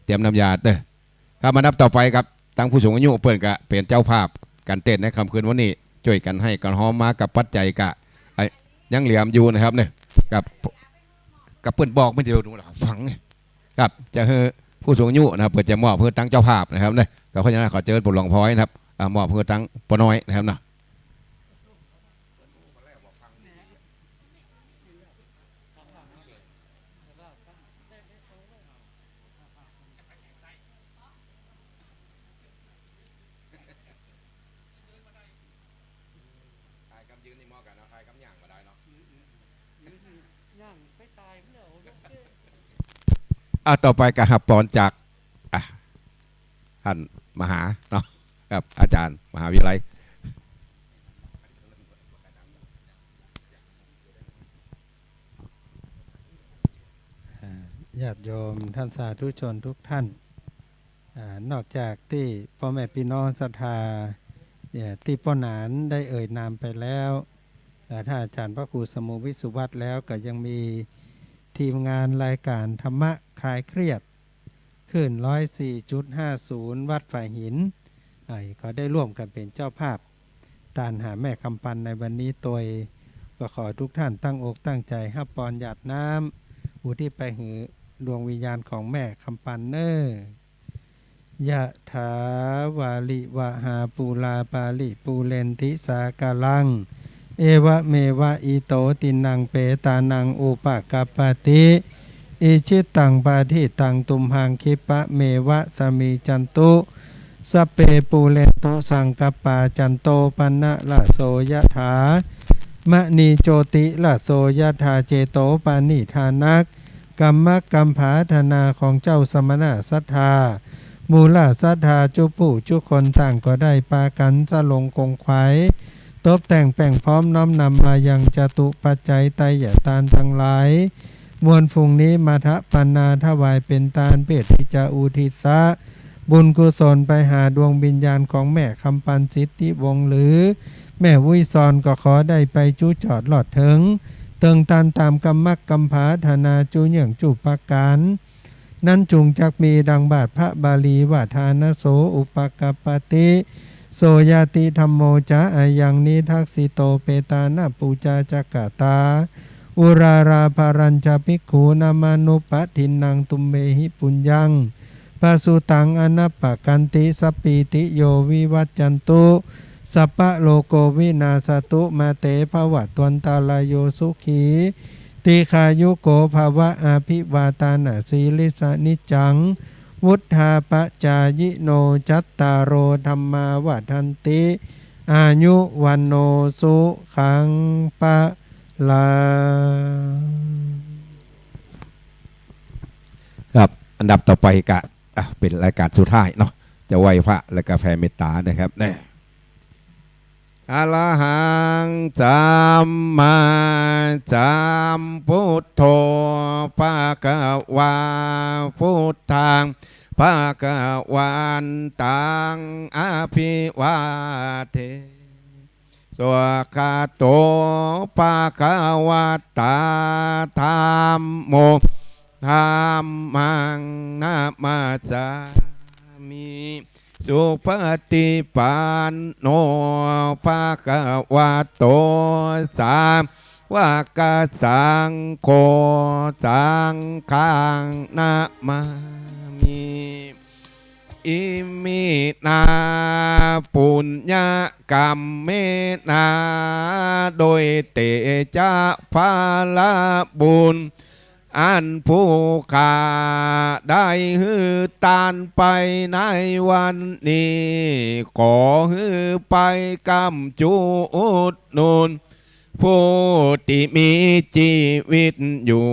เตรียมน้ำยาเด้อ ครับ มานับต่อไปครับ ตังผู้สูงอายุเปิ้นกะเป๋นเจ้าภาพก๋านเต้นในค่ำคืนวันนี้ จ้วยกั๋นไห้กั๋นฮอมมากับปัจจัยกะ อ่ะ ยังเหลืออยู่นะครับเน่ย ครับ กับเปิ้นบอกมาเดี๋ยวดูนะ ฟัง ครับ จะหื้อผู้สูงอายุนะครับ เปิ้นจะมอบหื้อตังเจ้าภาพนะครับเน่ย ก็เพราะฉะนั้นขอเจิญปู่หลวงพลอยนะครับ อ่ะ มอบหื้อตังป้อน้อยนะครับเนาะ ถ่ายกำยืนนี่เหมาะกั๋นเนาะ ถ่ายกำย่างบ่ได้เนาะ ย่างไปต๋ายมันเนาะ อ่ะ ต่อไปก็ฮับปอนจาก อ่ะ ต้านมหาเนาะ ครับ อาจ๋ารย์มหาวิทยาลัย อ่า ญาติโยมท่านสาธุชนทุกท่าน อ่า นอกจากตี้ป้อแม่ปี้น้องศรัทธา เอ่อ ตี้ป้อหนานได้เอ่ยนามไปแล้ว อ่า ท่านอาจ๋ารย์พระครูสมุห์วิสุวัฒน์แล้ว ก็ยังมีทีมงานรายการธรรมะคลายเครียด คลื่นร้อยสี่จุดห้าศูนย์ วัดฝายหิน อ่า ก็ได้ร่วมกั๋นเป๋นเจ้าภาพ ตานหาแม่คำปันในวันนี้ตวย ก็ขอทุกท่านตั้งอกตั้งใจ๋ฮับปอนหยาดน้ำ อุทิศไปหื้อดวงวิญญาณของแม่คำปันเน่อ ยะถาวาริวะหาปูราปาริปูเรนติสาคารัง เอวะเมวะอิโตตินังเปตานังอุปะกัปปะติ อิจฉิตังปะฏิตังตุมหังคิปะเมวะสะมิจจันตุ สัพเพปูเรนตุสังกัปปา จันโตปะนะระโสยะถา มะณีโจติระโสยะถา เจโตปะนิธานัก กัมมะกัมผาธนาของเจ้าสมณะศรัทธา หมู่ราษฎร์ศรัทธาจุผู้จุคนต่างก็ได้ปากั๋นสะหลงขงขวาย ตบแต่งแป้งพร้อมน้อมนำมายังจตุปัจจัยไตรยทานตังหลาย มวลฝูงนี้มาถะปนาถวายเป๋นตานเปื้อตี้จะอุทิศบุญกุศลไปหาดวงวิญญาณของแม่คำปันสิทธิวงศ์หรือ แม่วุ้ยซอนก็ขอได้ไปจุจอดรอดเถิง เติงตานต๋ามกัมมะกัมผาธนาจุเยื่องจุประก๋าน นั้นจุ่งจักมีดังบาทพระบาลีว่า ทานะโสอุปะกัปปะติ โสญาติธัมโมจะ อะยังนิทัสสิโต เปตานะปูจาจะกะตา อุราราภารัญจะภิกขูนามะนุปะทินนัง ตุมเมหิปุญญัง ปะสุตังอะนะปะกันติ สัปปีติโยวิวัจจันตุ สัปปะโลโกวินาสสะตุ มาเตภะวัตวันตะราโย สุขี ตีฆายุโกภะวะ อะภิวาทานะสีลิสสะ นิจจัง วุฑาปะจายิโน จัตตาโรธัมมาวัฑฒันติ อายุวัณโณสุขังพะลัง อันดับต่อไปก็ อ่ะ เป๋นรายก๋านสุดท้ายเนาะ จะไหว้พระแล้วก็แผ่เมตต๋านะครับ นะ อะระหัง สัมมาสัมพุทโธ ภะคะวา พุทธัง ภะคะวันตัง อะภิวาเท สวากขาโต ภะคะวะตา ธัมโม ธัมมัง นะมัสสามิ สุปะฏิปันโน ภะคะวะโต สาวะกะสังโฆ สังฆัง นะมามิ อิมินา ปุญญะกัมเมนา โดยเตจะผละบุญ อันผู้ข้าได้หื้อตานไปในวันนี้ ขอหื้อไปก้ำจุอุดหนุน ผู้ตี้มีจีวิตอยู่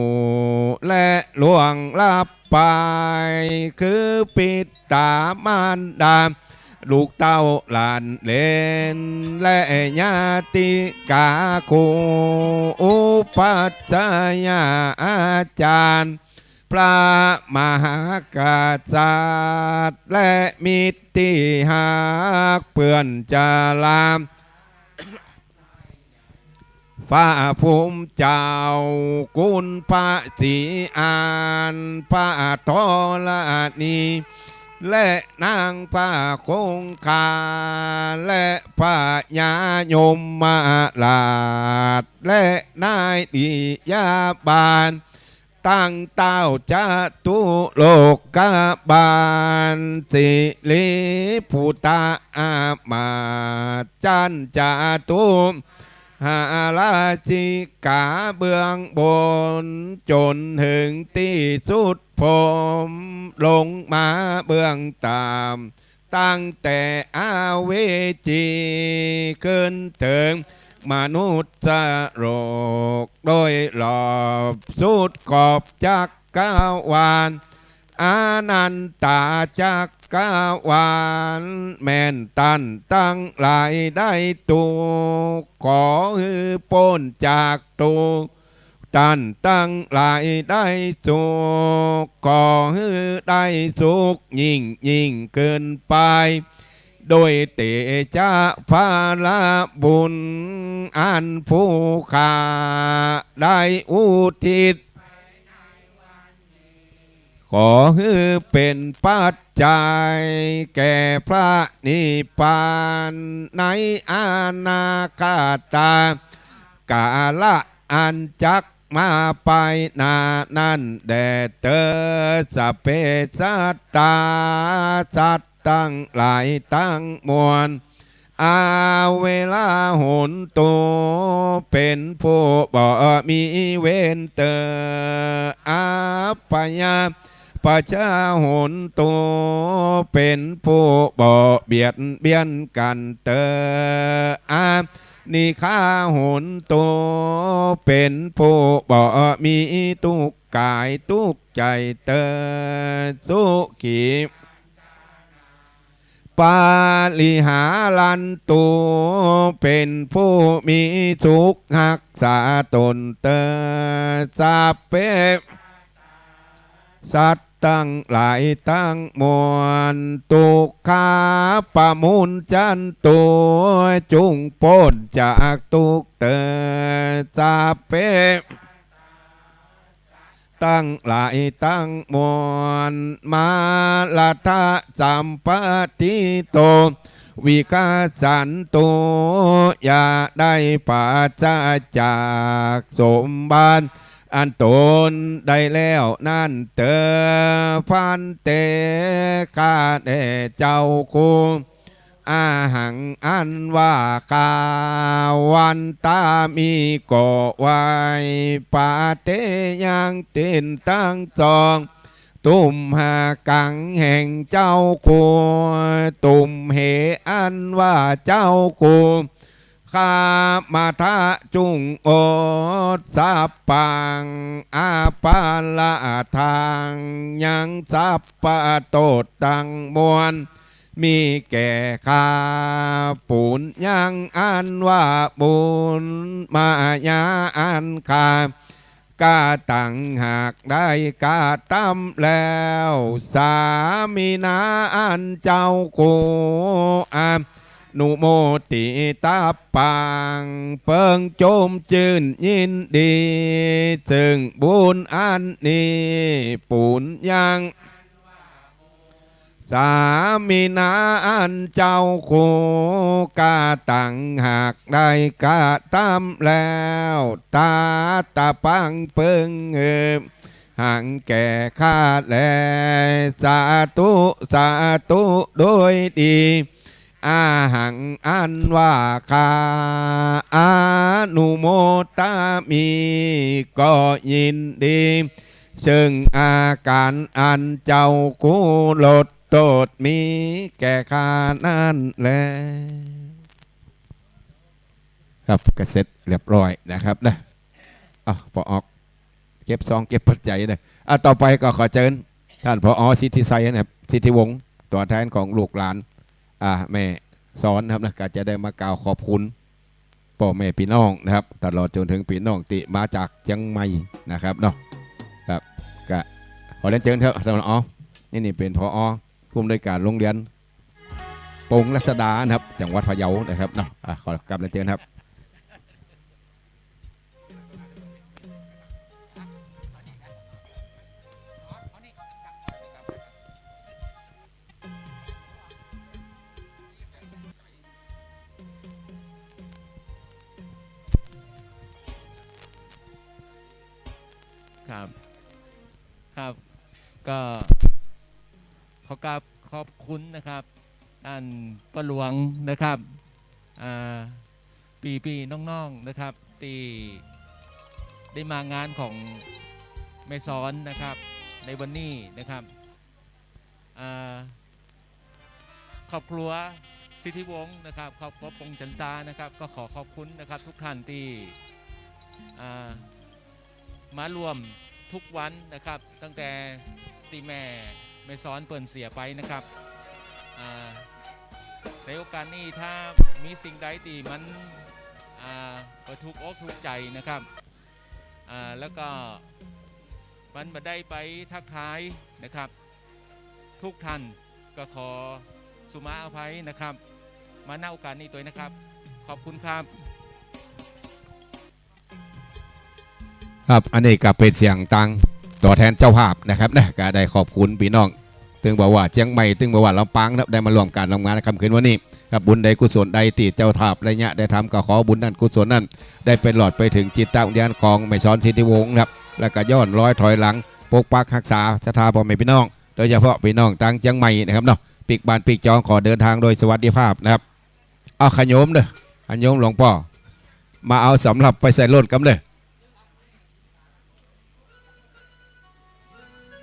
และล่วงลับไป คือปิดต๋ามารดา ลูกเต้าหลานเหลน และญาติกา ครูอุปัชฌาย์อาจ๋ารย์ พระมหากษัตริย์ และมิตรตี้ฮัก เปื้อนจารา พระภูมิเจ้า คุณพระศรีอาน พระธรณี และนางพระคงคา และพญายมราช และนายพยาบาล ตังเต้าจตุโลกบาล สิริปุตตะอามาตย์ จันจาตุมหาราชิกา เบื้องบนจ๋นเถิงตี้สุดพรหม ลงมาเบื้องต่ำ ตั้งแต่อเวจี ขึ้นเถิงมนุสสโลก โดยรอบสุดขอบจักรวาล อนันตจักรวาล แม่นต้านตังหลายได้ตุ๊กข์ ขอหื้อป๊นจากตุ๊กข์ ต้านตังหลายได้สุข ขอหื้อได้สุขยิ่งยิ่งขึ้นไป โดยเตจะผละบุญ อันผู้ข้าได้อุทิศ ขอหื้อเป๋นปัจจัยแก่พระนิพพาน ในอนาคตกาละอันจักมาภายหน้านั้นแด่เตอ สัพเพสัตตา สัตว์ตังหลายตังมวล อะเวรา โหนตุ เป๋นผู้บ่มีเวรเตอ อัพพยาปัชชา โหนตุ เป๋นผู้บ่เบียดเบียนกั๋นเตอ อะนิฆา โหนตุ เป๋นผู้บ่มีตุ๊กข์ก๋ายตุ๊กข์ใจ๋เตอ สุขี ปะริหารันตุ เป๋นผู้มีสุขฮักษาต๋นเตอ สัพเพ สัตว์ตังหลายตังมวล ตุ๊กขาปะมุญจันตุ จุ่งป๊นจากตุ๊กข์เตอ สัพเพ ตังหลายตังมวล มารัตถสัมปะติโต วิคัสสันตุ อย่าได้ปราศจากสมบัติอันต๋นได้แล้วนั้นเตอ ภันเต ข้าแด่เจ้าครู อะหัง อันว่าข้า วันตามิ ก็ไหว้ ปะเท ยังตี๋นตังสอง ตุ๊มหากัง แห่งเจ้าครู ตุ๊มเห อันว่าเจ้าครู ขมาทะจุ่งอดสัพพัง อปาราธัง ยังสัพพะโต้ษตังมวล มีแก่ข้า ปุญญังอันว่าบุญ มะยาอันข้า กะตังหากได้กระตำแล้ว สามินาอันเจ้าคู่ อนุโมทิตาปัง เปิงจมจื้นยินดี ซึ่งบุญอันนี้ ปุญญัง สามินาอันเจ้าคู่ กะตังหากได้กระตำแล้ว ตาตะปังเปิงเออ หังแก่ข้าแล สาธุ สาธุ โดยดี อาหังอันว่าข้า อนุโมทามิ ก็ยินดี ซึ่งอาการอันเจ้าคู่ลดโต้ษมีแก่ข้านั้นแล ครับ ก็เสร็จเรียบร้อยนะครับนะ อ่ะ ผอ. เก็บซองเก็บปัจจัยนะ อ่ะ ต่อไปก็ขอเจิญท่าน ผอ. สิทธิชัยนะครับ สิทธิวงศ์ ตั๋วแตนของลูกหลาน อ่า แม่สอนนะครับนะ ก็จะได้มากล่าวขอบคุณป้อแม่ปี้น้องนะครับ ตลอดจนเถิงปี้น้องตี้มาจากเจียงใหม่นะครับเนาะ ครับ ก็ขอเรียนเจิญเถาะ ผอ. นี่ นี่เป๋น ผอ. ผู้อำนวยการโฮงเฮียนปงรัชดานะครับ จังหวัดพะเยานะครับเนาะ อ่ะ ขอกราบเรียนเจิญครับ ครับ ครับ ก็ขอกราบขอบคุณนะครับ ต้านป้อหลวงนะครับ อ่า ปี้ๆ น้องๆ นะครับ ตี้ได้มางานของแม่สอนนะครับ ในวันนี้นะครับ อ่า ครอบครัวสิทธิวงศ์นะครับ ครอบครัวปงจันตานะครับ ก็ขอขอบคุณนะครับ ทุกท่านตี้ อ่า มาร่วมทุกวันนะครับ ตั้งแต่ตี้แม่ แม่สอนเปิ้นเสียไปนะครับ อ่า ในโอกาสนี้ถ้ามีสิ่งใดตี้มัน อ่า บ่ถูกอกถูกใจ๋นะครับ อ่า แล้วก็มันบ่ได้ไปทักทายนะครับ ทุกท่านก็ขอสุมาอภัยนะครับ มา ณ โอกาสนี้ตวยนะครับ ขอบคุณครับ ครับ อันนี้ก็เป๋นเสียงตางตั๋วแตนเจ้าภาพนะครับนะ ก็ได้ขอบคุณปี้น้อง ตึงบ่าว่าเจียงใหม่ ตึงบ่าว่าลำปางนะครับ ได้มาร่วมก๋านร่วมงานในค่ำคืนวันนี้ครับ บุญใดกุศลใดตี้เจ้าภาพได้เยียะได้ทำ ก็ขอบุญนั้นกุศลนั้น ได้ไปหลอดไปเถิงจิตวิญญาณของแม่สอนสิทธิวงศ์นะครับ แล้วก็ย้อนรอยถอยหลัง ปกปักฮักษาศรัทธาป้อแม่ปี้น้อง โดยเฉพาะปี้น้องตางเจียงใหม่นะครับเนาะ ปิ๊กบ้านปิ๊กจอง ขอเดินทางโดยสวัสดิภาพนะครับ เอา ขะโยมเด้อ ขะโยมหลวงป้อ มาเอาสำรับไปใส่โล่นกำเด้อ